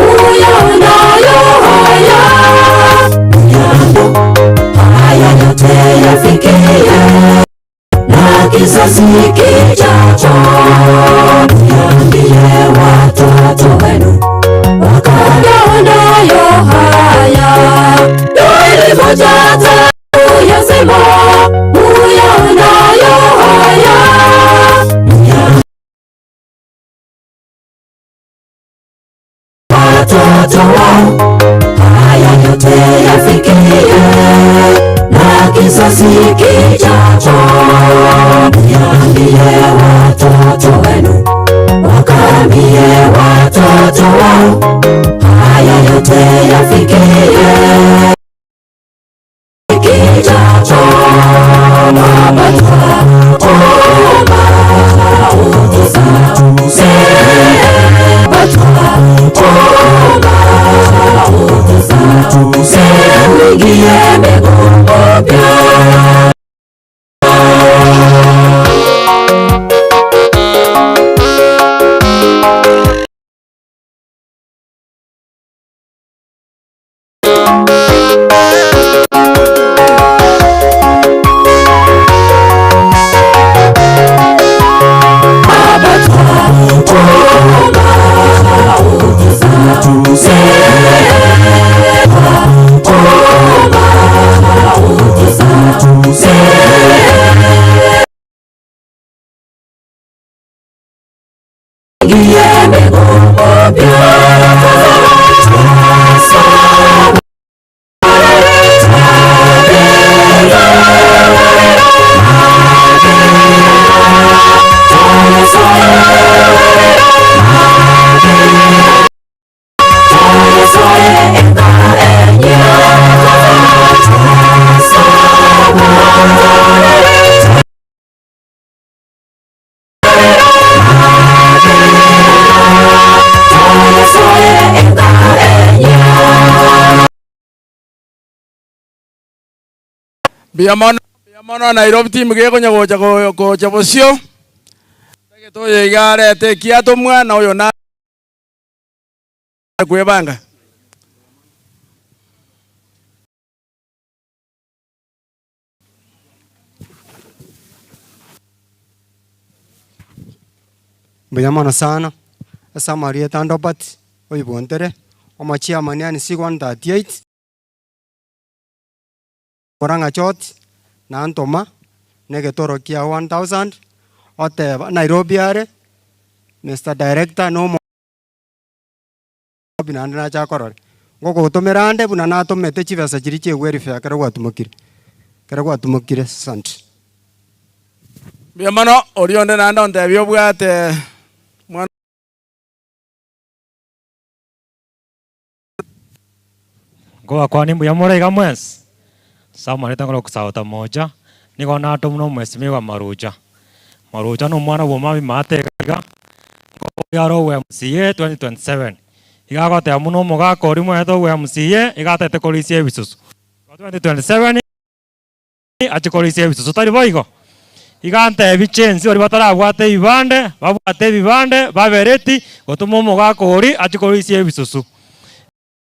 Uyaonayo haya, haya yote yafikie na kizazi kijacho. Niambie watoto wenu wakayaonayo haya, nilivyojaza kuyasema, uyaonayo haya. Watoto wao haya yote yafikie na kizazi kijacho. Niambie watoto wenu wakaambie watoto wao haya yote yafikie kijacho. Baba twaomba utusamehe, twaomba utusamehe, uingie mbingu mpya. Mbuya mono, mbuya mono Nairobi team gekonya gocha gocha bosio, ntagete oyo iga arete ekiato mwana oyo na kwebanga. Mbuya mono sana, ase amarieta a Robert oibontere, omochairman NC 138. Korang'a chot, nantoma, na egetoro kia 1000, oteba Nairobi are, Mister Director na omo naende nacha korora. Ngogotomera ande buna natomete chibesa chiria chia welfare ekero gwatumokire, ekero gwatumokire asante. Mbuya mono, oria onde naende ontebie obwate mwana. Nkobakwania mbuya more iga mwensi? Ase amareta nkore okusauta mocha, nigo natomwa na omwesimigwa Marucha. Marucha na omwana bwa omwami Maate iga iga, oyo are owe MCA 2027. Iga agoteba buna omogaka oria omwenerete owe MCA, iga atagete korisia ebisusu. 2027 achie korisia ebisusu, tari boigo? Iga ntebi chensi baria batarabwate ebibande, babwate ebibande, babe ready gotoma omogaka oria achie korisia ebisusu.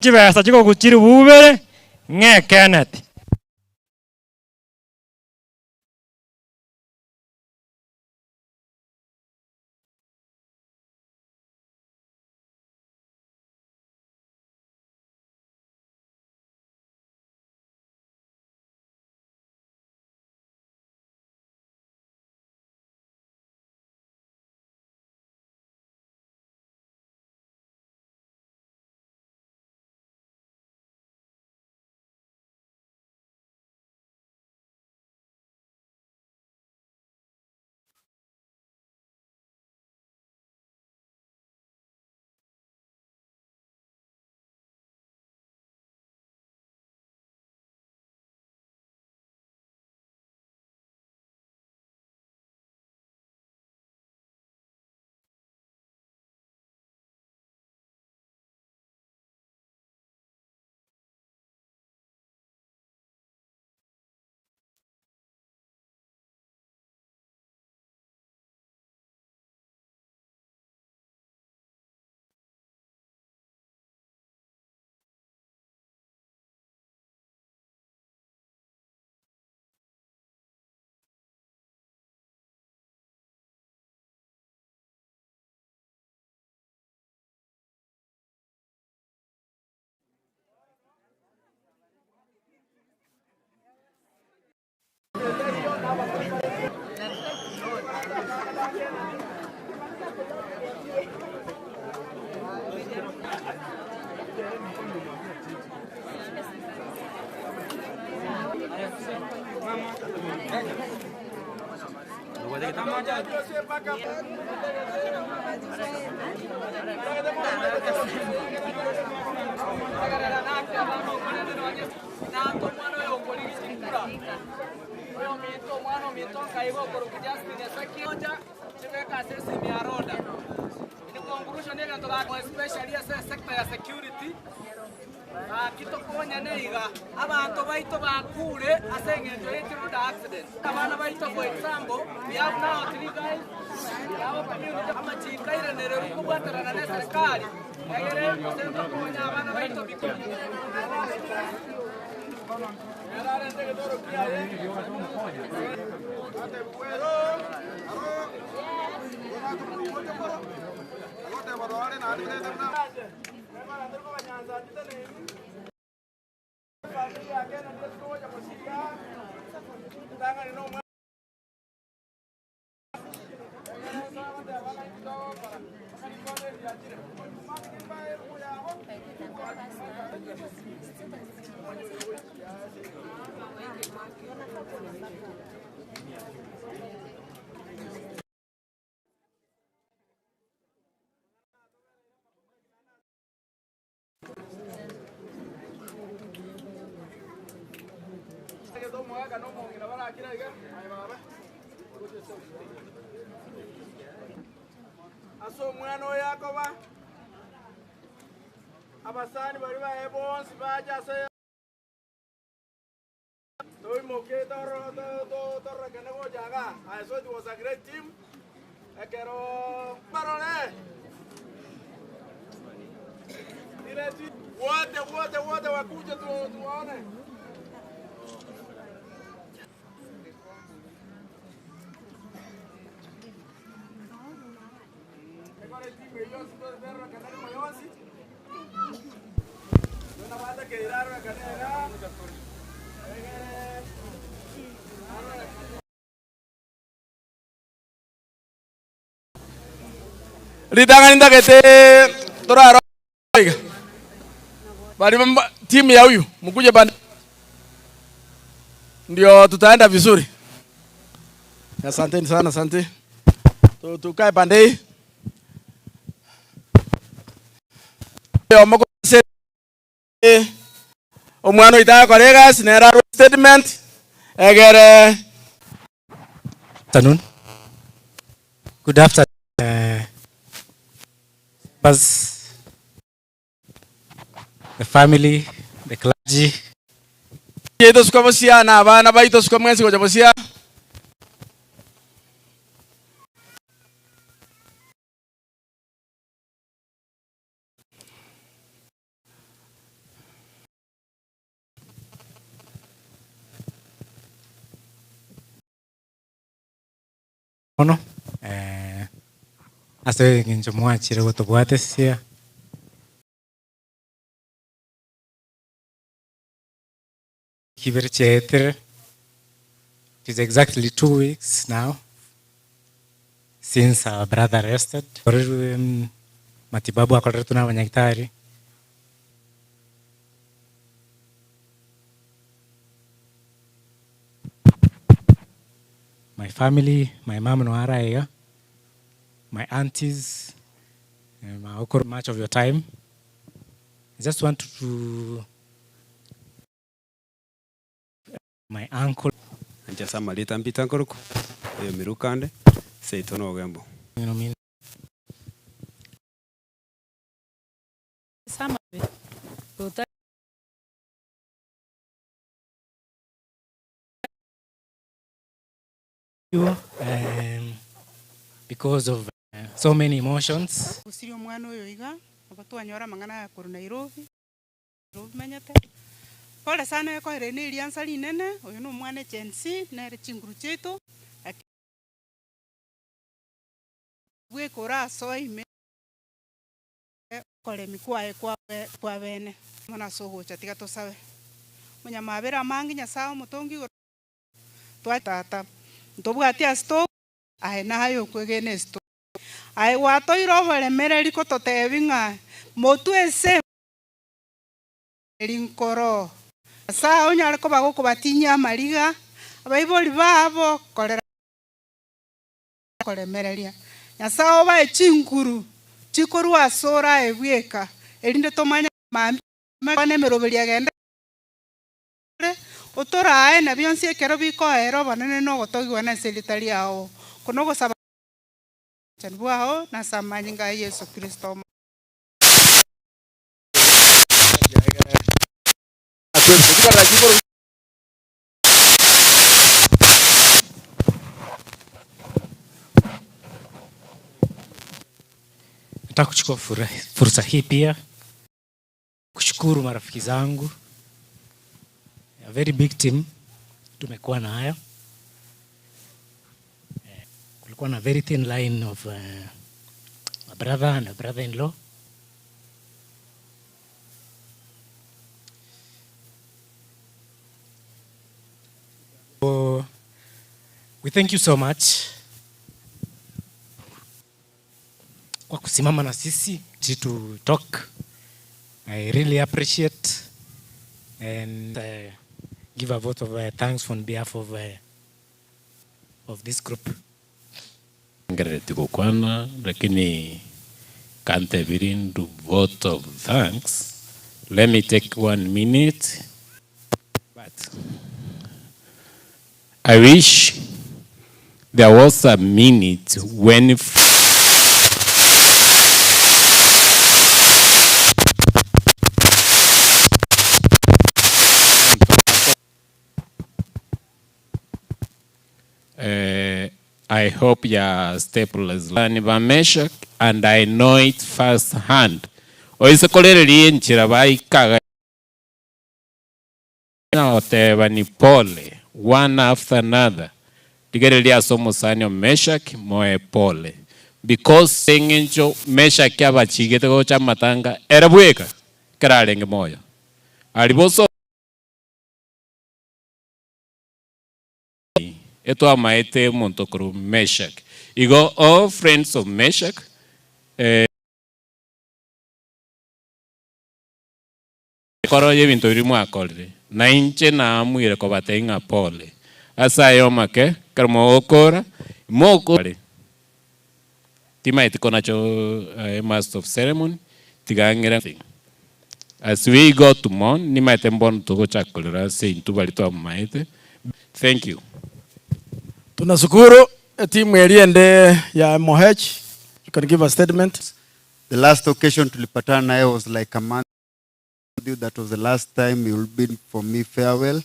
Chibesa chigoku chilifu ibere ng'e Kenneth. Ase omwana oyo akoba, abasani baria baye bonsi bache ase. Toimoke toro to to tororekane gocha igaa. I saw it was a great team. Ekero barore ile ti wote wote wote wakuje tu tuwaone. Ekore team eyio yonsi torerekane rimo yonsi. Buna batakeire arorekane igaa. Egere arorekane. Ritang'ani ntagete toraro iga bari timu ya huyu mkuje pande ndio tutaenda vizuri. Asanteni sana, asante. Tukae pande hii. Oyomo ase omwana oito agakora egasi nere arwe statement egere. Afternoon. Good afternoon, members, the family, the clergy. Yaito suka bosia na abana baito suka mwensi gocha bosia. Bono eh, ase eng'encho mwachire gotobwatesia. Chibere chiaetire, it is exactly 2 weeks now since our brother arrested. Korerwe matibabu akoreretwe na abanyagitari. My family, my mom no araiga, my aunties, I much of your time. I just want to my uncle. Inche ase amarita mbita nkorokwa, oyo Mirukande, seito na ogembo. You know, mean Samabe tota you because of so many emotions. Gosiria omwana oyo iga, nabo twanyora amang'ana aya korwa Nairobi, Nairobi menyete. Pole sana ekoeire na eriansa rinene, oyo na omwana Gen Z, nere chinguru chiaito, lakini bweka orasoe ime okoremi kwaye kwa kwa bene, bono ase ogocha tiga tosabe. Omonyamabera amange Nyasaye omotongi igoro twa tata, ntobwati ase to aye naye okwegena ase to. Aye gwatoire oboremereri kototebi ng'a motwe ase rinkoro. Nyasaye onyare koba gokobatinyia amariga, abaibori babo korera koremereria. Nyasaye obae chinguru chikorwa ase orae bweka, erinde tomanye mambia na emeroberi agende otorae na bionsi ekero bikoera obonene na ogotogiwa na ase erita riao. Kono ogosaba bwao na ase amanyinga a Yeso Kristo. Nataka kuchukua fursa hii pia kushukuru marafiki zangu, a very big team tumekuwa nayo. Kulikuwa na very thin line of a brother and a brother-in-law. So, we thank you so much kwa kusimama na sisi to talk. I really appreciate and give a vote of thanks on behalf of this group. Ngerereti gokwana lakini kantebiri ndu vote of thanks. Let me take one minute. But I wish there was a minute when I hope ya staples Ni ba Meshach and I know it first hand. Oise korereria enchera baikaga na goteba ni pole one after another. Rigereria ase omosani o Meshach moe pole because eng'encho Meshach abachigete gocha amatanga ere bweka ekero arenge moyo. Aria bosa Etwamaete omonto korwa Meshach. Igo all friends of Meshach eh. Ekoro y'ebinto biria mwakorire, na inche naamwire kobatebia ng'a pole ase aya omake, ekero mogokora, moko Timaeti konacha master of ceremony, tiga ng'ire As we go to mourn, nimaete mbono togochaka korera ase intwe baria twamamaete. Thank you. Tunashukuru etimu eria ende ya MOH, you can give a statement. The last occasion tulipatana naye was like a month that was the last time he will bid for me farewell.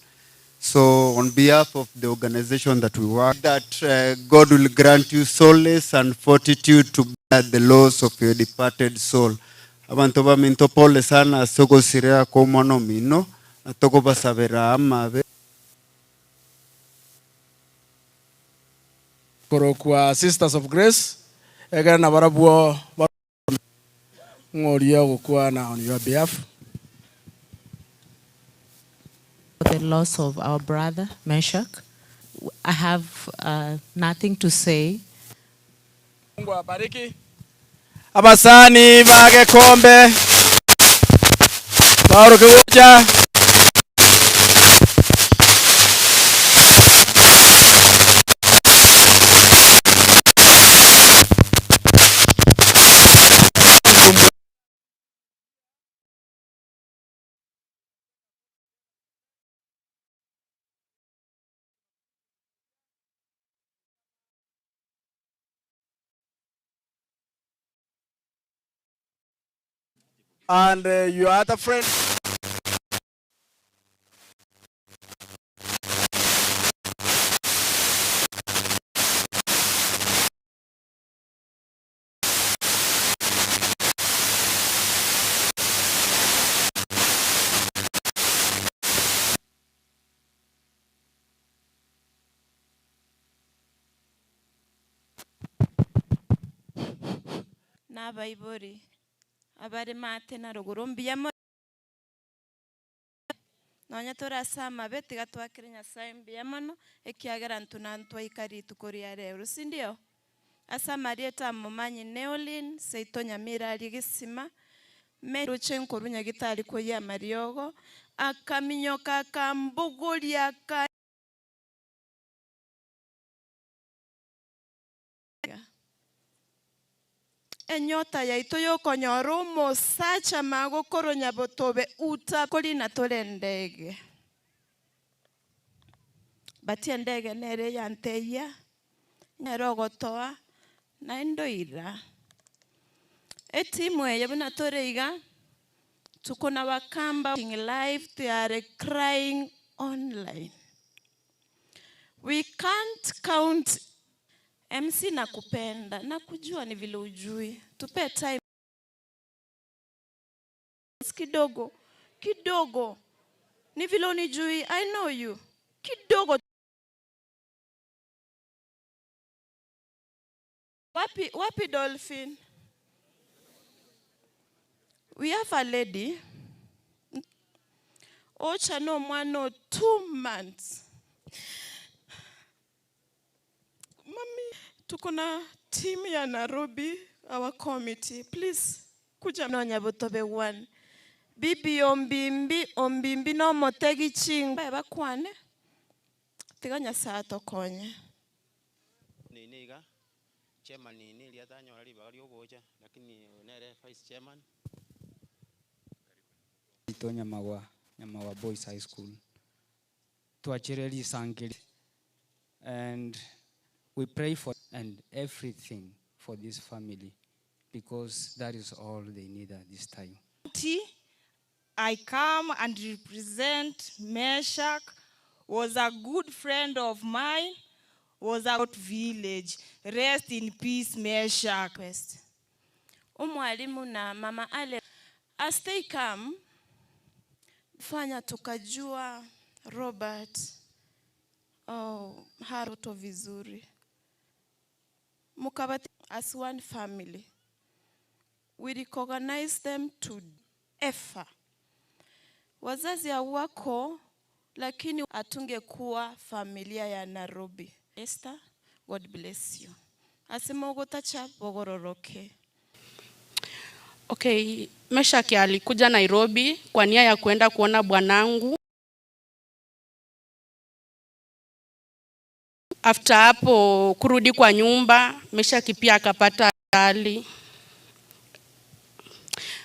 So on behalf of the organization that we work, that God will grant you solace and fortitude to bear the loss of your departed soul. Abanto baminto pole sana ase ogosiria kwa omwana omino, na tokobasabera amabe. Korokwa Sisters of Grace, ekero nabarabwo Ng'o oria ogokwana on your behalf? The loss of our brother Meshach. I have nothing to say. Mungu awabariki. Abasani ba gekombe baoroke gocha. And your other friend. Nabaibori abare maate na rogoro mbuya more. Nonya tore ase amabe, tiga twakere Nyasae mbuya mono, ekiagera intwe nantwaika rituko ria rero, sindio? Ase amarieta amomanyi Neolin, seito Nyamira aria Gesima, me roche nkorwa Nyagitari koyia amariogo, akaminyoka akambogoria aka. Enyota yaito y'okonyora omosacha magokoro nyabotobe uta korina tore endege. But endege nere eyanteyia, nere ogotoa, naende oira. Etimu eye buna tore iga, tuko na Wakamba live, they are crying online. We can't count MC nakupenda nakujua ni vile ujui tupe time kidogo kidogo ni vile unijui I know you kidogo wapi wapi dolphin we have a lady ocha nomwana o 2 months. Mami, tuko na team ya Nairobi, our committee. Please, kuja nonya botobe one. Bibi ombimbi, ombimbi no motegi ching. Bae bakwane. Tiga Nyasaye atokonye. Nini iga, chairman nini eria tanyora ribaga ria ogocha, lakini oyo nere vice chairman. Ito Nyamagwa, Nyamagwa Boys High School. Twachere risangeri and we pray for and everything for this family because that is all they need at this time. I come and represent Meshach, was a good friend of mine. was a village. Rest in peace, Meshack. West. Umwalimu na mama Ale as they come fanya tukajua Robert oh, haruto vizuri mukabati as one family we recognize them to efa wazazi hawako lakini hatungekuwa familia ya Nairobi. Esther, God bless you. Asema ugotacha bogororoke. Okay, Meshaki alikuja Nairobi kwa nia ya kuenda kuona bwanangu. After hapo kurudi kwa nyumba, Meshaki pia akapata ajali.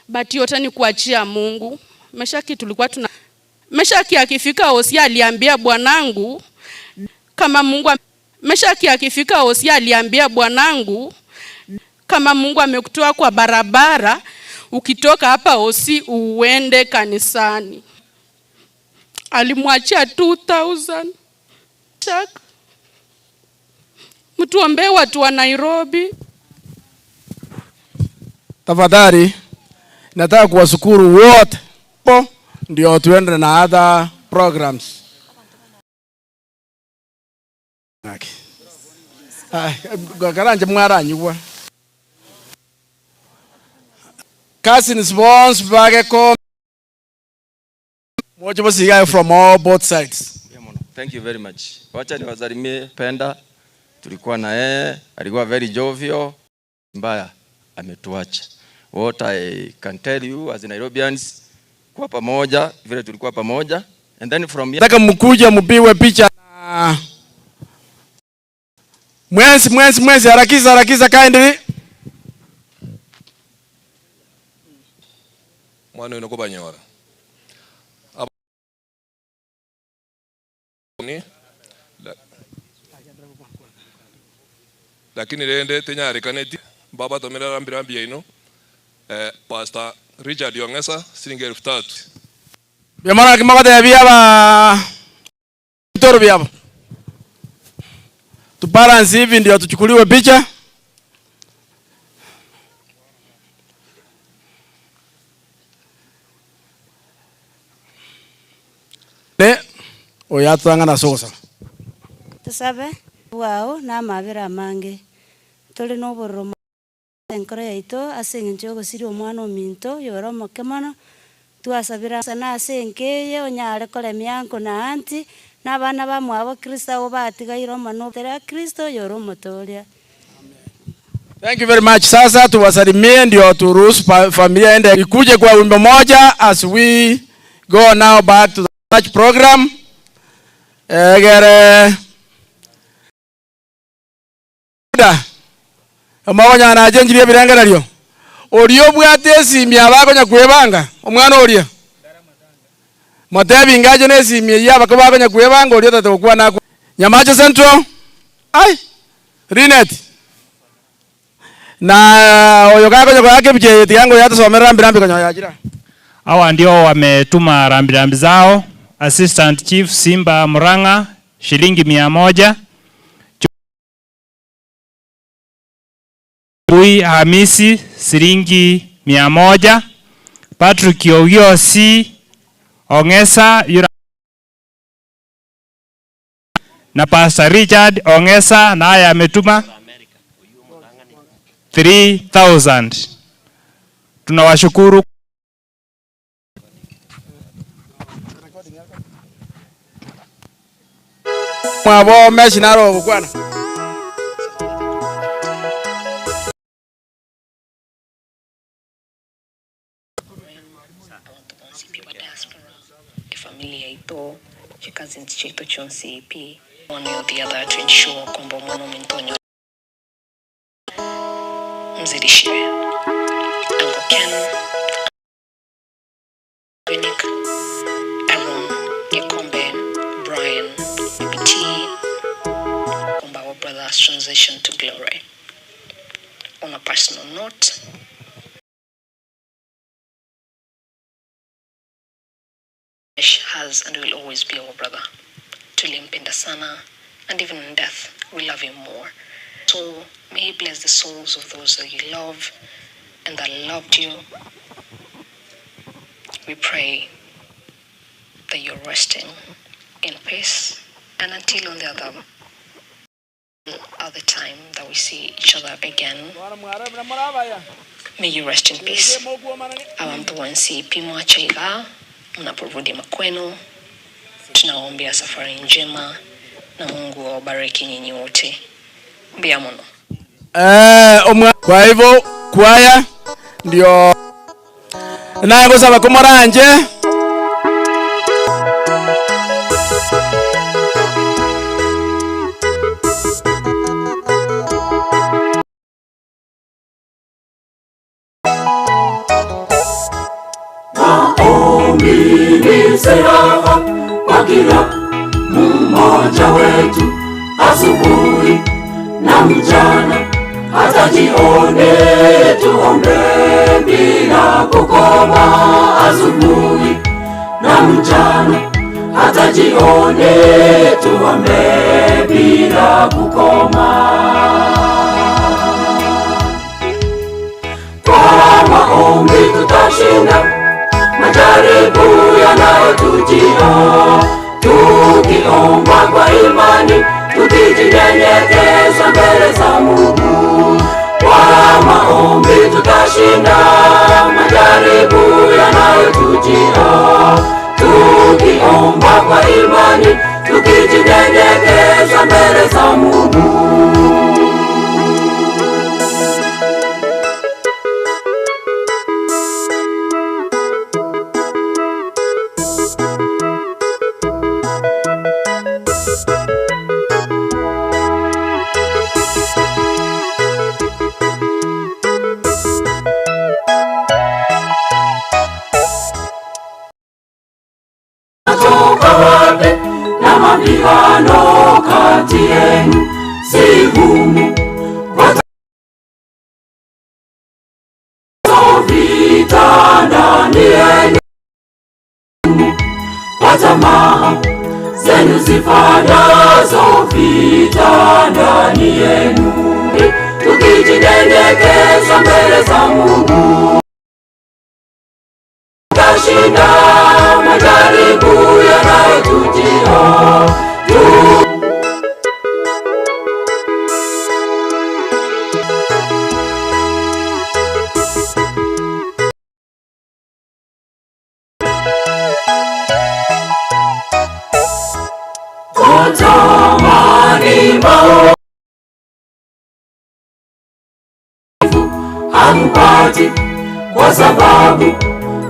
But yote ni kuachia Mungu. Meshaki tulikuwa tuna Meshaki akifika Hosia aliambia bwanangu kama Mungu Meshaki akifika Hosia aliambia bwanangu kama Mungu amekutoa kwa barabara, ukitoka hapa Hosi uende kanisani. Alimwachia 2000. Shak. Mtuombee watu wa Nairobi. Tafadhali nataka kuwashukuru wote po ndio tuende na other programs. Karanje mwaranyigwa cousins bonse bageko moja bosigayo from all both sides. Thank you very much. Wacha niwasalimie Penda, tulikuwa na yeye, alikuwa very jovial. Mbaya ametuacha. What I can tell you as Nairobians, kuwa pamoja vile tulikuwa pamoja and then from here Nataka mkuje mpigwe picha na mwenzi mwenzi mwenzi, harakisha harakisha kindly. Mwana uno kubanyora ni lakini rende tenyarikaneti baba tomera rambi rambi yaino Pastor Richard Yongesa silingi 3000. Byamara kimagote byaba bitoro byabo. Tubalance hivi ndio tuchukuliwe picha. Ne oyatanga na sosa. Tusabe wao na mabira mange tuli nobororo enkoro yaito ase eng'encho yogosiria omwana ominto yore omoke mono twasabira sana ase enkeye onyare koremia uncle na auntie na abana bamwabo Kristo abo batigaire omono tera Kristo yore omotoria. Thank you very much. Sasa tuwasalimie ndio turuhusu familia ende ikuje kwa wimbo moja as we go now back to the church program. Egere da amagonya na ajenjirie birengererio orio obwate esimi abakonya kwebanga omwana oria motebi ngaje na esimi eyio abako bakonya kwebanga orio tate gokwana Nyamache Central ai Rinet na oyo gakonya goyaka ebicheye tigango yatusomera rambirambi konya yajira. Hawa ndio wametuma rambirambi zao. Assistant Chief Simba Murang'a shilingi 100. Bui Hamisi shilingi 100. Patrick Ogio C Ongesa yura na Pastor Richard Ongesa naye ametuma 3000. Tunawashukuru. Mwabo meshi naro gukwana. Familia ito chikazi chetu chonse pi one way or the other to ensure kwamba mwana mintonyo mzidishiwe. Uncle Ken, Vinick, Aaron, Gikombe, Brian, BT, kwamba our brother's transition to glory. On a personal note, has and will always be our brother. Tulimpenda sana, and even in death, we love him more. So may he bless the souls of those that you love and that loved you. We pray that you're resting in peace and until on the other other time that we see each other again, may you rest in peace. Abantu wansi pimwacha iga mnaporudi makwenu, tunawaombea safari njema na Mungu awabariki nyinyi wote. Mbuya mono. Eh, omwa kwa hivyo kwaya ndio naye gosaba komoranje. Maombi ni silaha kwa kila mmoja wetu, asubuhi na mchana, hata jioni, tuombe bila kukoma. Asubuhi na mchana, hata jioni, tuombe bila kukoma. Kwa maombi tutashinda majaribu yanayotujia, tukiomba kwa imani, tukijinyenyekeza mbele za Mungu. Kwa maombi tutashinda majaribu yanayotujia, tukiomba kwa imani, tukijinyenyekeza mbele za Mungu. Toka wapi na mapigano kati yenu si humu kwa vita ndani yenu, kwa tamaa zenu zifanyazo vita ndani yenu, tukijinyenyekeza mbele za Mungu tutashinda majaribu yanayotujia. Kutamani maovu hamupati, kwa sababu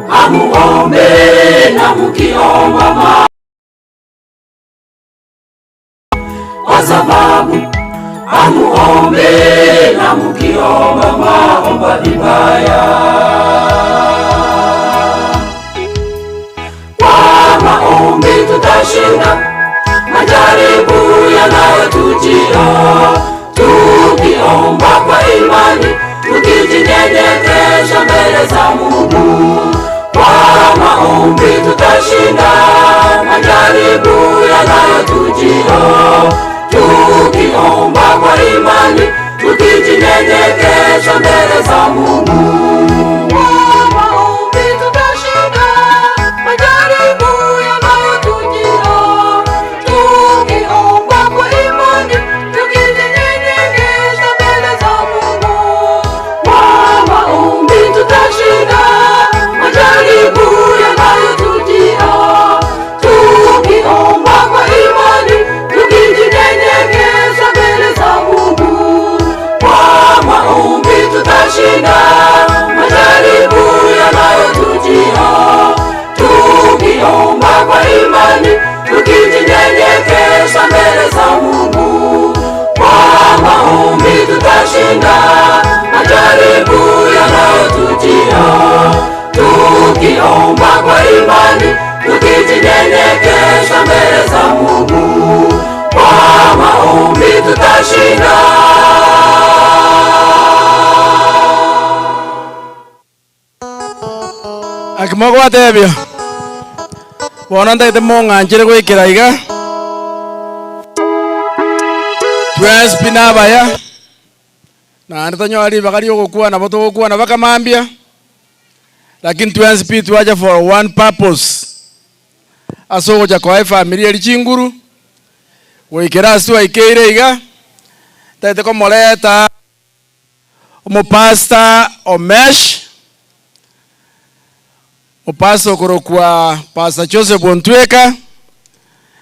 hamuombe, na mukiomba ma kwa sababu hamuombe, na mukiomba mwaomba vibaya. Kwa maombi tutashinda majaribu yanayotujia, tukiomba kwa imani, tukijinyenyekesha mbele za Mungu. Kwa maombi tutashinda majaribu yanayotujia, tukiomba kwa imani, tukijinyenyekesha mbele za Mungu. Kwa maombi tutashinda majaribu yanayotujia, tukiomba kwa imani, tukijinyenyekesha mbele za Mungu. Kwa maombi tutashinda majaribu yanayotujia, tukiomba kwa imani, tukijinyenyekesha mbele za Mungu. Kwa maombi tutashinda majaribu yanayotujia, tukiomba kwa imani, tukijinyenyekesha mbele za Mungu. Kwa maombi tutashinda majaribu yanayotujia, tukiomba kwa imani, tukijinyenyekesha mbele za Mungu. Kwa maombi tutashinda. Aki mogwatebia bono ntagete mong'anchire goikera iga. Twensi pi nabaya, naende tonyore ribaga ria ogokwana nabo togokwana mpaka mambia, lakini twensi pi twacha for one purpose, ase ogocha koa efamiri eria chinguru, goikera ase twaikeire iga, ntagete komoreta omopastor Omesh, Omopastor okorokwa Pastor Joseph Ontweka,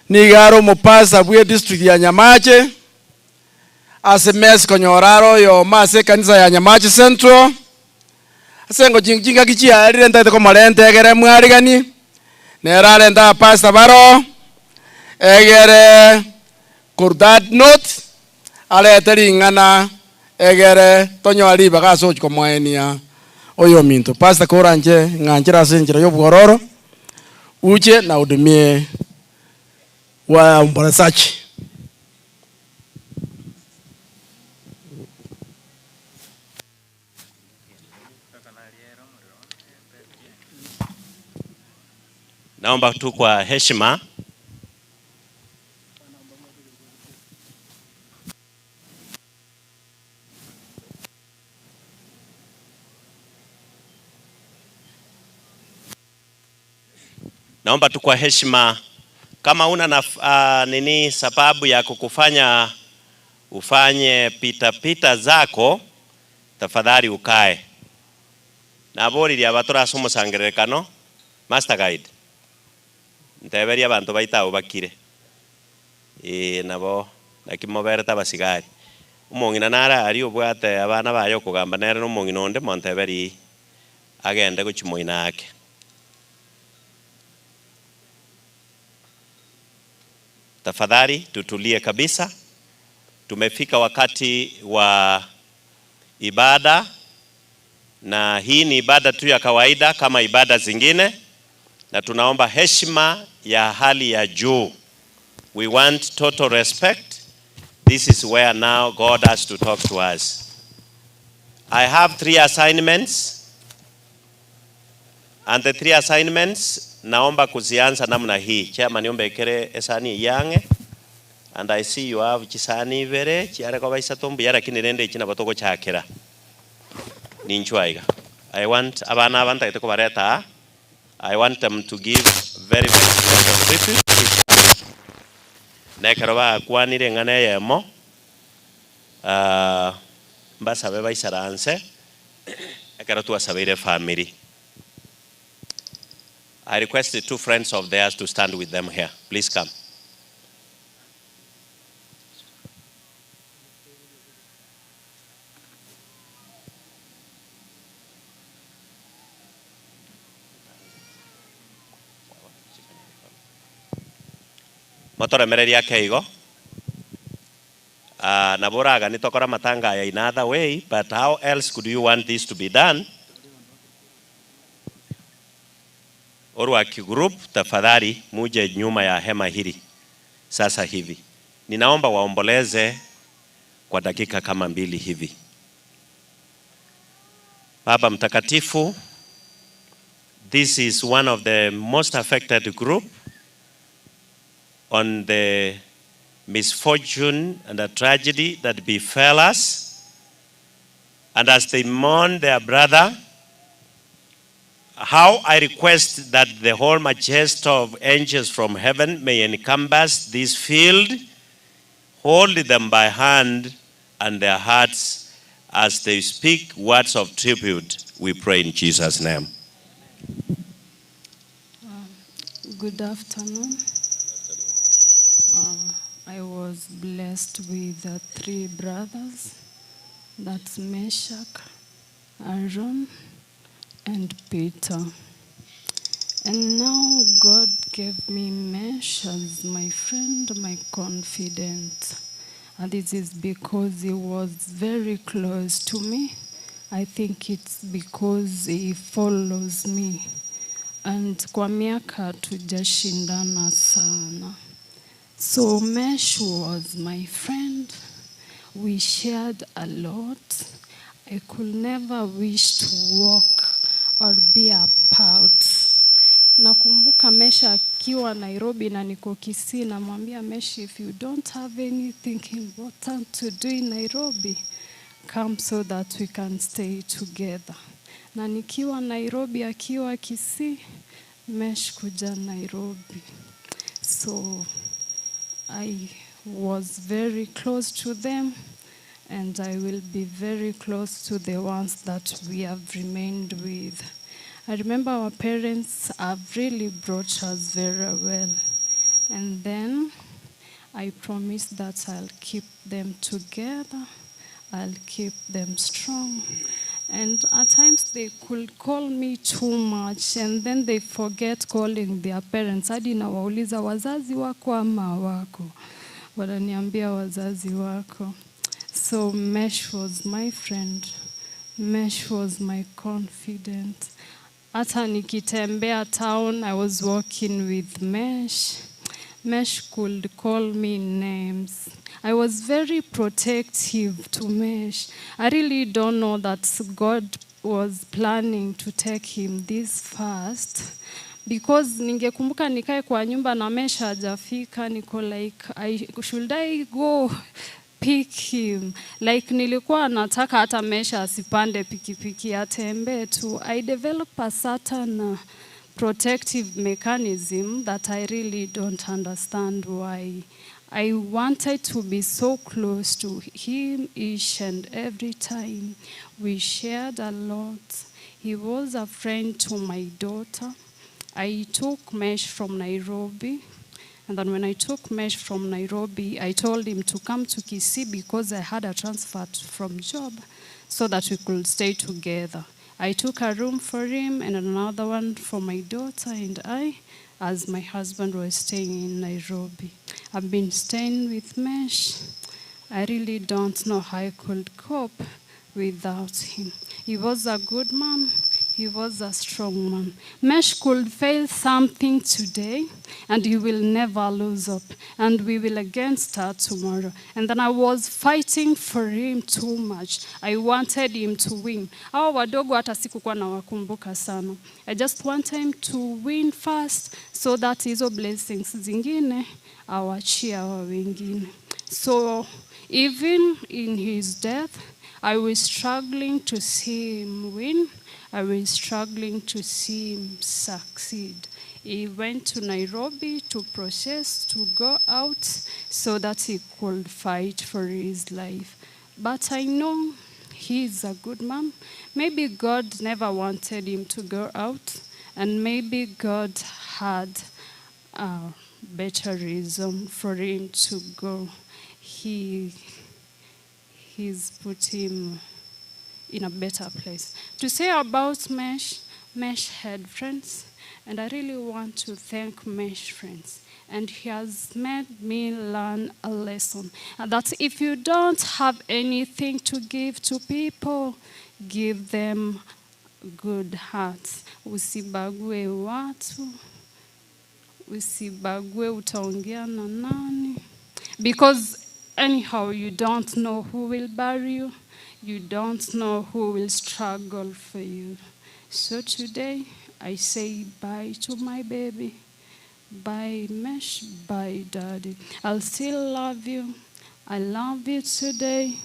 nigo are omopastor bwe district ya Nyamache, ase mess konyora are oyomo ase ekanisa ya Nyamache Central, ase engochi chingaki chiarire ntagete komorenta egere mwariganie, nere arente abapastor baroo, egere korwa that note, arete ring'ana egere tonyore ribaga ase ogochia komoenia oyominto. Pastor koranche ng'anchere ase enchera y'obwororo, uche na hudumie waombolezaji. Naomba tu kwa heshima Naomba tu kwa heshima kama una naf, nini sababu ya kukufanya ufanye pita pita zako tafadhali ukae. Naboririe aba tore ase omosangererekano, Master Guide, nteberie abanto baito abwo bakire. Ee nabo, naki moberete abasigari. Omong'ina nare aria obwate abana baye okogamba nere na omong'ina onde, monteberie agende gochia moino ake. Tafadhali tutulie kabisa, tumefika wakati wa ibada, na hii ni ibada tu ya kawaida kama ibada zingine, na tunaomba heshima ya hali ya juu. We want total respect. This is where now God has to talk to us. I have three assignments. And the three assignments naomba kuzianza namna hii. Chairman ombekere esani yange and I see you have chisani ibere chiare koba isato mbuya lakini rende echi nabo togochakera. Ninchwo aiga. I want abana aba ntagete kobareta aa. I want them to give very very short briefing. Na ekero bakwanire eng'ana eyemo ah, mbasabe baisaranse ekero twasabeire efamiri. I request the two friends of theirs to stand with them here. Please come. Motoremererie ake igo. Ah, nabo oraganie tokore amatanga aya in other way, but how else could you want this to be done? Orwaki group tafadhali muje nyuma ya hema hili sasa hivi. Ninaomba waomboleze kwa dakika kama mbili hivi. Baba Mtakatifu, this is one of the most affected group on the misfortune and the tragedy that befell us. And as they mourn their brother, how I request that the whole majesty of angels from heaven may encompass this field, hold them by hand and their hearts as they speak words of tribute. We pray in Jesus' name. Good afternoon. I was blessed with three brothers. That's Meshach, Aaron, and Peter. And now God gave me Mesh as my friend, my confidant. And this is because he was very close to me. I think it's because he follows me. And kwa miaka tujashindana sana. So Mesh was my friend. We shared a lot. I could never wish to walk or be apart. Nakumbuka Mesha akiwa Nairobi na niko Kisii, namwambia Mesh, if you don't have anything important to do in Nairobi, come so that we can stay together. Na nikiwa Nairobi akiwa Kisii, Mesh kuja Nairobi. So I was very close to them and I will be very close to the ones that we have remained with. I remember our parents have really brought us very well. And then I promise that I'll keep them together, I'll keep them strong. And at times they could call me too much and then they forget calling their parents. Hadi nawauliza wazazi wako ama wako, wananiambia wazazi wako. So Mesh was my friend. Mesh was my confidant. Hata nikitembea town, I was walking with Mesh. Mesh could call me names. I was very protective to Mesh. I really don't know that God was planning to take him this fast because ningekumbuka nikae kwa nyumba na Mesh hajafika, niko like should I go pick him? Like nilikuwa nataka hata Mesh asipande pikipiki atembee tu. I develop a certain protective mechanism that I really don't understand why. I wanted to be so close to him each and every time. We shared a lot. He was a friend to my daughter. I took Mesh from Nairobi. And then when I took Mesh from Nairobi, I told him to come to Kisii because I had a transfer from job so that we could stay together. I took a room for him and another one for my daughter and I, as my husband was staying in Nairobi. I've been staying with Mesh. I really don't know how I could cope without him. He was a good man. He was a strong man. Mesh could fail something today and he will never lose up. And we will again start tomorrow. And then I was fighting for him too much. I wanted him to win. Hawa wadogo hata sikukuwa nawakumbuka sana. I just want him to win first so that hizo blessings zingine awachie hawa wengine. So even in his death, I was struggling to see him win. I was struggling to see him succeed. He went to Nairobi to process, to go out so that he could fight for his life. But I know he is a good man. Maybe God never wanted him to go out, and maybe God had a better reason for him to go. He's put him in a better place. To say about Mesh, Mesh had friends, and I really want to thank Mesh friends. And he has made me learn a lesson. And that if you don't have anything to give to people, give them good hearts. Usibague watu, usibague utaongea na nani. Because anyhow, you don't know who will bury you. You don't know who will struggle for you. So today, I say bye to my baby. Bye, Mesh. Bye, Daddy. I'll still love you. I love you today,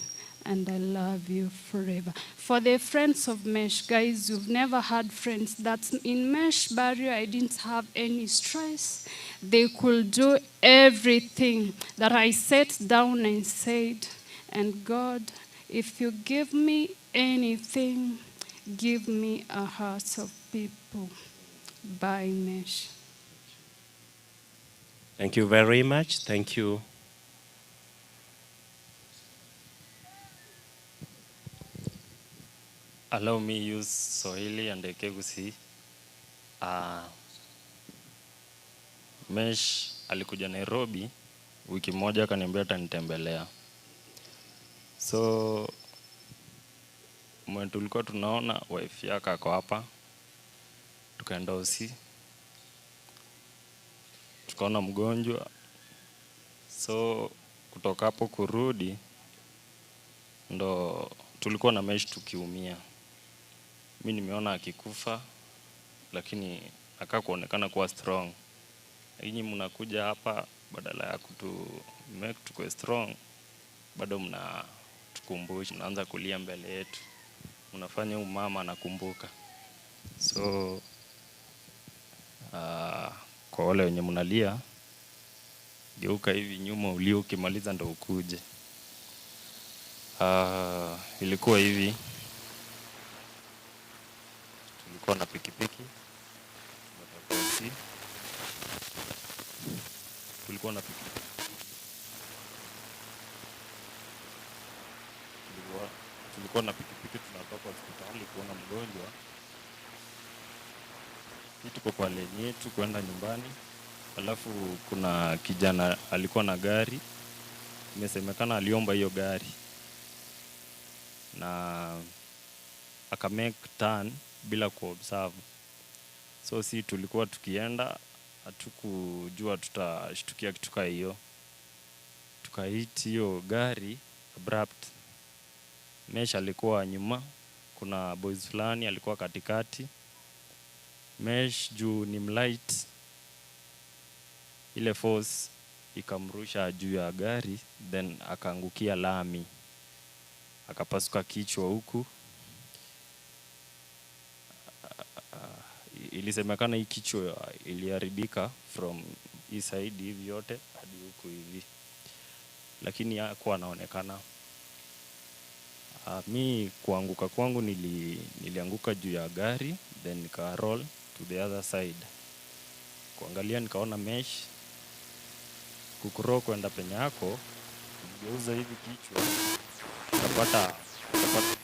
and I love you forever. For the friends of Mesh, guys, you've never had friends. That's in Mesh barrier, I didn't have any stress. They could do everything that I sat down and said, and God, if you give me anything, give me a heart of people. Bye, Mesh. Thank you very much. Thank you. Allow me use Swahili and Ekegusii. Mesh alikuja Nairobi wiki moja akaniambia atanitembelea. So mwenye tulikuwa tunaona wife yake ako hapa, tukaenda hosi, tukaona mgonjwa. So kutoka hapo kurudi ndo tulikuwa na Mesh tukiumia. Mi nimeona akikufa, lakini Nakaa kuonekana kuwa strong. Lakini mnakuja hapa badala ya kutu make tukue strong, bado mnatukumbusha, mnaanza kulia mbele yetu, mnafanya huyu mama anakumbuka. So kwa wale wenye mnalia, geuka hivi nyuma ulie, ukimaliza ndo ukuje. Ilikuwa hivi, tulikuwa na pikipiki tumetoka OC, tulikuwa na pikipiki tulikuwa na pikipiki tunatoka hospitali kuona mgonjwa. Hii tuko kwa lane yetu kwenda nyumbani, alafu kuna kijana alikuwa na gari, imesemekana aliomba hiyo gari na aka make turn bila kuobserve. So si tulikuwa tukienda, hatukujua tutashtukia kitu kaa hiyo, tukahit hiyo gari abrupt. Mesh alikuwa nyuma, kuna boys fulani alikuwa katikati. Mesh juu ni mlight, ile force ikamrusha juu ya gari, then akaangukia lami, akapasuka kichwa huku. Ilisemekana hii kichwa iliharibika from hii side hivi yote hadi huku hivi, lakini hakuwa anaonekana. Mi kuanguka kwangu nilianguka juu ya gari then nika roll to the other side. Kuangalia nikaona mesh kukuro kwenda penye yako, kugeuza hivi kichwa nikapata nikapata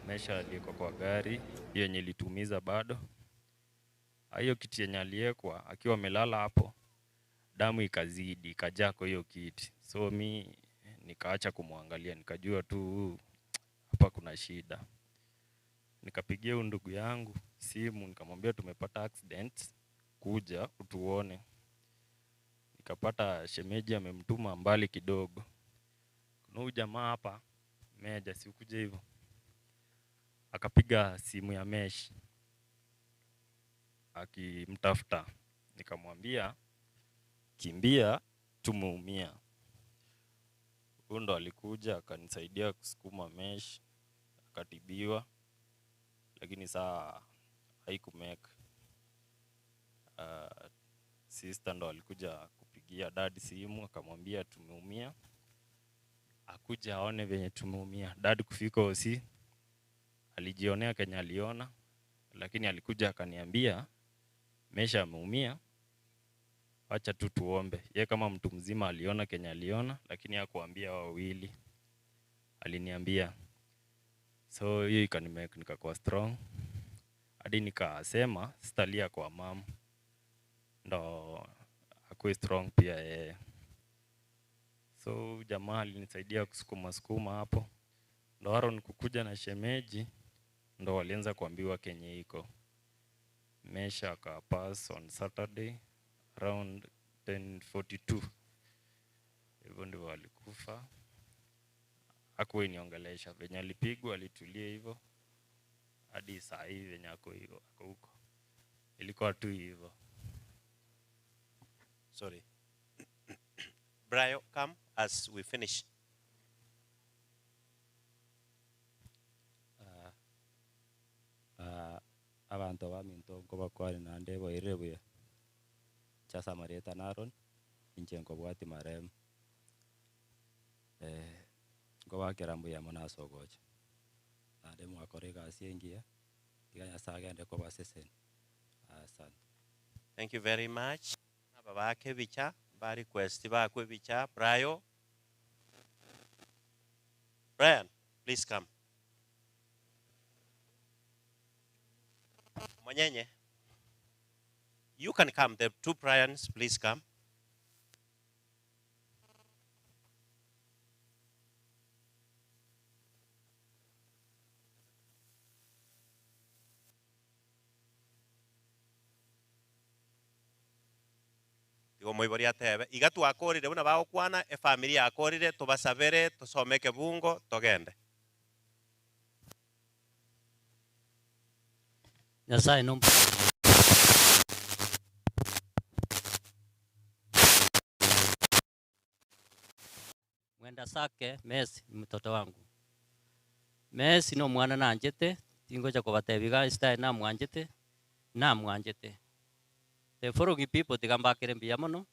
Mesha aliyekwa kwa gari hiyo yenye ilitumiza bado. Hiyo kiti yenye aliekwa akiwa amelala hapo, damu ikazidi ikajaa kwa hiyo kiti. So mi nikaacha kumwangalia, nikajua tu hapa kuna shida. Nikapigia huyu ndugu yangu simu, nikamwambia tumepata accident, kuja utuone. Nikapata shemeji amemtuma mbali kidogo. Kuna huyu jamaa hapa Meja, si ukuje hivyo. Akapiga simu ya Mesh akimtafuta, nikamwambia kimbia, tumeumia. Huyu ndo alikuja akanisaidia kusukuma Mesh, akatibiwa, lakini saa haikumake. Sister ndo alikuja kupigia dad simu akamwambia tumeumia, akuja aone venye tumeumia. Dad kufika OC alijionea kenye aliona, lakini alikuja akaniambia Mesha ameumia, Wacha tu tuombe. Ye kama mtu mzima aliona kenye aliona, lakini hakuambia hao wawili, aliniambia. So hiyo ikanimake nikakuwa strong hadi nikasema sitalia kwa mum, ndo akuwe strong pia yeye. So jamaa alinisaidia kusukuma sukuma hapo, ndo Aaron kukuja na shemeji, ndo walianza kuambiwa kenye iko. Mesha akapass on Saturday around 10:42 hivyo ndivyo alikufa. Hakuwahi niongelesha, venye alipigwa alitulia hivyo hadi saa hii venye ako hivyo, ako huko, ilikuwa tu hivyo. Sorry. Brayo, come as we finish. Abanto baminto nkobakwane naende boirire buya, inche ase amarieta na Aaron, inche nkobwati marehemu. Nkobakera mbuya mono ase ogocha, naende mwakora egasi engiya, tiga Nyasaye agende kobaseseni, asante. Thank you very much. Aba bake ebicha, ba request bakwe ebicha, Brayo. Brian, please come. Monyenye, you can come. The two Brians, please come. Igo moibori atebe, iga twakorire buna bagokwana, efamiri yakorire, tobasabere, tosome ekebungo, togende. Nyasaye no Mwenda Sake Messi ni mtoto wangu. Messi no omwana nanchete, tingocha kobatebia iga esitari namwanchete, namwanchete. The following people tiga mbakere mbuya mono,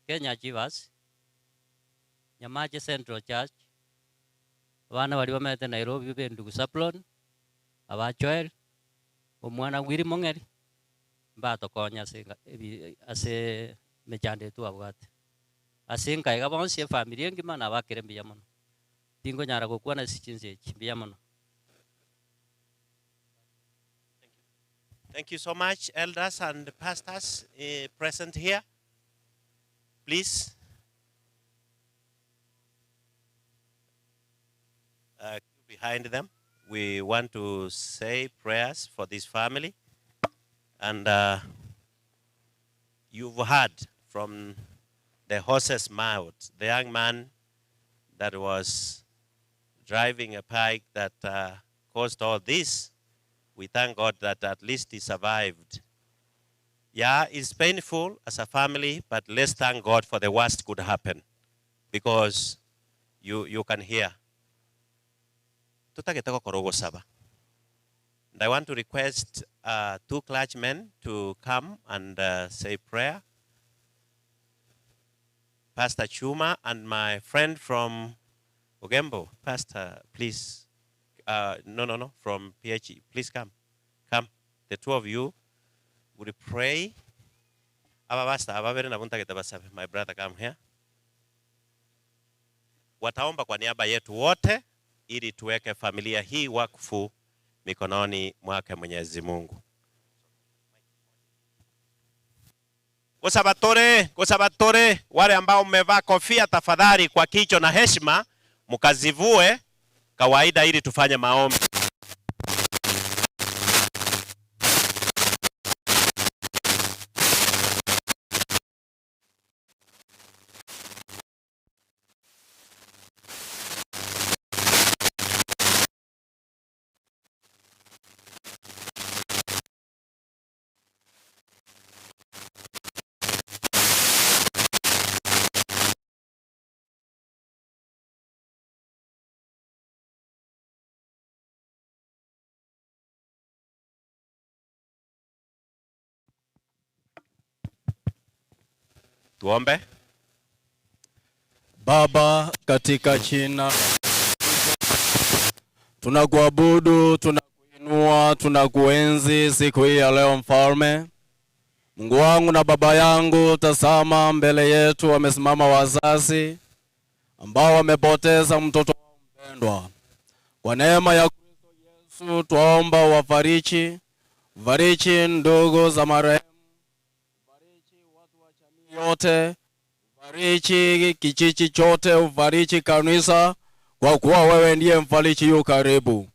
Kenya Achievers, Nyamache Central Church, abana baria bamenyete Nairobi be Ndugu Zablon, aba Joel, omwana Willy Mong'eri, mbatokonya ase enga ebi ase emechando eye twabwate. Ase enka iga bonsi efamiri engima nabakere mbuya mono. Tingonyara gokwana ase chinsa echi, mbuya mono. Thank you so much, elders and pastors present here. Please. Behind them, we want to say prayers for this family. And you've heard from the horse's mouth, the young man that was driving a bike that caused all this. We thank God that at least he survived. Yeah, it's painful as a family, but let's thank God for the worst could happen, because you can hear. Tutagete gokorwo gosaba. And I want to request two clergymen to come and say prayer. Pastor Chuma and my friend from Ogembo. Pastor, please. No, no, no, from PHE. Please come. Come. The two of you will pray. Aba basta, aba bere na bunta kita basabe. My brother, come here. Wataomba kwa niaba yetu wote ili tuweke familia hii wakfu mikononi mwake Mwenyezi Mungu. Kosabatore, kosabatore, wale ambao mmevaa kofia tafadhali kwa kicho na heshima mkazivue kawaida ili tufanye maombi. Tuombe. Baba, katika jina tunakuabudu, tunakuinua, tunakuenzi siku hii ya leo mfalme. Mungu wangu na baba yangu, tazama mbele yetu wamesimama wazazi ambao wamepoteza mtoto wao mpendwa. Kwa neema ya Kristo Yesu twaomba wafariji, fariji ndugu za marehemu, yote, ufariji kijiji chote, ufariji kanisa, kwa kuwa wewe ndiye mfariji yu karibu.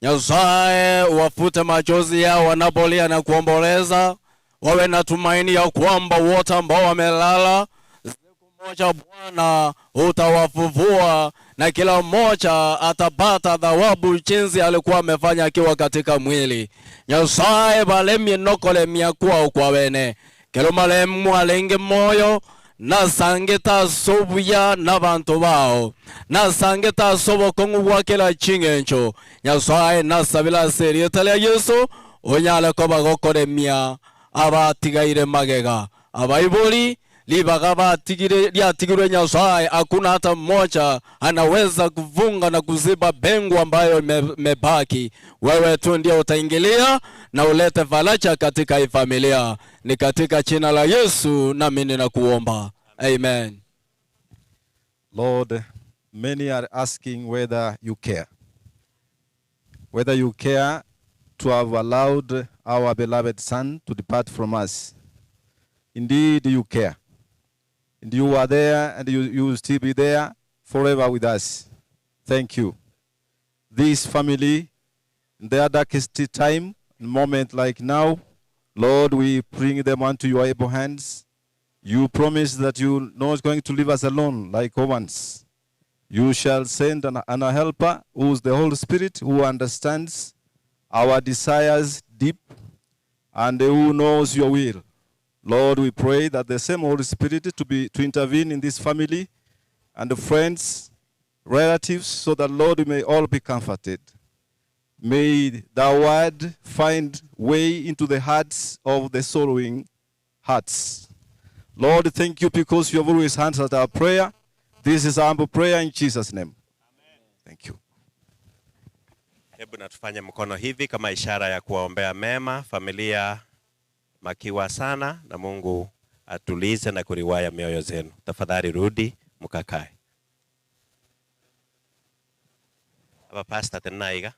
Nyasaye, wafute machozi yao wanapolia na kuomboleza, wawe na tumaini ya kwamba wote ambao wamelala siku moja Bwana utawafufua na kila mmoja atapata thawabu jinsi alikuwa amefanya akiwa katika mwili. Nyasaye balemie nokolemia kwao kwa wene kelo malemu alenge moyo nasange tasobuya n'abantu bao nasange tasobokong'u bwa kila ching'encho. Nyasaye nasabila ase erieta ria Yesu onyale koba gokoremia abatigaire magega abaibori libaga batigire lyatigirwe Nyasaye, hakuna hata mmoja anaweza kufunga na kuziba pengo ambayo imebaki. Wewe tu ndio utaingilia na ulete faraja katika hii familia. Ni katika jina la Yesu nami ninakuomba, amen. Lord, many are asking whether you care. Whether you care to have allowed our beloved son to depart from us. Indeed, you care. And you are there and you will still be there forever with us. Thank you. This family, in their darkest time, moment like now, Lord, we bring them unto your able hands. You promise that you are not going to leave us alone like orphans. You shall send an helper who is the Holy Spirit, who understands our desires deep and who knows your will. Lord, we pray that the same Holy Spirit to intervene in this family and the friends, relatives, so that, Lord, we may all be comforted. May thy word find way into the hearts of the sorrowing hearts. Lord, thank you because you have always answered our prayer. This is our humble prayer in Jesus' name. Amen. Thank you. Hebu na tufanye mkono hivi kama ishara ya kuwaombea mema familia makiwa sana, na Mungu atulize na kuriwaya mioyo zenu. Tafadhali rudi mkakae. Hapa pastor tena iga.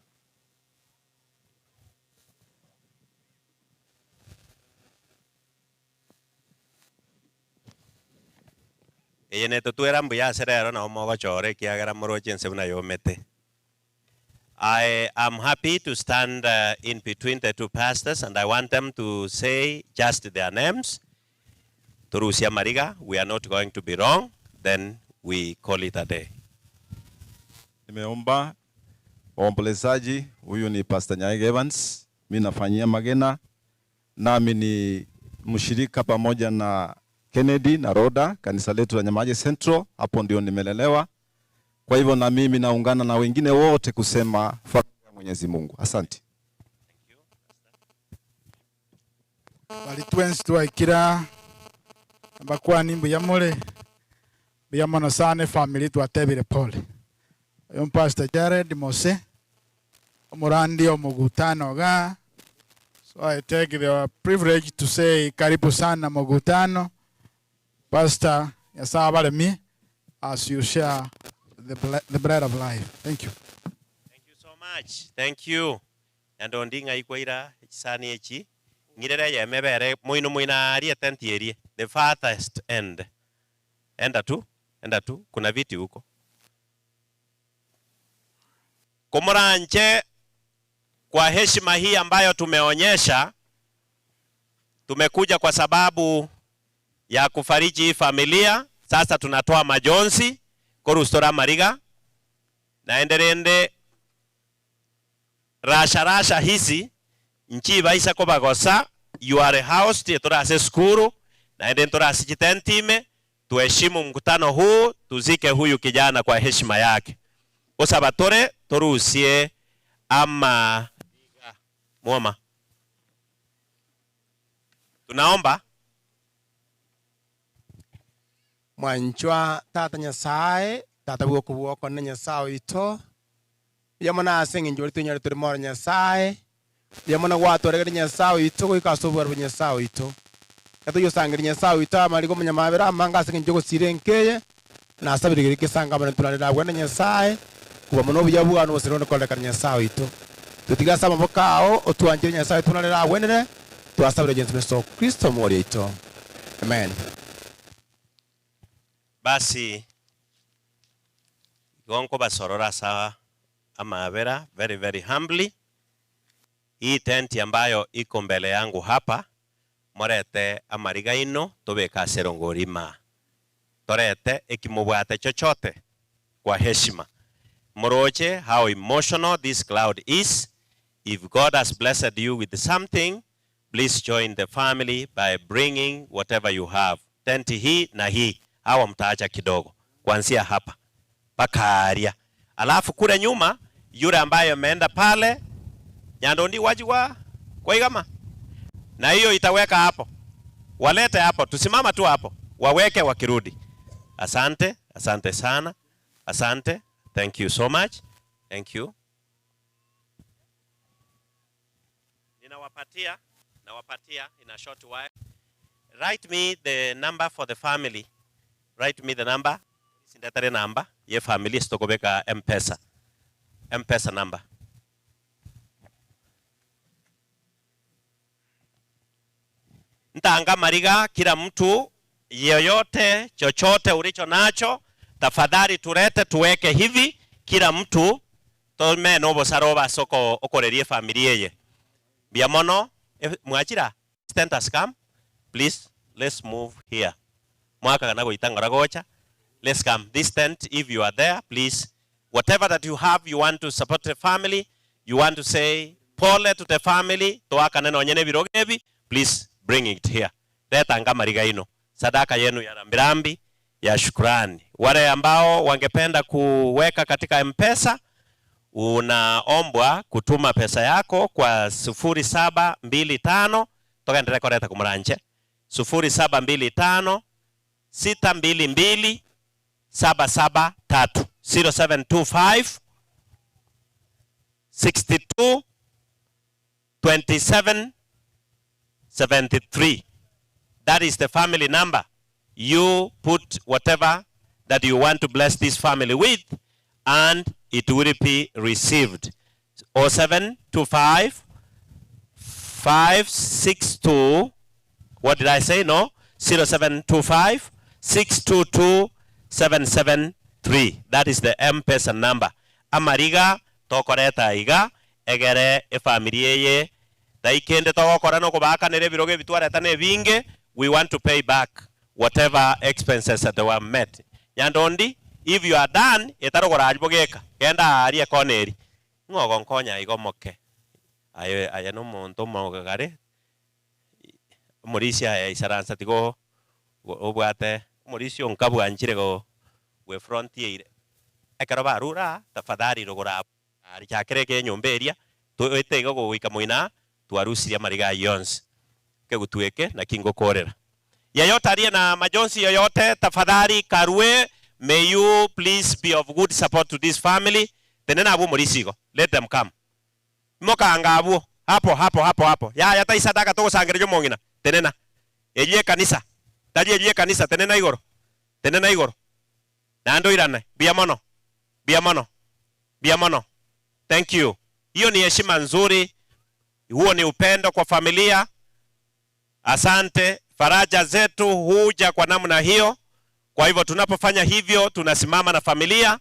Eye netotwera mbuya ase rero nao mogochore ekiagera moroche ense buna yomete. I am happy to stand in between the two pastors, and I want them to say just their names. Turusia Mariga, we are not going to be wrong, then we call it a day. Nimeomba waombolezaji, huyu ni Pastor Nyaige Evans, mimi nafanyia Magena, nami ni mshirika pamoja na Kennedy na Roda, kanisa letu la Nyamaje Central, hapo ndio nimelelewa. Kwa hivyo na mimi naungana na wengine wote kusema fadhila ya Mwenyezi Mungu. Asante. Bali twensi twaikira bakwani mbuya mule mbuya mono sana family twatebire pole. Oyo Pastor Jared Mose omurandi omugutano ga. So I take the privilege to say karibu sana mugutano. Pastor Nyasaye abaremie as you share the bread of life. Thank you. Thank you so much. Thank you. Nyandondi ng'aikwaira ekisani eki ng'irere yemebere moino moina arie tenti erie the farthest end. Enda tu, enda tu, kuna viti huko. Kumuranche kwa heshima hii ambayo tumeonyesha, tumekuja kwa sababu ya kufariji hii familia. Sasa tunatoa majonzi korustora mariga naenderende rasha rasha hizi nchi baisa ko bagosa. You are a house tie torase skuru naende torase chitentime. Tuheshimu mkutano huu, tuzike huyu kijana kwa heshima yake. Osabatore torusie ama mwoma. Tunaomba mwanchwa tata Nyasaye tata bwoko bwoko na Nyasaye wito yamona ase eng'encho ori tonyare tore moro Nyasaye yamona gwatwaregere Nyasaye wito goika ase obwaro bwa Nyasaye wito. Gatoyosangereria Nyasae oito amariga omonyamabera amange ase engencho y'ogosiira enka eye, na ase abirigeri egesangamano ntorarere agwo na Nyasae, kobua mono obuya bwao na obosera bonde korekana Nyasae oito. Totige ase amaboko ao, otwanchere Nyasae oito buna riragwenere, twasabire Jesu Kristo Kristo Omooria oito. Amen. Basi igo nkobasorora ase amabera very very humbly, hii tent ambayo iko mbele yangu hapa, Morete amariga aino tobeke ase erongori imaa. Torete eki mobwate chochote kwa heshima. Moroche how emotional this cloud is, if God has blessed you with something, please join the family by bringing whatever you have. Tent hii na hii, hawa mtaacha kidogo, kuanzia hapa mpaka aria. Alafu kule nyuma yule ambaye ameenda pale Nyandondi wajigwa kwaigama na hiyo itaweka hapo, walete hapo, tusimama tu hapo, waweke wakirudi. Asante, asante sana, asante, thank you so much, thank you. Ninawapatia, nawapatia in a short while. Write me the number for the family. Write me the number. Sindetare namba ye family sitokobeka M-Pesa. M-Pesa number. Ntanga mariga kila mtu yeyote chochote ulicho nacho tafadhali turete tuweke hivi kila mtu tome nobosara obase okoreria efamiri eye. Mbuya mono mwachira tent has come please let's move here mwakagana goita ng'ora gocha let's come this tent if you are there please whatever that you have you want to support the family you want to say pole to the family toakane nonye na ebirogo ebi please bring it here reta anga amariga aino sadaka yenu ya rambirambi ya shukrani wale ambao wangependa kuweka katika mpesa unaombwa kutuma pesa yako kwa 0725 togenderere koreta komoranche 0725 622 773 0725 62 27 73. That is the family number. You put whatever that you want to bless this family with and it will be received. 0725 562 what did I say? No, 0725 622 773. That is the M-Pesa number. Amariga tokoreta iga egere efamiri eye tai kende togokora nokobaakanera ebirogo ebi twareta nebinge we want to pay back whatever expenses that were met. Nyandondi if you are done etarogora aria bogeka genda aaria ekona eri ng'o ogonkonya iga omoke aye aye nomonto omogare omorisia aye isaransa tiga obwate omorisia onka bwanchire go gwefront eire ekero barure aa tafadhali rogora abwo. Richakera eke enyomba eria, toete iga goika moino aa, twarusirie amariga ayio onsi. Kegutu eke naki ngokoorera. Yeyote aria na majonsi yoyote, tafadhali karue, may you please be of good support to this family, tenena abwo omorisia igo, let them come. Imoka abwo, hapo hapo hapo hapo, yaya tai sadaka togosangereria omong'ina, tenena. Erio ekanisa, tari erio ekanisa, tenena igoro, tenena igoro. Naende oirane, mbuya mono, mbuya mono, mbuya mono. Thank you. Hiyo ni heshima nzuri, huo ni upendo kwa familia. Asante. Faraja zetu huja kwa namna hiyo. Kwa hivyo tunapofanya hivyo tunasimama na familia.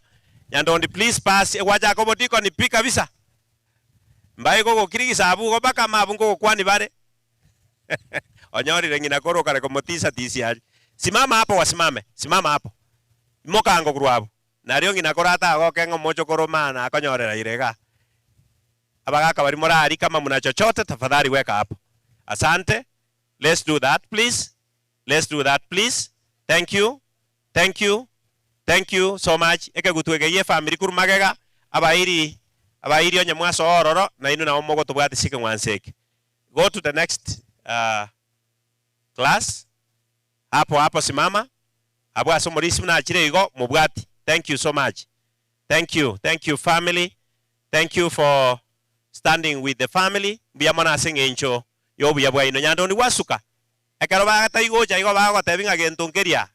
Nyandondi please pass gwachaka obodikoni pi kabisa. Mbae gogokirigisa abwo igo mpaka amabu ngogokwani bare. Onyorire ng'ina koro okare komotisa tisia aria. Simama hapo wasimame, simama hapo. Imoka ango korwa abwo. Nario ng'ina koro atagoke ng'a omochokoro maana akonyorera ire igaa. Abagaka baria morari kama muna chochote tafadhali weka hapo. Asante. Let's do that please. Let's do that please. Thank you. Thank you. Thank you so much. Ekegutu eke gie efamiri korwa magega, abairi abairi onye mwasoa ororo, nainwe nabo mogotobwatisia ekeng'wanso eke. Go to the next class hapo hapo simama abwo ase omorisia buna achire igo mobwati thank you so much thank you thank you family thank you for standing with the family mbuya mono ase eng'encho yobuya bwaino nyandoni gwasuka. Ekero bagatari gocha igo bagotebi ng'a gento nkeria.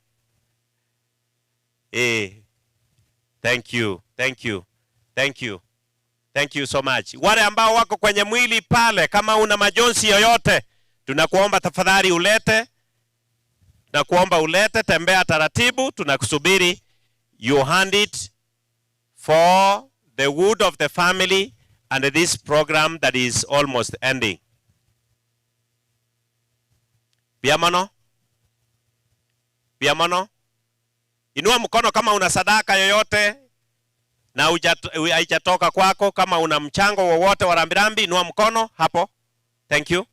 Ee. Thank you, thank you, thank you, thank you so much. Wale ambao wako kwenye mwili pale, kama una majonzi yoyote, tunakuomba tafadhali ulete, tunakuomba ulete, tembea taratibu, tunakusubiri. You hand it for the good of the family and this program that is almost ending. Mbuya mono, mbuya mono. Inua mkono kama una sadaka yoyote na haijatoka kwako, kama una mchango wowote wa rambirambi, inua mkono hapo. Thank you.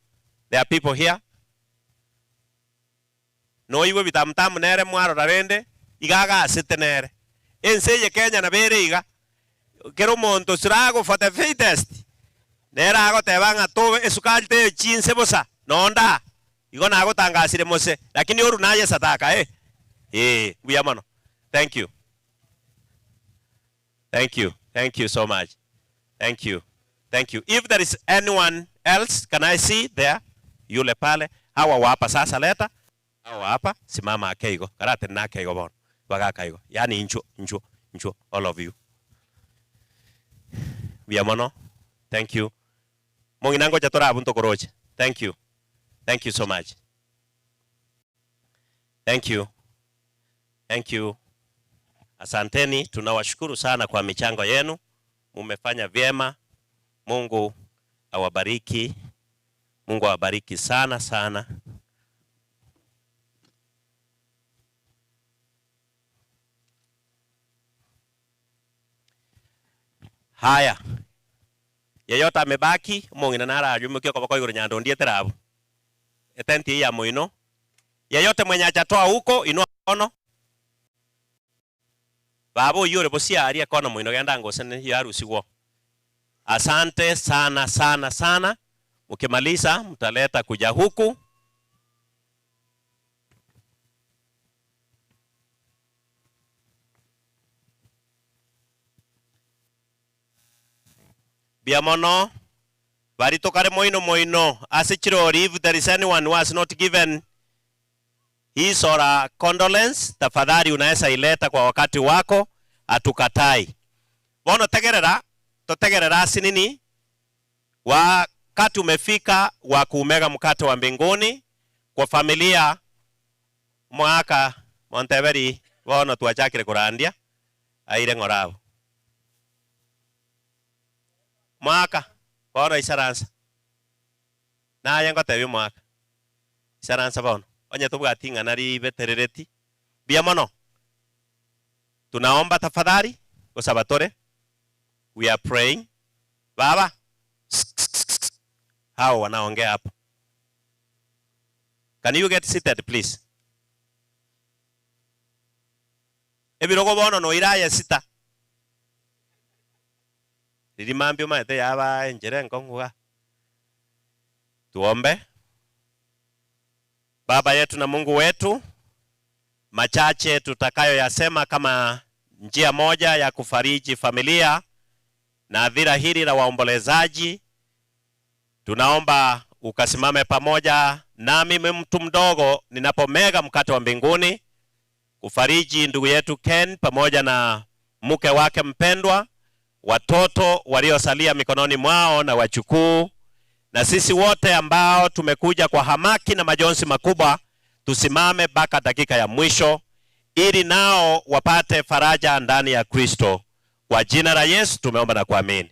There are people here. Noigwe bitamutamu nere mwarora rende iga agasete nere. Ense eye Kenya nabo ere iga, kera omonto struggle for the fittest, nere agoteba ng'a tobe esukari teiyo chinse bosa, nonde aa, igo nagotangasire mose, lakini oru naye sadaka eh, eeh mbuya mono. Thank you. Thank you, thank you so much. Thank you, thank you. If there is anyone else, can I see there? Yule pale. Hawa wa hapa sasa leta. Hawa wa hapa simama ake igo. Karatenena ake igo bono. Bagaka igo. Yaani inchuo, inchuo, inchuo, all of you. Mbuya mono. Thank you. Mong'ina ngocha tore abwo ntokoroche. Thank you. Thank you so much. Thank you. Thank you. Asanteni, tunawashukuru sana kwa michango yenu. Mumefanya vyema. Mungu awabariki. Mungu awabariki sana sana. Haya, yeyote amebaki omong'ina naro aria omokia okoboko igoro nyando ndietera abwo etenti eye ya moino yeyote mwenye hajatoa huko inua mkono baba oyio ore bosia aria kona moino genda ngose ne yarusigwo asante sana sana sana mukimaliza mtaleta kuja huku Mbuya mono baria tokare moino moino ase chirori if there is anyone who has not given his or her condolence tafadhali unaeza ileta kwa wakati wako hatukatai. Bono tegerera totegerere ase nini wakati umefika wa kuumega mkate wa mbinguni kwa familia omogaka monteberi bono twachakire korandia aire ng'ora abwo. Mwaka, bono isaransa. Naye ngotebia omwaka, isaransa bono, onye tobwati ing'ana ribeterereti, mbuya mono. Tunaomba tafadhali, gosaba tore, we are praying. Baba, hao wanaongea hapo. Can you get seated please? Ebirogo bono noire aye sita. Riria mambia omanyete yaba enchera enkong'u iga. Tuombe. Baba yetu na Mungu wetu, machache tutakayoyasema kama njia moja ya kufariji familia na hadhira hili la waombolezaji, tunaomba ukasimame pamoja nami mtu mdogo ninapomega mkate wa mbinguni kufariji ndugu yetu Ken pamoja na mke wake mpendwa, watoto waliosalia mikononi mwao na wachukuu, na sisi wote ambao tumekuja kwa hamaki na majonzi makubwa, tusimame mpaka dakika ya mwisho ili nao wapate faraja ndani ya Kristo. Kwa jina la Yesu tumeomba na kuamini.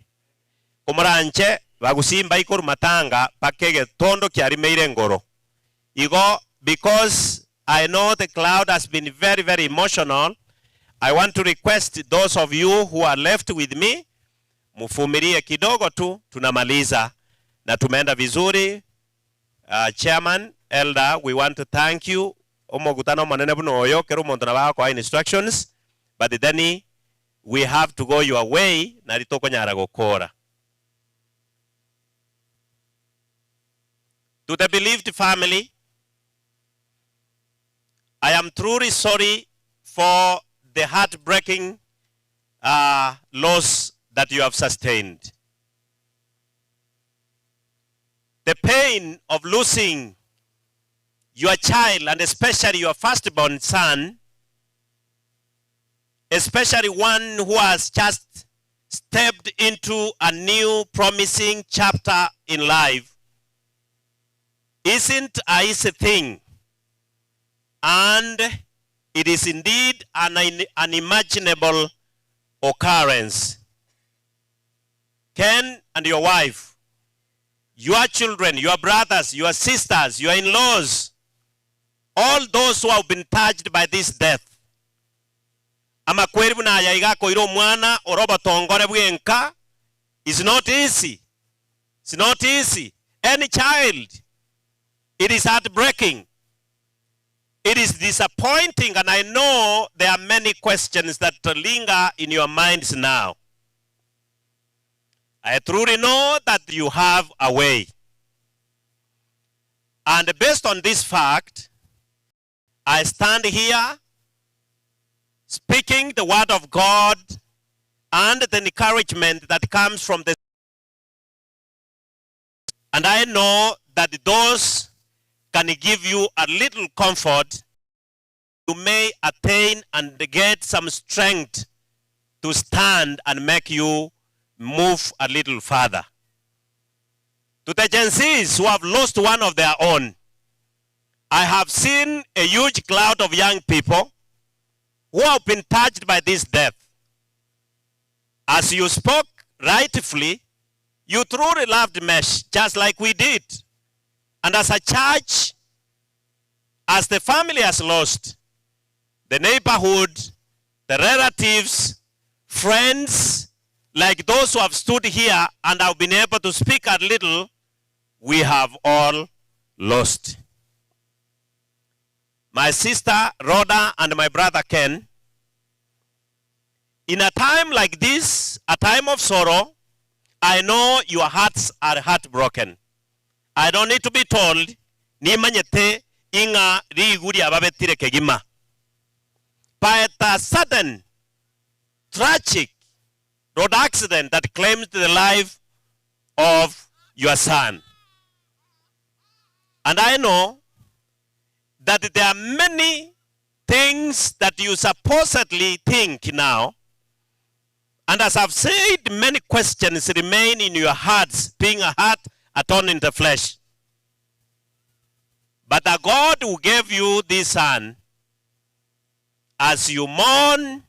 Komoranche bagusimba ikoru matanga mpaka egetondo kiarimeire ngoro. Igo because I know the cloud has been very very emotional, I want to request those of you who are left with me mufumilie kidogo tu, tunamaliza na tumeenda vizuri. Uh, chairman, elder, we want to thank you. Omokutano omonene buna oyo kera omonto nabo agokoa instructions but then we have to go your way nari tokonyara gokora. To the bereaved family, I am truly sorry for the heartbreaking uh, loss that you have sustained. The pain of losing your child and especially your firstborn son, especially one who has just stepped into a new promising chapter in life, isn't a easy thing and it is indeed an unimaginable occurrence. Ken and your wife, your children, your brothers, your sisters, your in-laws, all those who have been touched by this death. Amakweri buna aya iga akoira omwana ore obotongore bw'enka is not easy. It's not easy. Any child, it is heartbreaking. It is disappointing and I know there are many questions that linger in your minds now. I truly know that you have a way. And based on this fact, I stand here speaking the word of God and the encouragement that comes from the And I know that those can give you a little comfort you may attain and get some strength to stand and make you move a little further. To the Gen Zs who have lost one of their own, I have seen a huge cloud of young people who have been touched by this death. As you spoke rightfully, you truly loved Mesh just like we did. And as a church, as the family has lost, the neighborhood, the relatives, friends, like those who have stood here and have been able to speak a little, we have all lost. My sister Rhoda and my brother Ken, in a time like this, a time of sorrow, I know your hearts are heartbroken. I don't need to be told, nimanyete ing'a rigu riababetire kegima. By the sudden, tragic road accident that claimed the life of your son. And I know that there are many things that you supposedly think now. And as I've said, many questions remain in your hearts, being a heart attorn in the flesh. But the God who gave you this son, as you mourn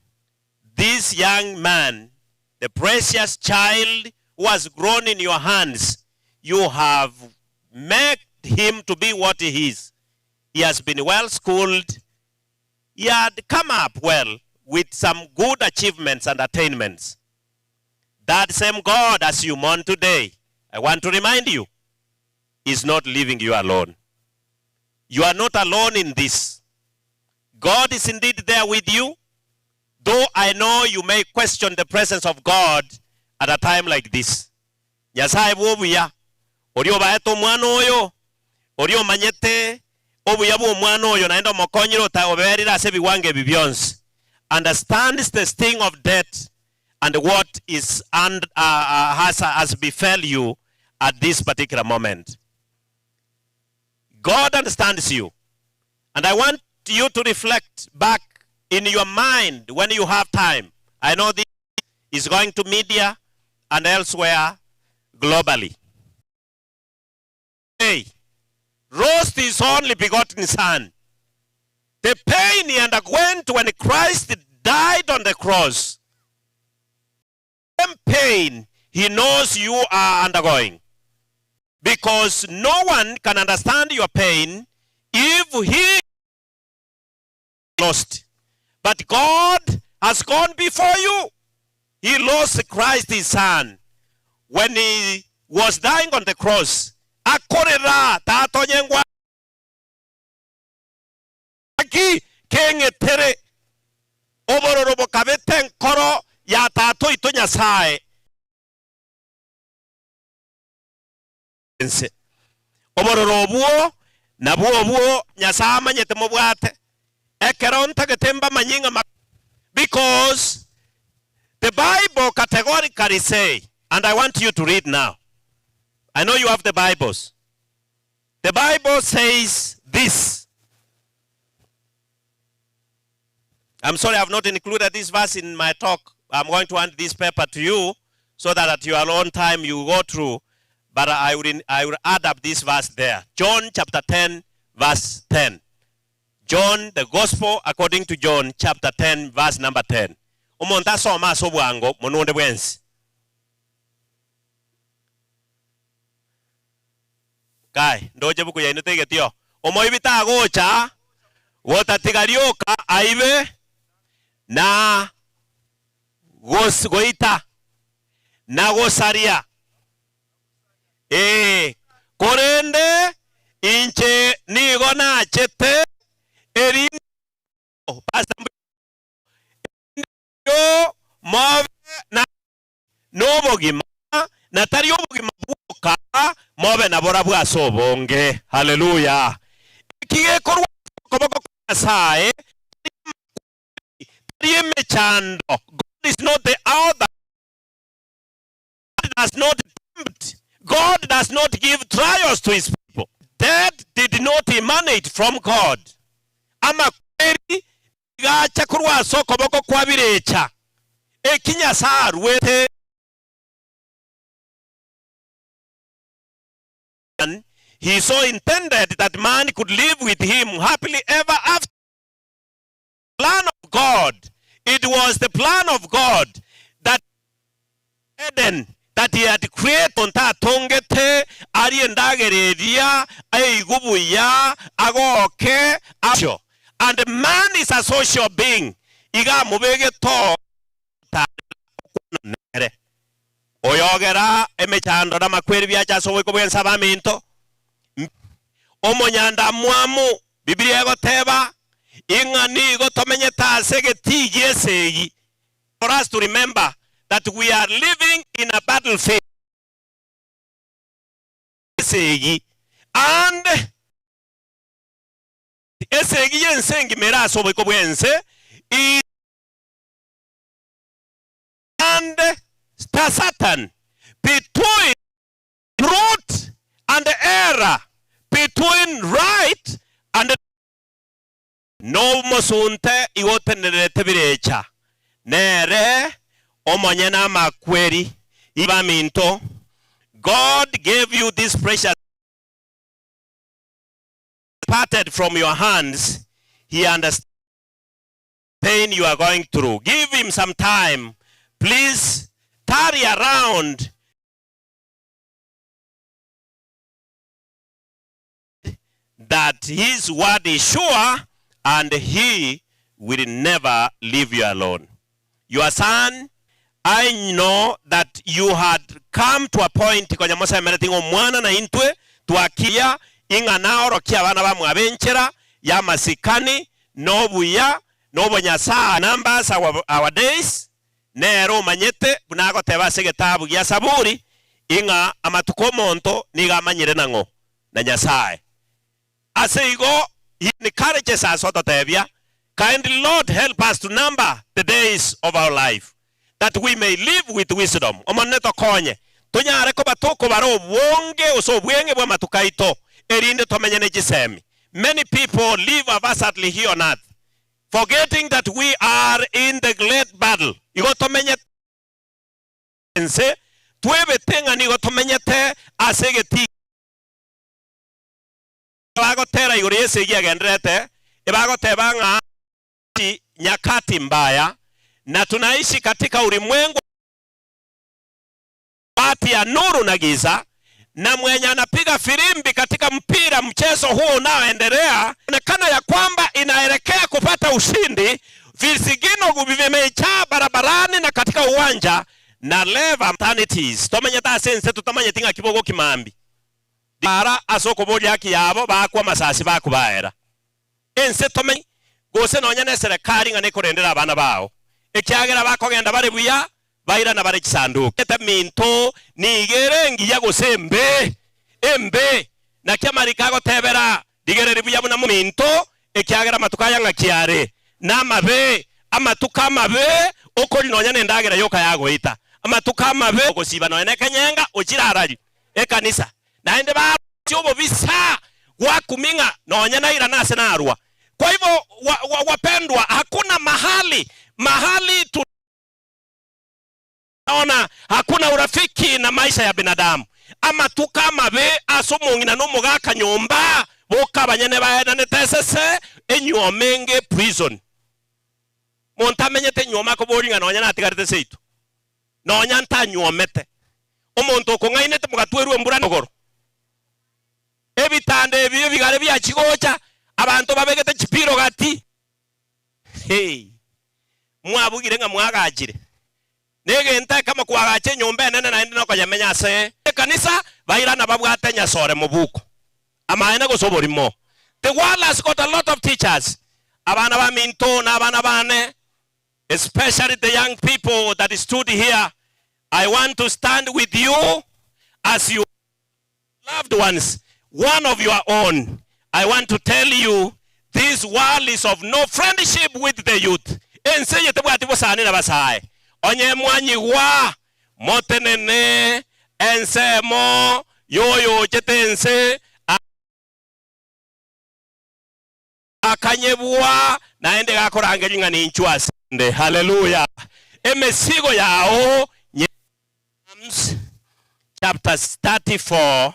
this young man, the precious child who has grown in your hands, you have made him to be what he is. He has been well schooled. He had come up well with some good achievements and attainments. That same God, as you mourn today, I want to remind you, is not leaving you alone. You are not alone in this. God is indeed there with you, though I know you may question the presence of God at a time like this. Nyasae bw'obuya, oria obaete omwana oyo, oria omanyete obuya bw'omwana oyo naende omokonyire ota oberire ase ebiwango ebi bionsi, understands the sting of death and what is and, uh, uh, has, has befell you at this particular moment. God understands you. And I want you to reflect back in your mind when you have time. I know this is going to media and elsewhere globally. Hey, rose his only begotten son. The pain he underwent when Christ died on the cross, same pain he knows you are undergoing. Because no one can understand your pain if he lost. But God has gone before you. He lost Christ his son when he was dying on the cross. Akorera tatonyengwa ki keng'etere obororo bokabete enkoro ya tata oito Nyasae. Ense. Obororo obwo nabwo obwo Nyasae amanyete mobwate. Ekero ntagete mbamanyie ng'a Because the Bible categorically say, and I want you to read now. I know you have the Bibles. The Bible says this. I'm sorry I have not included this verse in my talk. I'm going to hand this paper to you so that at your own time you go through. But I will, I will add up this verse there. John chapter 10, verse 10. John, the gospel according to John chapter 10, verse number 10. Omonto asome ase obwango monwe onde bwensi. Kai, ndoche buku yaino tegetio. Omoibi tagocha gotatiga rioka aibe na goita na gosaria. Ee, korende inche nigo nachete erinde mobe na nobogima, na tari obogima bwoka, mobe naborabwo ase obonge. Haleluya! Eki gekorwa ase okoboko kwa Nyasae tari amakweri, tari emechando. God is not the author. God does not tempt. God does not give trials to his people. Death did not emanate from God. Amakweri tigacha korwa ase okoboko kwa birecha. Eki Nyasae aruete He so intended that man could live with him happily ever after. Plan of God. It was the plan of God that Eden that he had created onto atongete arie endagera eria aigwe buya agoke acho and man is a social being iga amobegete oo okwana nere oyogera emechando na amakweri biacha ase oboiko bw'ense abaminto Omonyandamwamu, Bibilia egoteba ing'a nigo tomenyete ase egetii gi'esegi. For us to remember that we are living in a battlefield. Esegi and esegi y'ense engima ere ase oboiko bw'ense is and Satan between Truth and error, between right and Nomosunte igo otenenerete birecha, nere omonyene amakweri. Baminto, God gave you this precious parted from your hands, he understands pain you are going through. Give him some time. Please tarry around that his word is sure and he will never leave you alone. Your son, I know that you had come to a point konya mosemereti ng'a omwana na intwe twakiria ing'a naorokie abana bamwabo enchera y'amasikani nobuya nobonyasae numbers our, our days Nere omanyete, buna agoteba ase egetabu gia Saburi, ing'a amatuko 'omonto nigo amanyire nang'o? Na Nyasae. Ase igo, he encourages us ototebia, Kindly Lord help us to number the days of our life, that we may live with wisdom. Omonene tokonye, tonyare koba tokobara obonge gose obweng'e bw'amatuko aito, erinde tomenye ne chisemi. Many people live haphazardly here on earth, Forgetting that we are in the great battle, igo tomenyete ense, twebete ng'a nigo tomenyete ase egetii Bagotera igoro y'esegi egendererete, ebagoteba ng'a nyakati mbaya, na tunaishi katika ulimwengu kati ya nuru na giza, na mwenye anapiga firimbi katika mpira mchezo huo unaoendelea, onekana ya kwamba inaelekea kupata ushindi. Visigino vimejaa barabarani na katika uwanja na leva maternities tomenyete ase ense totamanyeti ng'aki bogokimambi bara ase okoboria haki yabo bakwa amasasi bakobaera ense tomenyi gose nonya neserekari ng'a nekorendera abana bao ekiagera bakogenda bare buya Bairana bare chisanduki. Eminto nigo ere engiya gose embe? Embe. Naki amariko agotebera, Rigereria buya buna mominto, ekiagera amatuko aya ng'aki are namabe, amatuko amabe, okoria nonya nendagera yoka yagoita, amatuko amabe, ogosiba nonya nekenyenga, ochire arari ekanisa, naende baroche obobisa gwakumia ng'a nonya nairane ase narwa. Kwa hivyo wa, wa, wapendwa, hakuna mahali mahali tunaona hakuna urafiki na maisha ya binadamu ama tukamabe ase omong'ina na omogaka nyomba boka abanyene baenanete esese enyuoma enge prison. Monto amenyete enyuoma akoboria ng'a nonya natigarete seito nonya ntanyuomete omonto okong'ainete mogatwerwa embura igoro. Ebitanda ebi ebigare biachia gocha, abanto babegete chipiro gati. Hey, mwabugire ng'a mwagachire negento ekemo kwagacha enyomba enene naende nokoyemenya ase ekanisa, bairana babwate enyasore mobuko. Amaene gose oborimo. The world has got a lot of teachers. Abana baminto na abana bane, especially the young people that stood here, I want to stand with you as your loved ones, one of your own. I want to tell you this world is of no friendship with the youth. Ense eye tebwati bosani nabasae. Onye mwanyigwa, motenene ensemo y'oyochete ense akanyebua, naende gakorangeria ng'a ninchwe ase 'nde. Haleluya! Emesigo yao nye Psalms chapter 34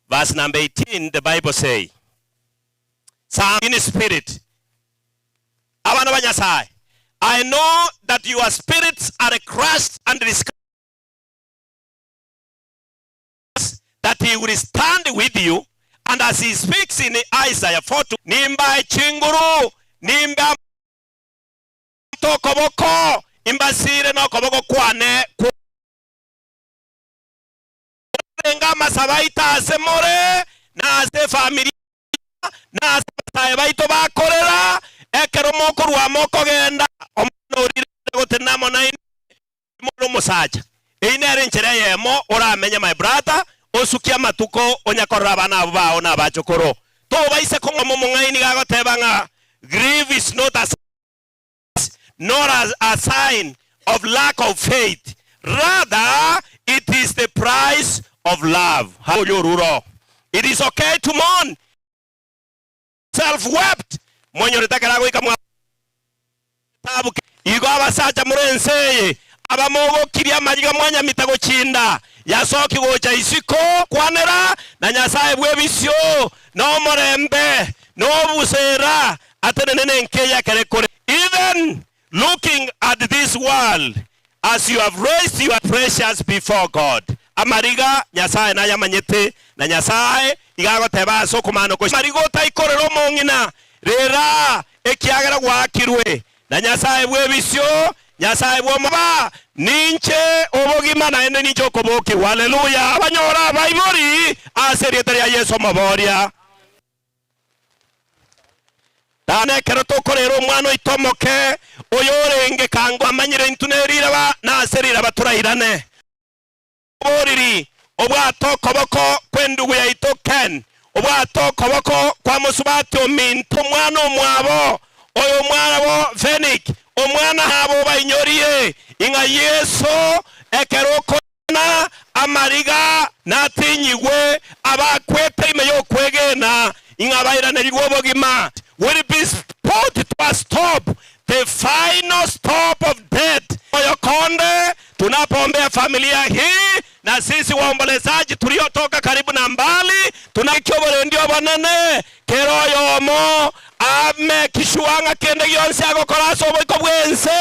verse number 18 the Bible say, Psalm in spirit. Abana ba Nyasae, I know that your spirits are crushed and discouraged, that he will stand with you, and as he speaks in Isaiah 40, nimbae chinguru, nimbe amato okoboko, imbasire nokoboko kwane kwarenge amasabo aito ase more, na ase efamiri na ase abasae baito bakorera, ekero mokorwa mokogenda, omwana orire gotenena amo nainwe, More omosacha. Eyio nere enchera eyemo oramenye my brother, osukie amatuko onya korora abana abwo bao na abachokoro. Tobaisa kong'oma omong'aini gagoteba ng'a grief is not a nor a, a sign of lack of faith, rather it is the price of love. Oria orure oo. It is okay to mourn. Self wept, monyorete ekero agoika mwa tabu Igo abasacha more ense eye, abamogokirie amariga mwanyamita gochinda, yasoki gocha isiko kwanera na Nyasae bw'ebisio, na omorembe, na obusera, atenene nenkeya ekere kore. Even looking at this world as you have raised your precious before God. Amariga Nyasae nayamanyete, na Nyasae iga agoteba ase okomana oko, Amariga otaikorera omong'ina, rera, ekiagera gwaakirwe na Nyasae bw'ebisio, Nyasae bw'omoba, ninche obogima naende ninche okobokigwa. Haleluya! Abanyore abaibori ase erieta ria Yeso omoboria. Tana ekero tokorera omwana oito omoke, oyo orenge kango amanyire intwe neriraba, na ase riraba torairane. Oboriri obwate okoboko kw'endugu yaito Ken, obwate okoboko kwa mosubati ominto omwana omwabo, oyo omwabo Venik, omwana abo obainyorie ing'a Yeso ekero Na amariga natinyigwe abakwete ime y'okwegena, ing'a bairanerigwe obogima, will be put to a stop, the final stop of death. Moyo konde tunapoombea familia hii na sisi waombolezaji tuliotoka karibu na mbali tunaki oborendi obonene kera oyomo ame sure ng'a kende gionsi agokora ase oboiko bw'ense.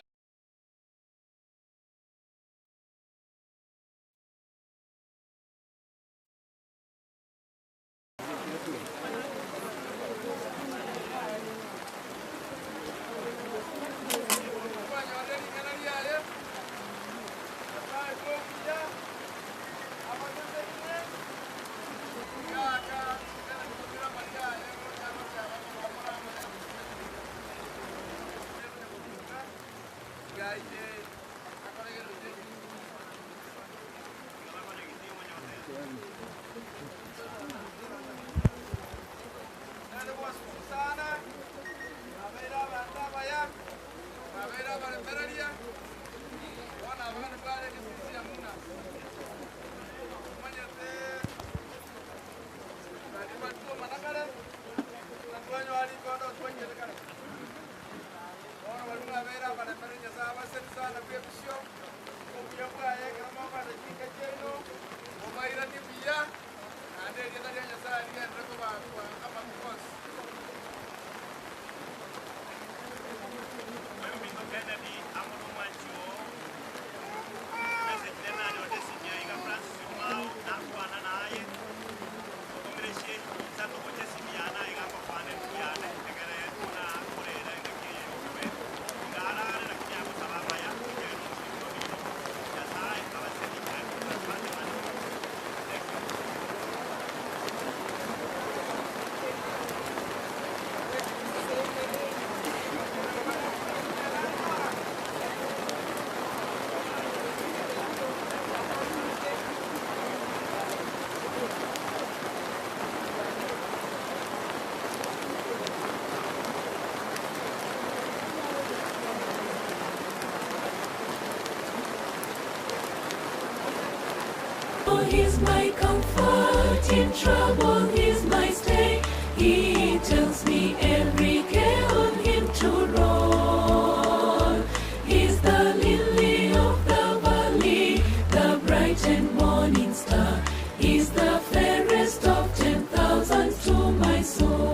He's my comfort, in trouble he's my stay. He tells me every care on him to roll. He's the lily of the valley, the bright and morning star. He's the fairest of 10,000 to my soul.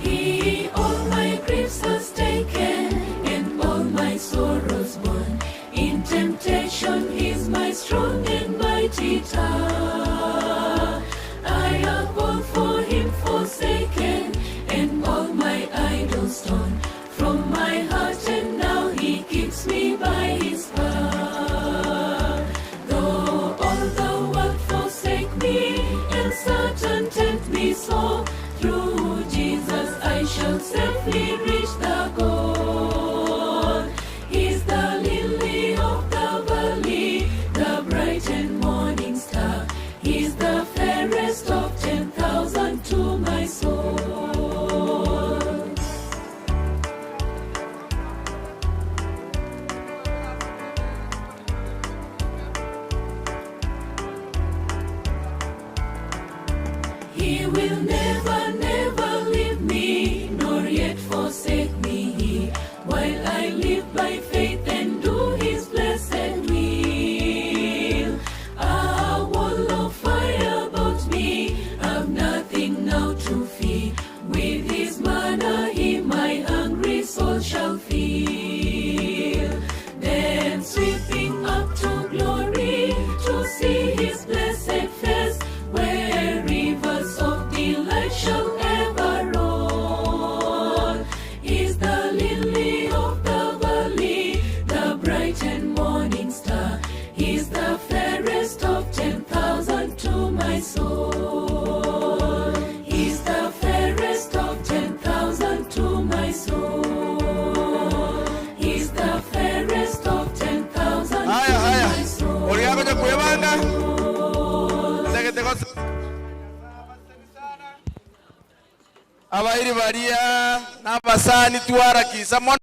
He all my griefs has taken and all my sorrows borne. In temptation, he's my strong and mighty tower. I have all for him forsaken and all my idols torn from my heart, and now he keeps me by his power. Though all the world forsake me and Satan tempt me so, through Jesus I shall safely reach the goal. He's the lily of the valley, the bright and morning star. He's the fairest of 10,000 to my soul. He will never, never leave me, nor yet forsake me, while I live by faith and do His blessed will. A wall of fire about me, I've nothing now to fear. With His manna, He my hungry soul shall fill. Then sweeping up to glory to see His blessed face, where rivers of delight shall ever roll. He's the lily of the valley, the bright and morning star. He's the fairest of 10,000 to my soul. He's the fairest of 10,000 to my soul. He's the fairest of 10,000 to my soul. Oriagonya kwebanga ndagete gose abairi baria n'abasani twarakisa mono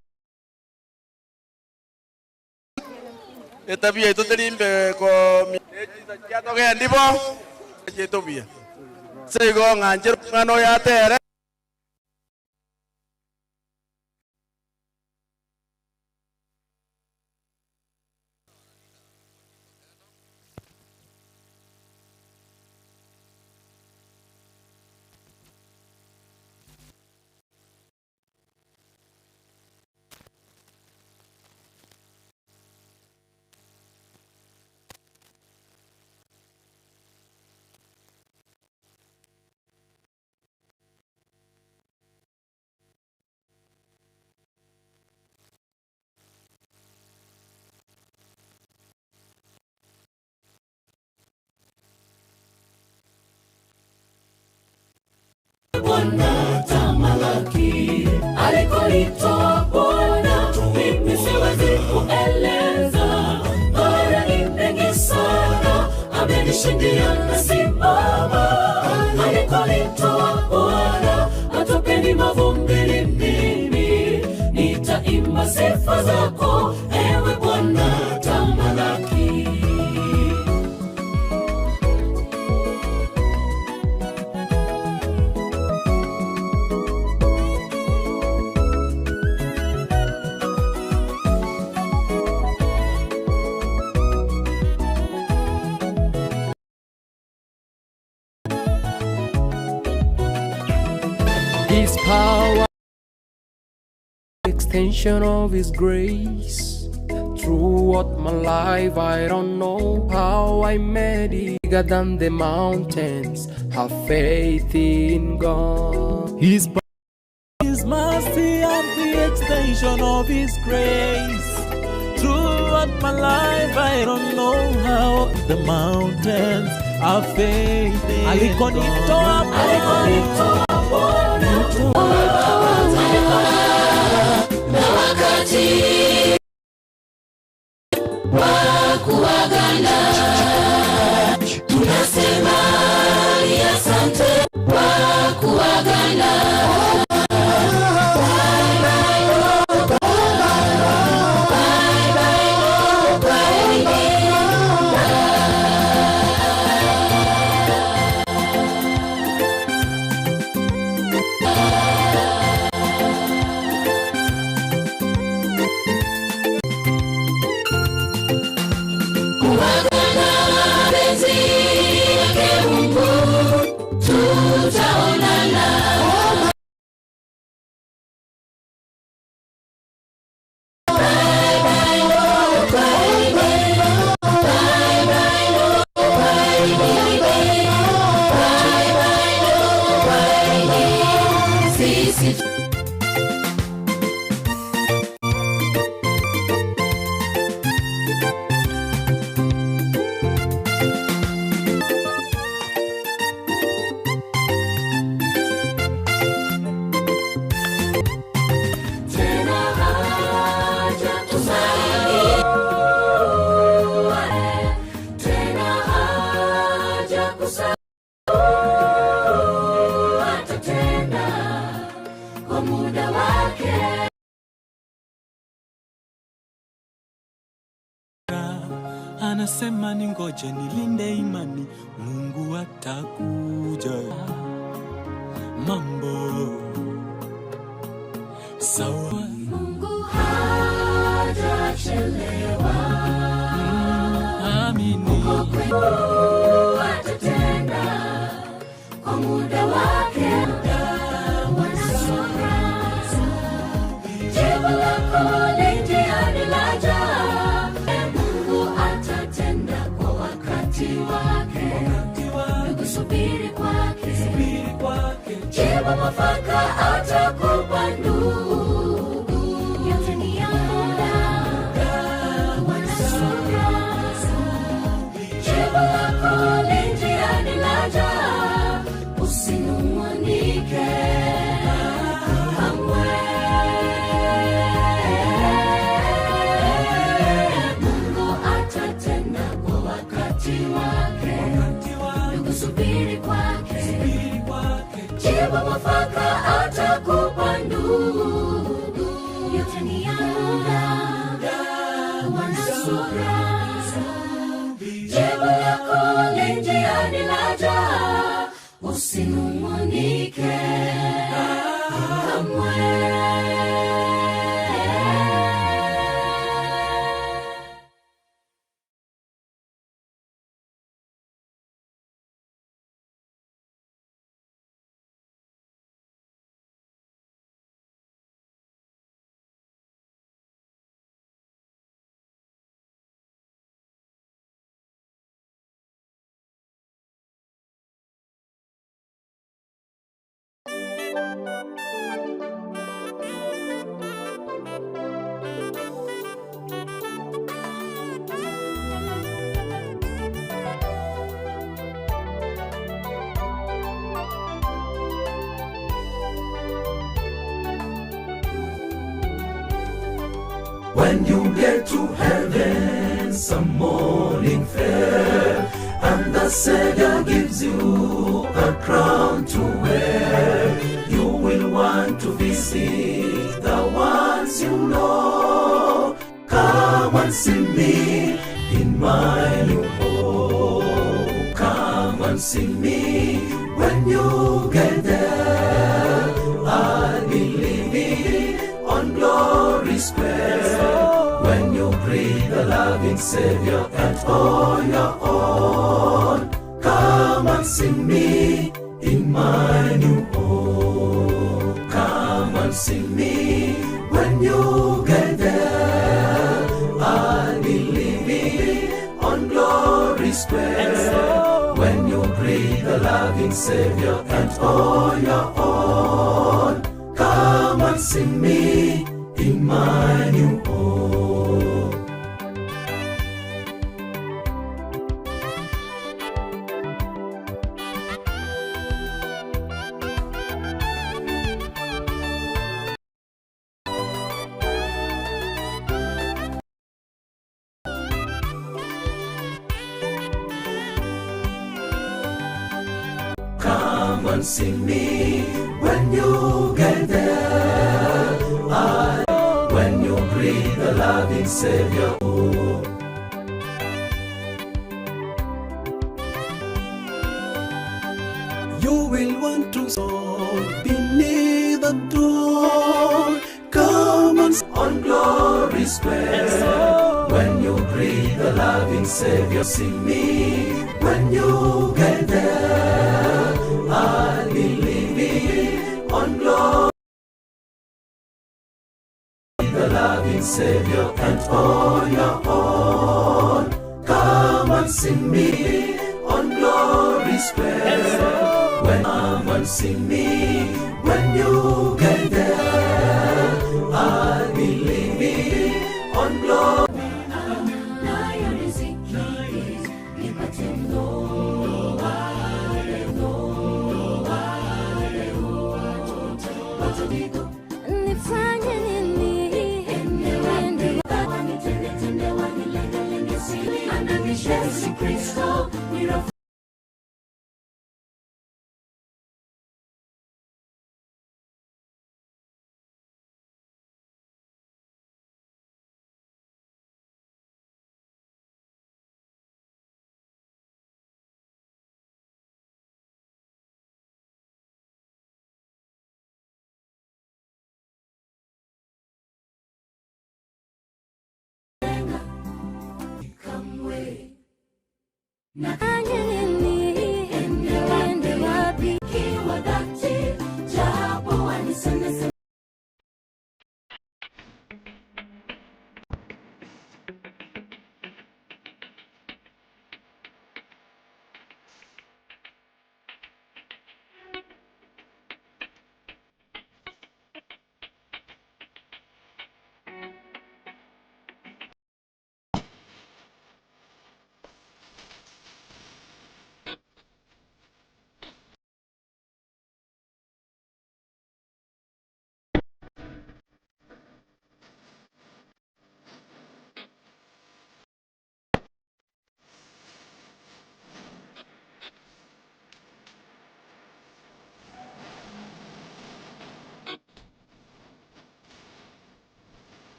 etabia itu terimbe ko chiatogendi bo chietobia seigo ng'anchera omwana oyo atere. Bwana tamalaki alikolitoa Bwana, mimi siwezi kueleza. Mara ni mengi sana, amenishindia nasimama. Alikolitoa Bwana, atopeni mavumbini mimi, nitaimba sifa zako, ewe Bwana tamalaki. His power, extension of His grace. Throughout my life, I don't know how I made it. Bigger than the mountains, have faith in God. His His mercy and the extension of His grace. Throughout my life, I don't know how the mountains are faith in Alikonitoa Alikonitoa Bwana, na wakati wa kuagana tunasema ni asante kwa kuagana. Anasema ningoje nilinde imani, Mungu atakuja. Mambo sawa. Mungu hajachelewa. Amini. Uko kwetu atatenda kwa muda wake. Wanasura jibu lako li njiani laja. Mungu atatenda kwa wakati wake. Ndugu, subiri kwake, jibu mwafaka atakupa ndugu. Yote ni ya muda, wanasura jibu lako li njiani laja, usinung'unike kamwe. Mungu atatenda kwa wakati wake, ndugu, subiri kwake, jibu mwafaka atakupa ndugu. Yote ni ya muda, wanasura jibu lako li njiani laja, usinung'unike kamwe. When you get to heaven, some morning fair, and the Savior gives you a crown to wear, you will want to visit the ones you know. Come and see me in my new home. Come and see me when you get there. I'll be living on Glory Square. When you greet the loving Savior and all your own, come and see me in my new home. Come and see me when you get there. I'll be living on Glory Square. When you greet the loving Savior and all your own, come and see me in my new home. Come and see me when you get there. I, when you greet the loving Savior. You will want to soar beneath the door. Come and on Glory Square. When you greet the loving Savior, see me when you get there. I'll be living on glory. The loving Savior and all your own. Come and see me on Glory Square. When come and see me when you get there. I'll be living on glory. Nayo riziki nipate mlo wa leo, watoto Nifanye nini? Yesu Kristo ni rafiki. Nafanye nini? Niende wapi? Kiwa dhati, japo waniseme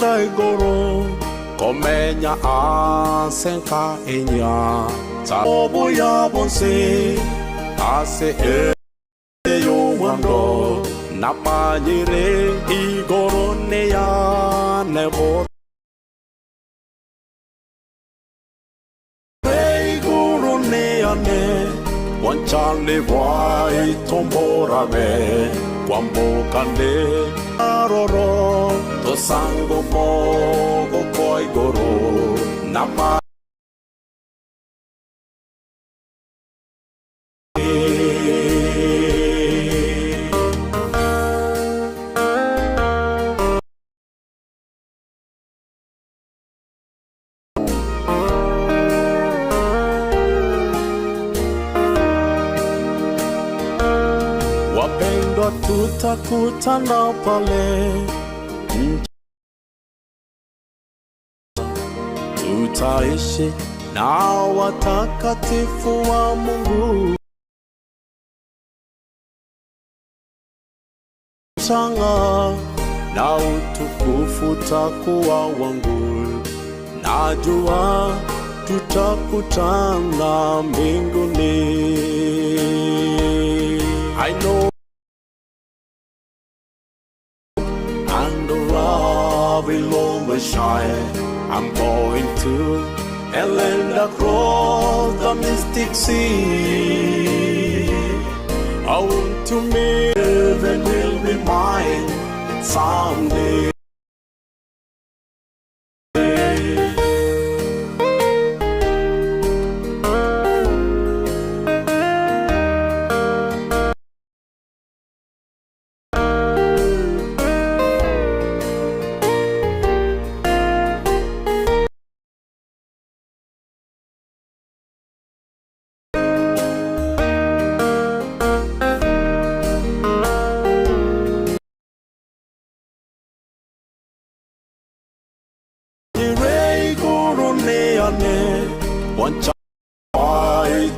Kogenda igoro komenya ase nka enya obuya bonsi ase ey'omwando namanyire igoro neyane igoro neyane wanchane bwaitomborabe kwambokane aroro tosango mogo kwa igoro nama Wapendwa, tutakutana pale, tutaishi na watakatifu wa Mungu. Shanga na utukufu takuwa wangu, najua tutakutana mbinguni. I know and the love will always shine. I'm going to a land across the mystic sea. I want to meet heaven will be mine someday.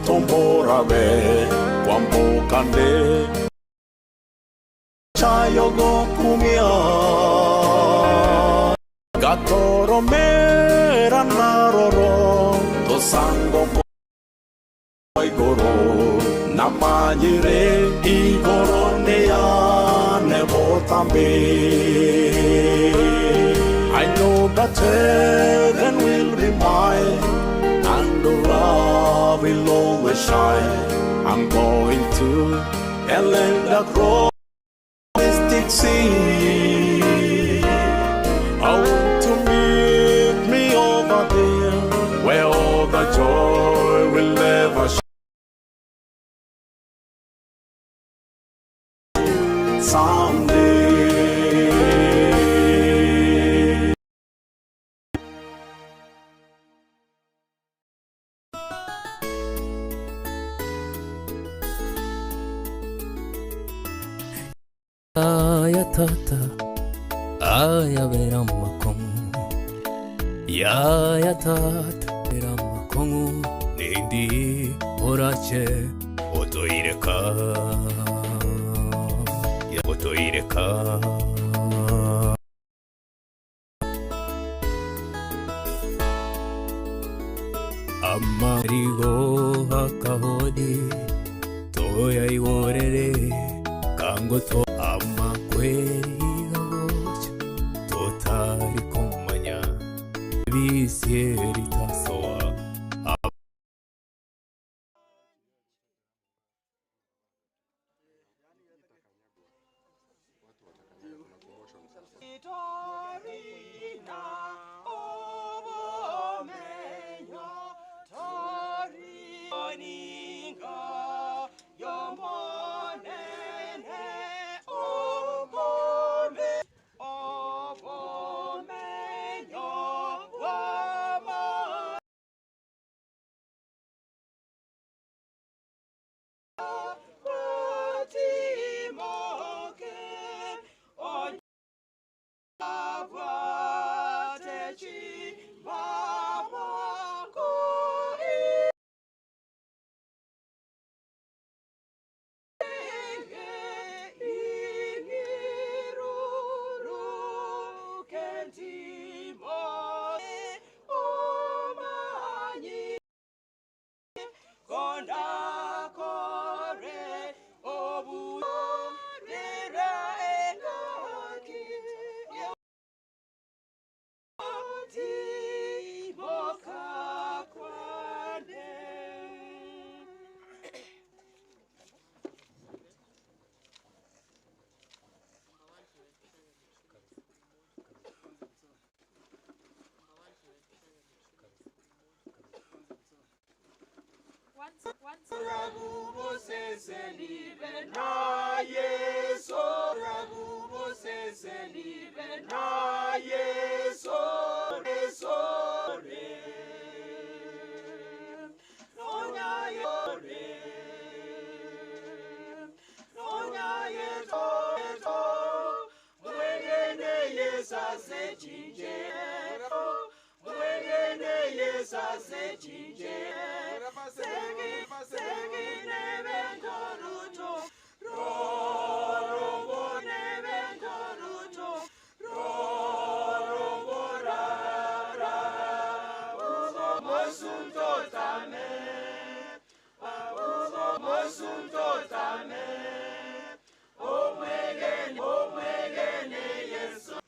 Tomborabe kwambokane chayogokumia gatoromera naroro tosango igoro namanyire igoro neyane botambe. I know that heaven will be mine and the love will always shine. I'm going to a land across mystic sea. I want to meet me over there where all the joy will never shine. Someday. Aya tata, aya bera makongu. Yaya tata, bera makongu. Nindi orache otoireka. Ya otoireka. Amarigo akahodi toya iworere kango to amakweri gagocha totari kumanya bisieri tasoa.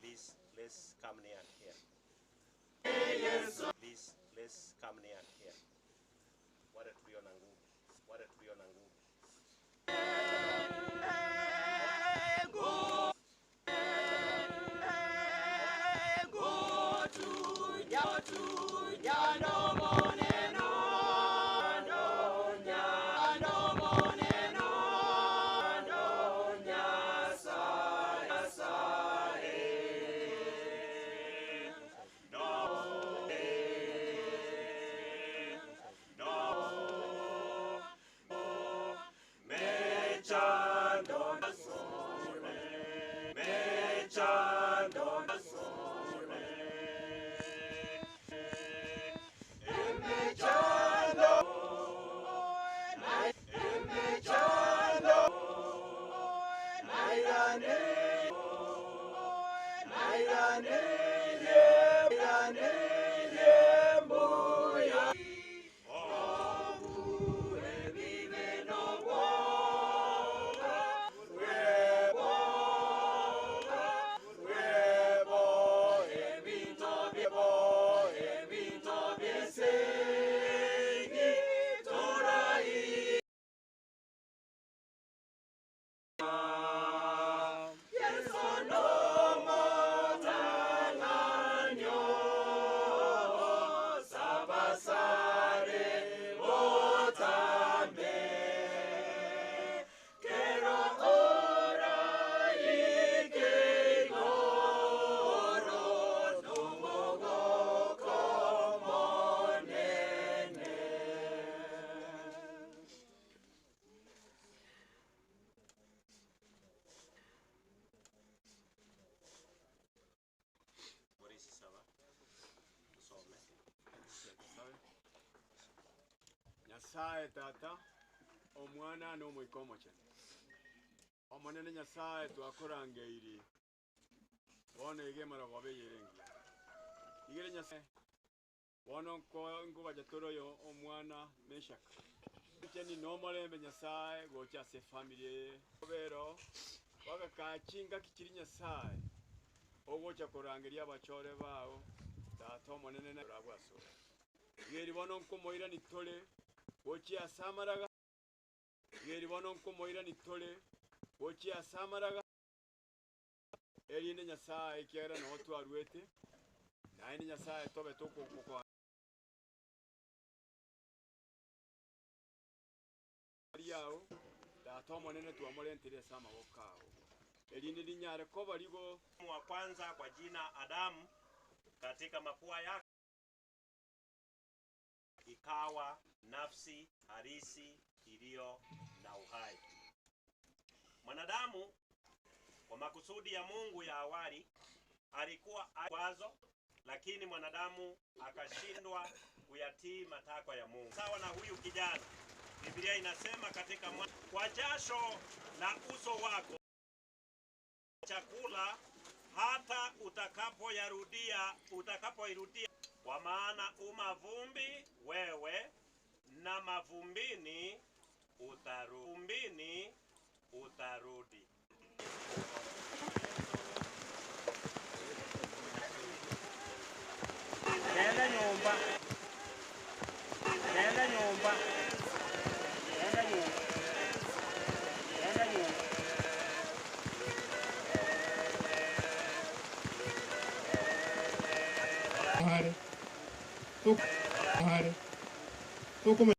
Please, let's come near here. Please, let's come near here. Wale tulio na nguvu, wale tulio na nguvu. Nyasaye tata omwana n'omwika omochenu omonene Nyasaye twakorangeiri bono igemara gobeyerengia igere Nyasaye bono nkobaja toroyo omwana Meshaka cheni nomorembe Nyasaye gocha ase family eye bero bagakachinga kichiri Nyasaye ogocha korangeria abachore bao tata omonene rabwaso igeri bono nkomoira nitore gochia ase amaraga igeri bono nkomoira nitore gochia ase amaraga erinde Nyasaye ekiagera noo twarwete naende Nyasaye tobe tokokwa yao tata omonene twamorentire ase amaboko ao erinde rinyare koba rigo wa kwanza kwa jina Adamu katika mapua yake ikawa nafsi halisi iliyo na uhai. Mwanadamu kwa makusudi ya Mungu ya awali alikuwa wazo, lakini mwanadamu akashindwa kuyatii matakwa ya Mungu. Sawa na huyu kijana, Biblia inasema katika kwa jasho la uso wako chakula hata utakapoyarudia utakapoirudia, kwa maana umavumbi wewe na mavumbini utarumbini utarudi. Nenda nyumba. Nenda nyumba. Nenda nyumba. Nenda nyumba. Hare. Tuk. Hare. Tukum.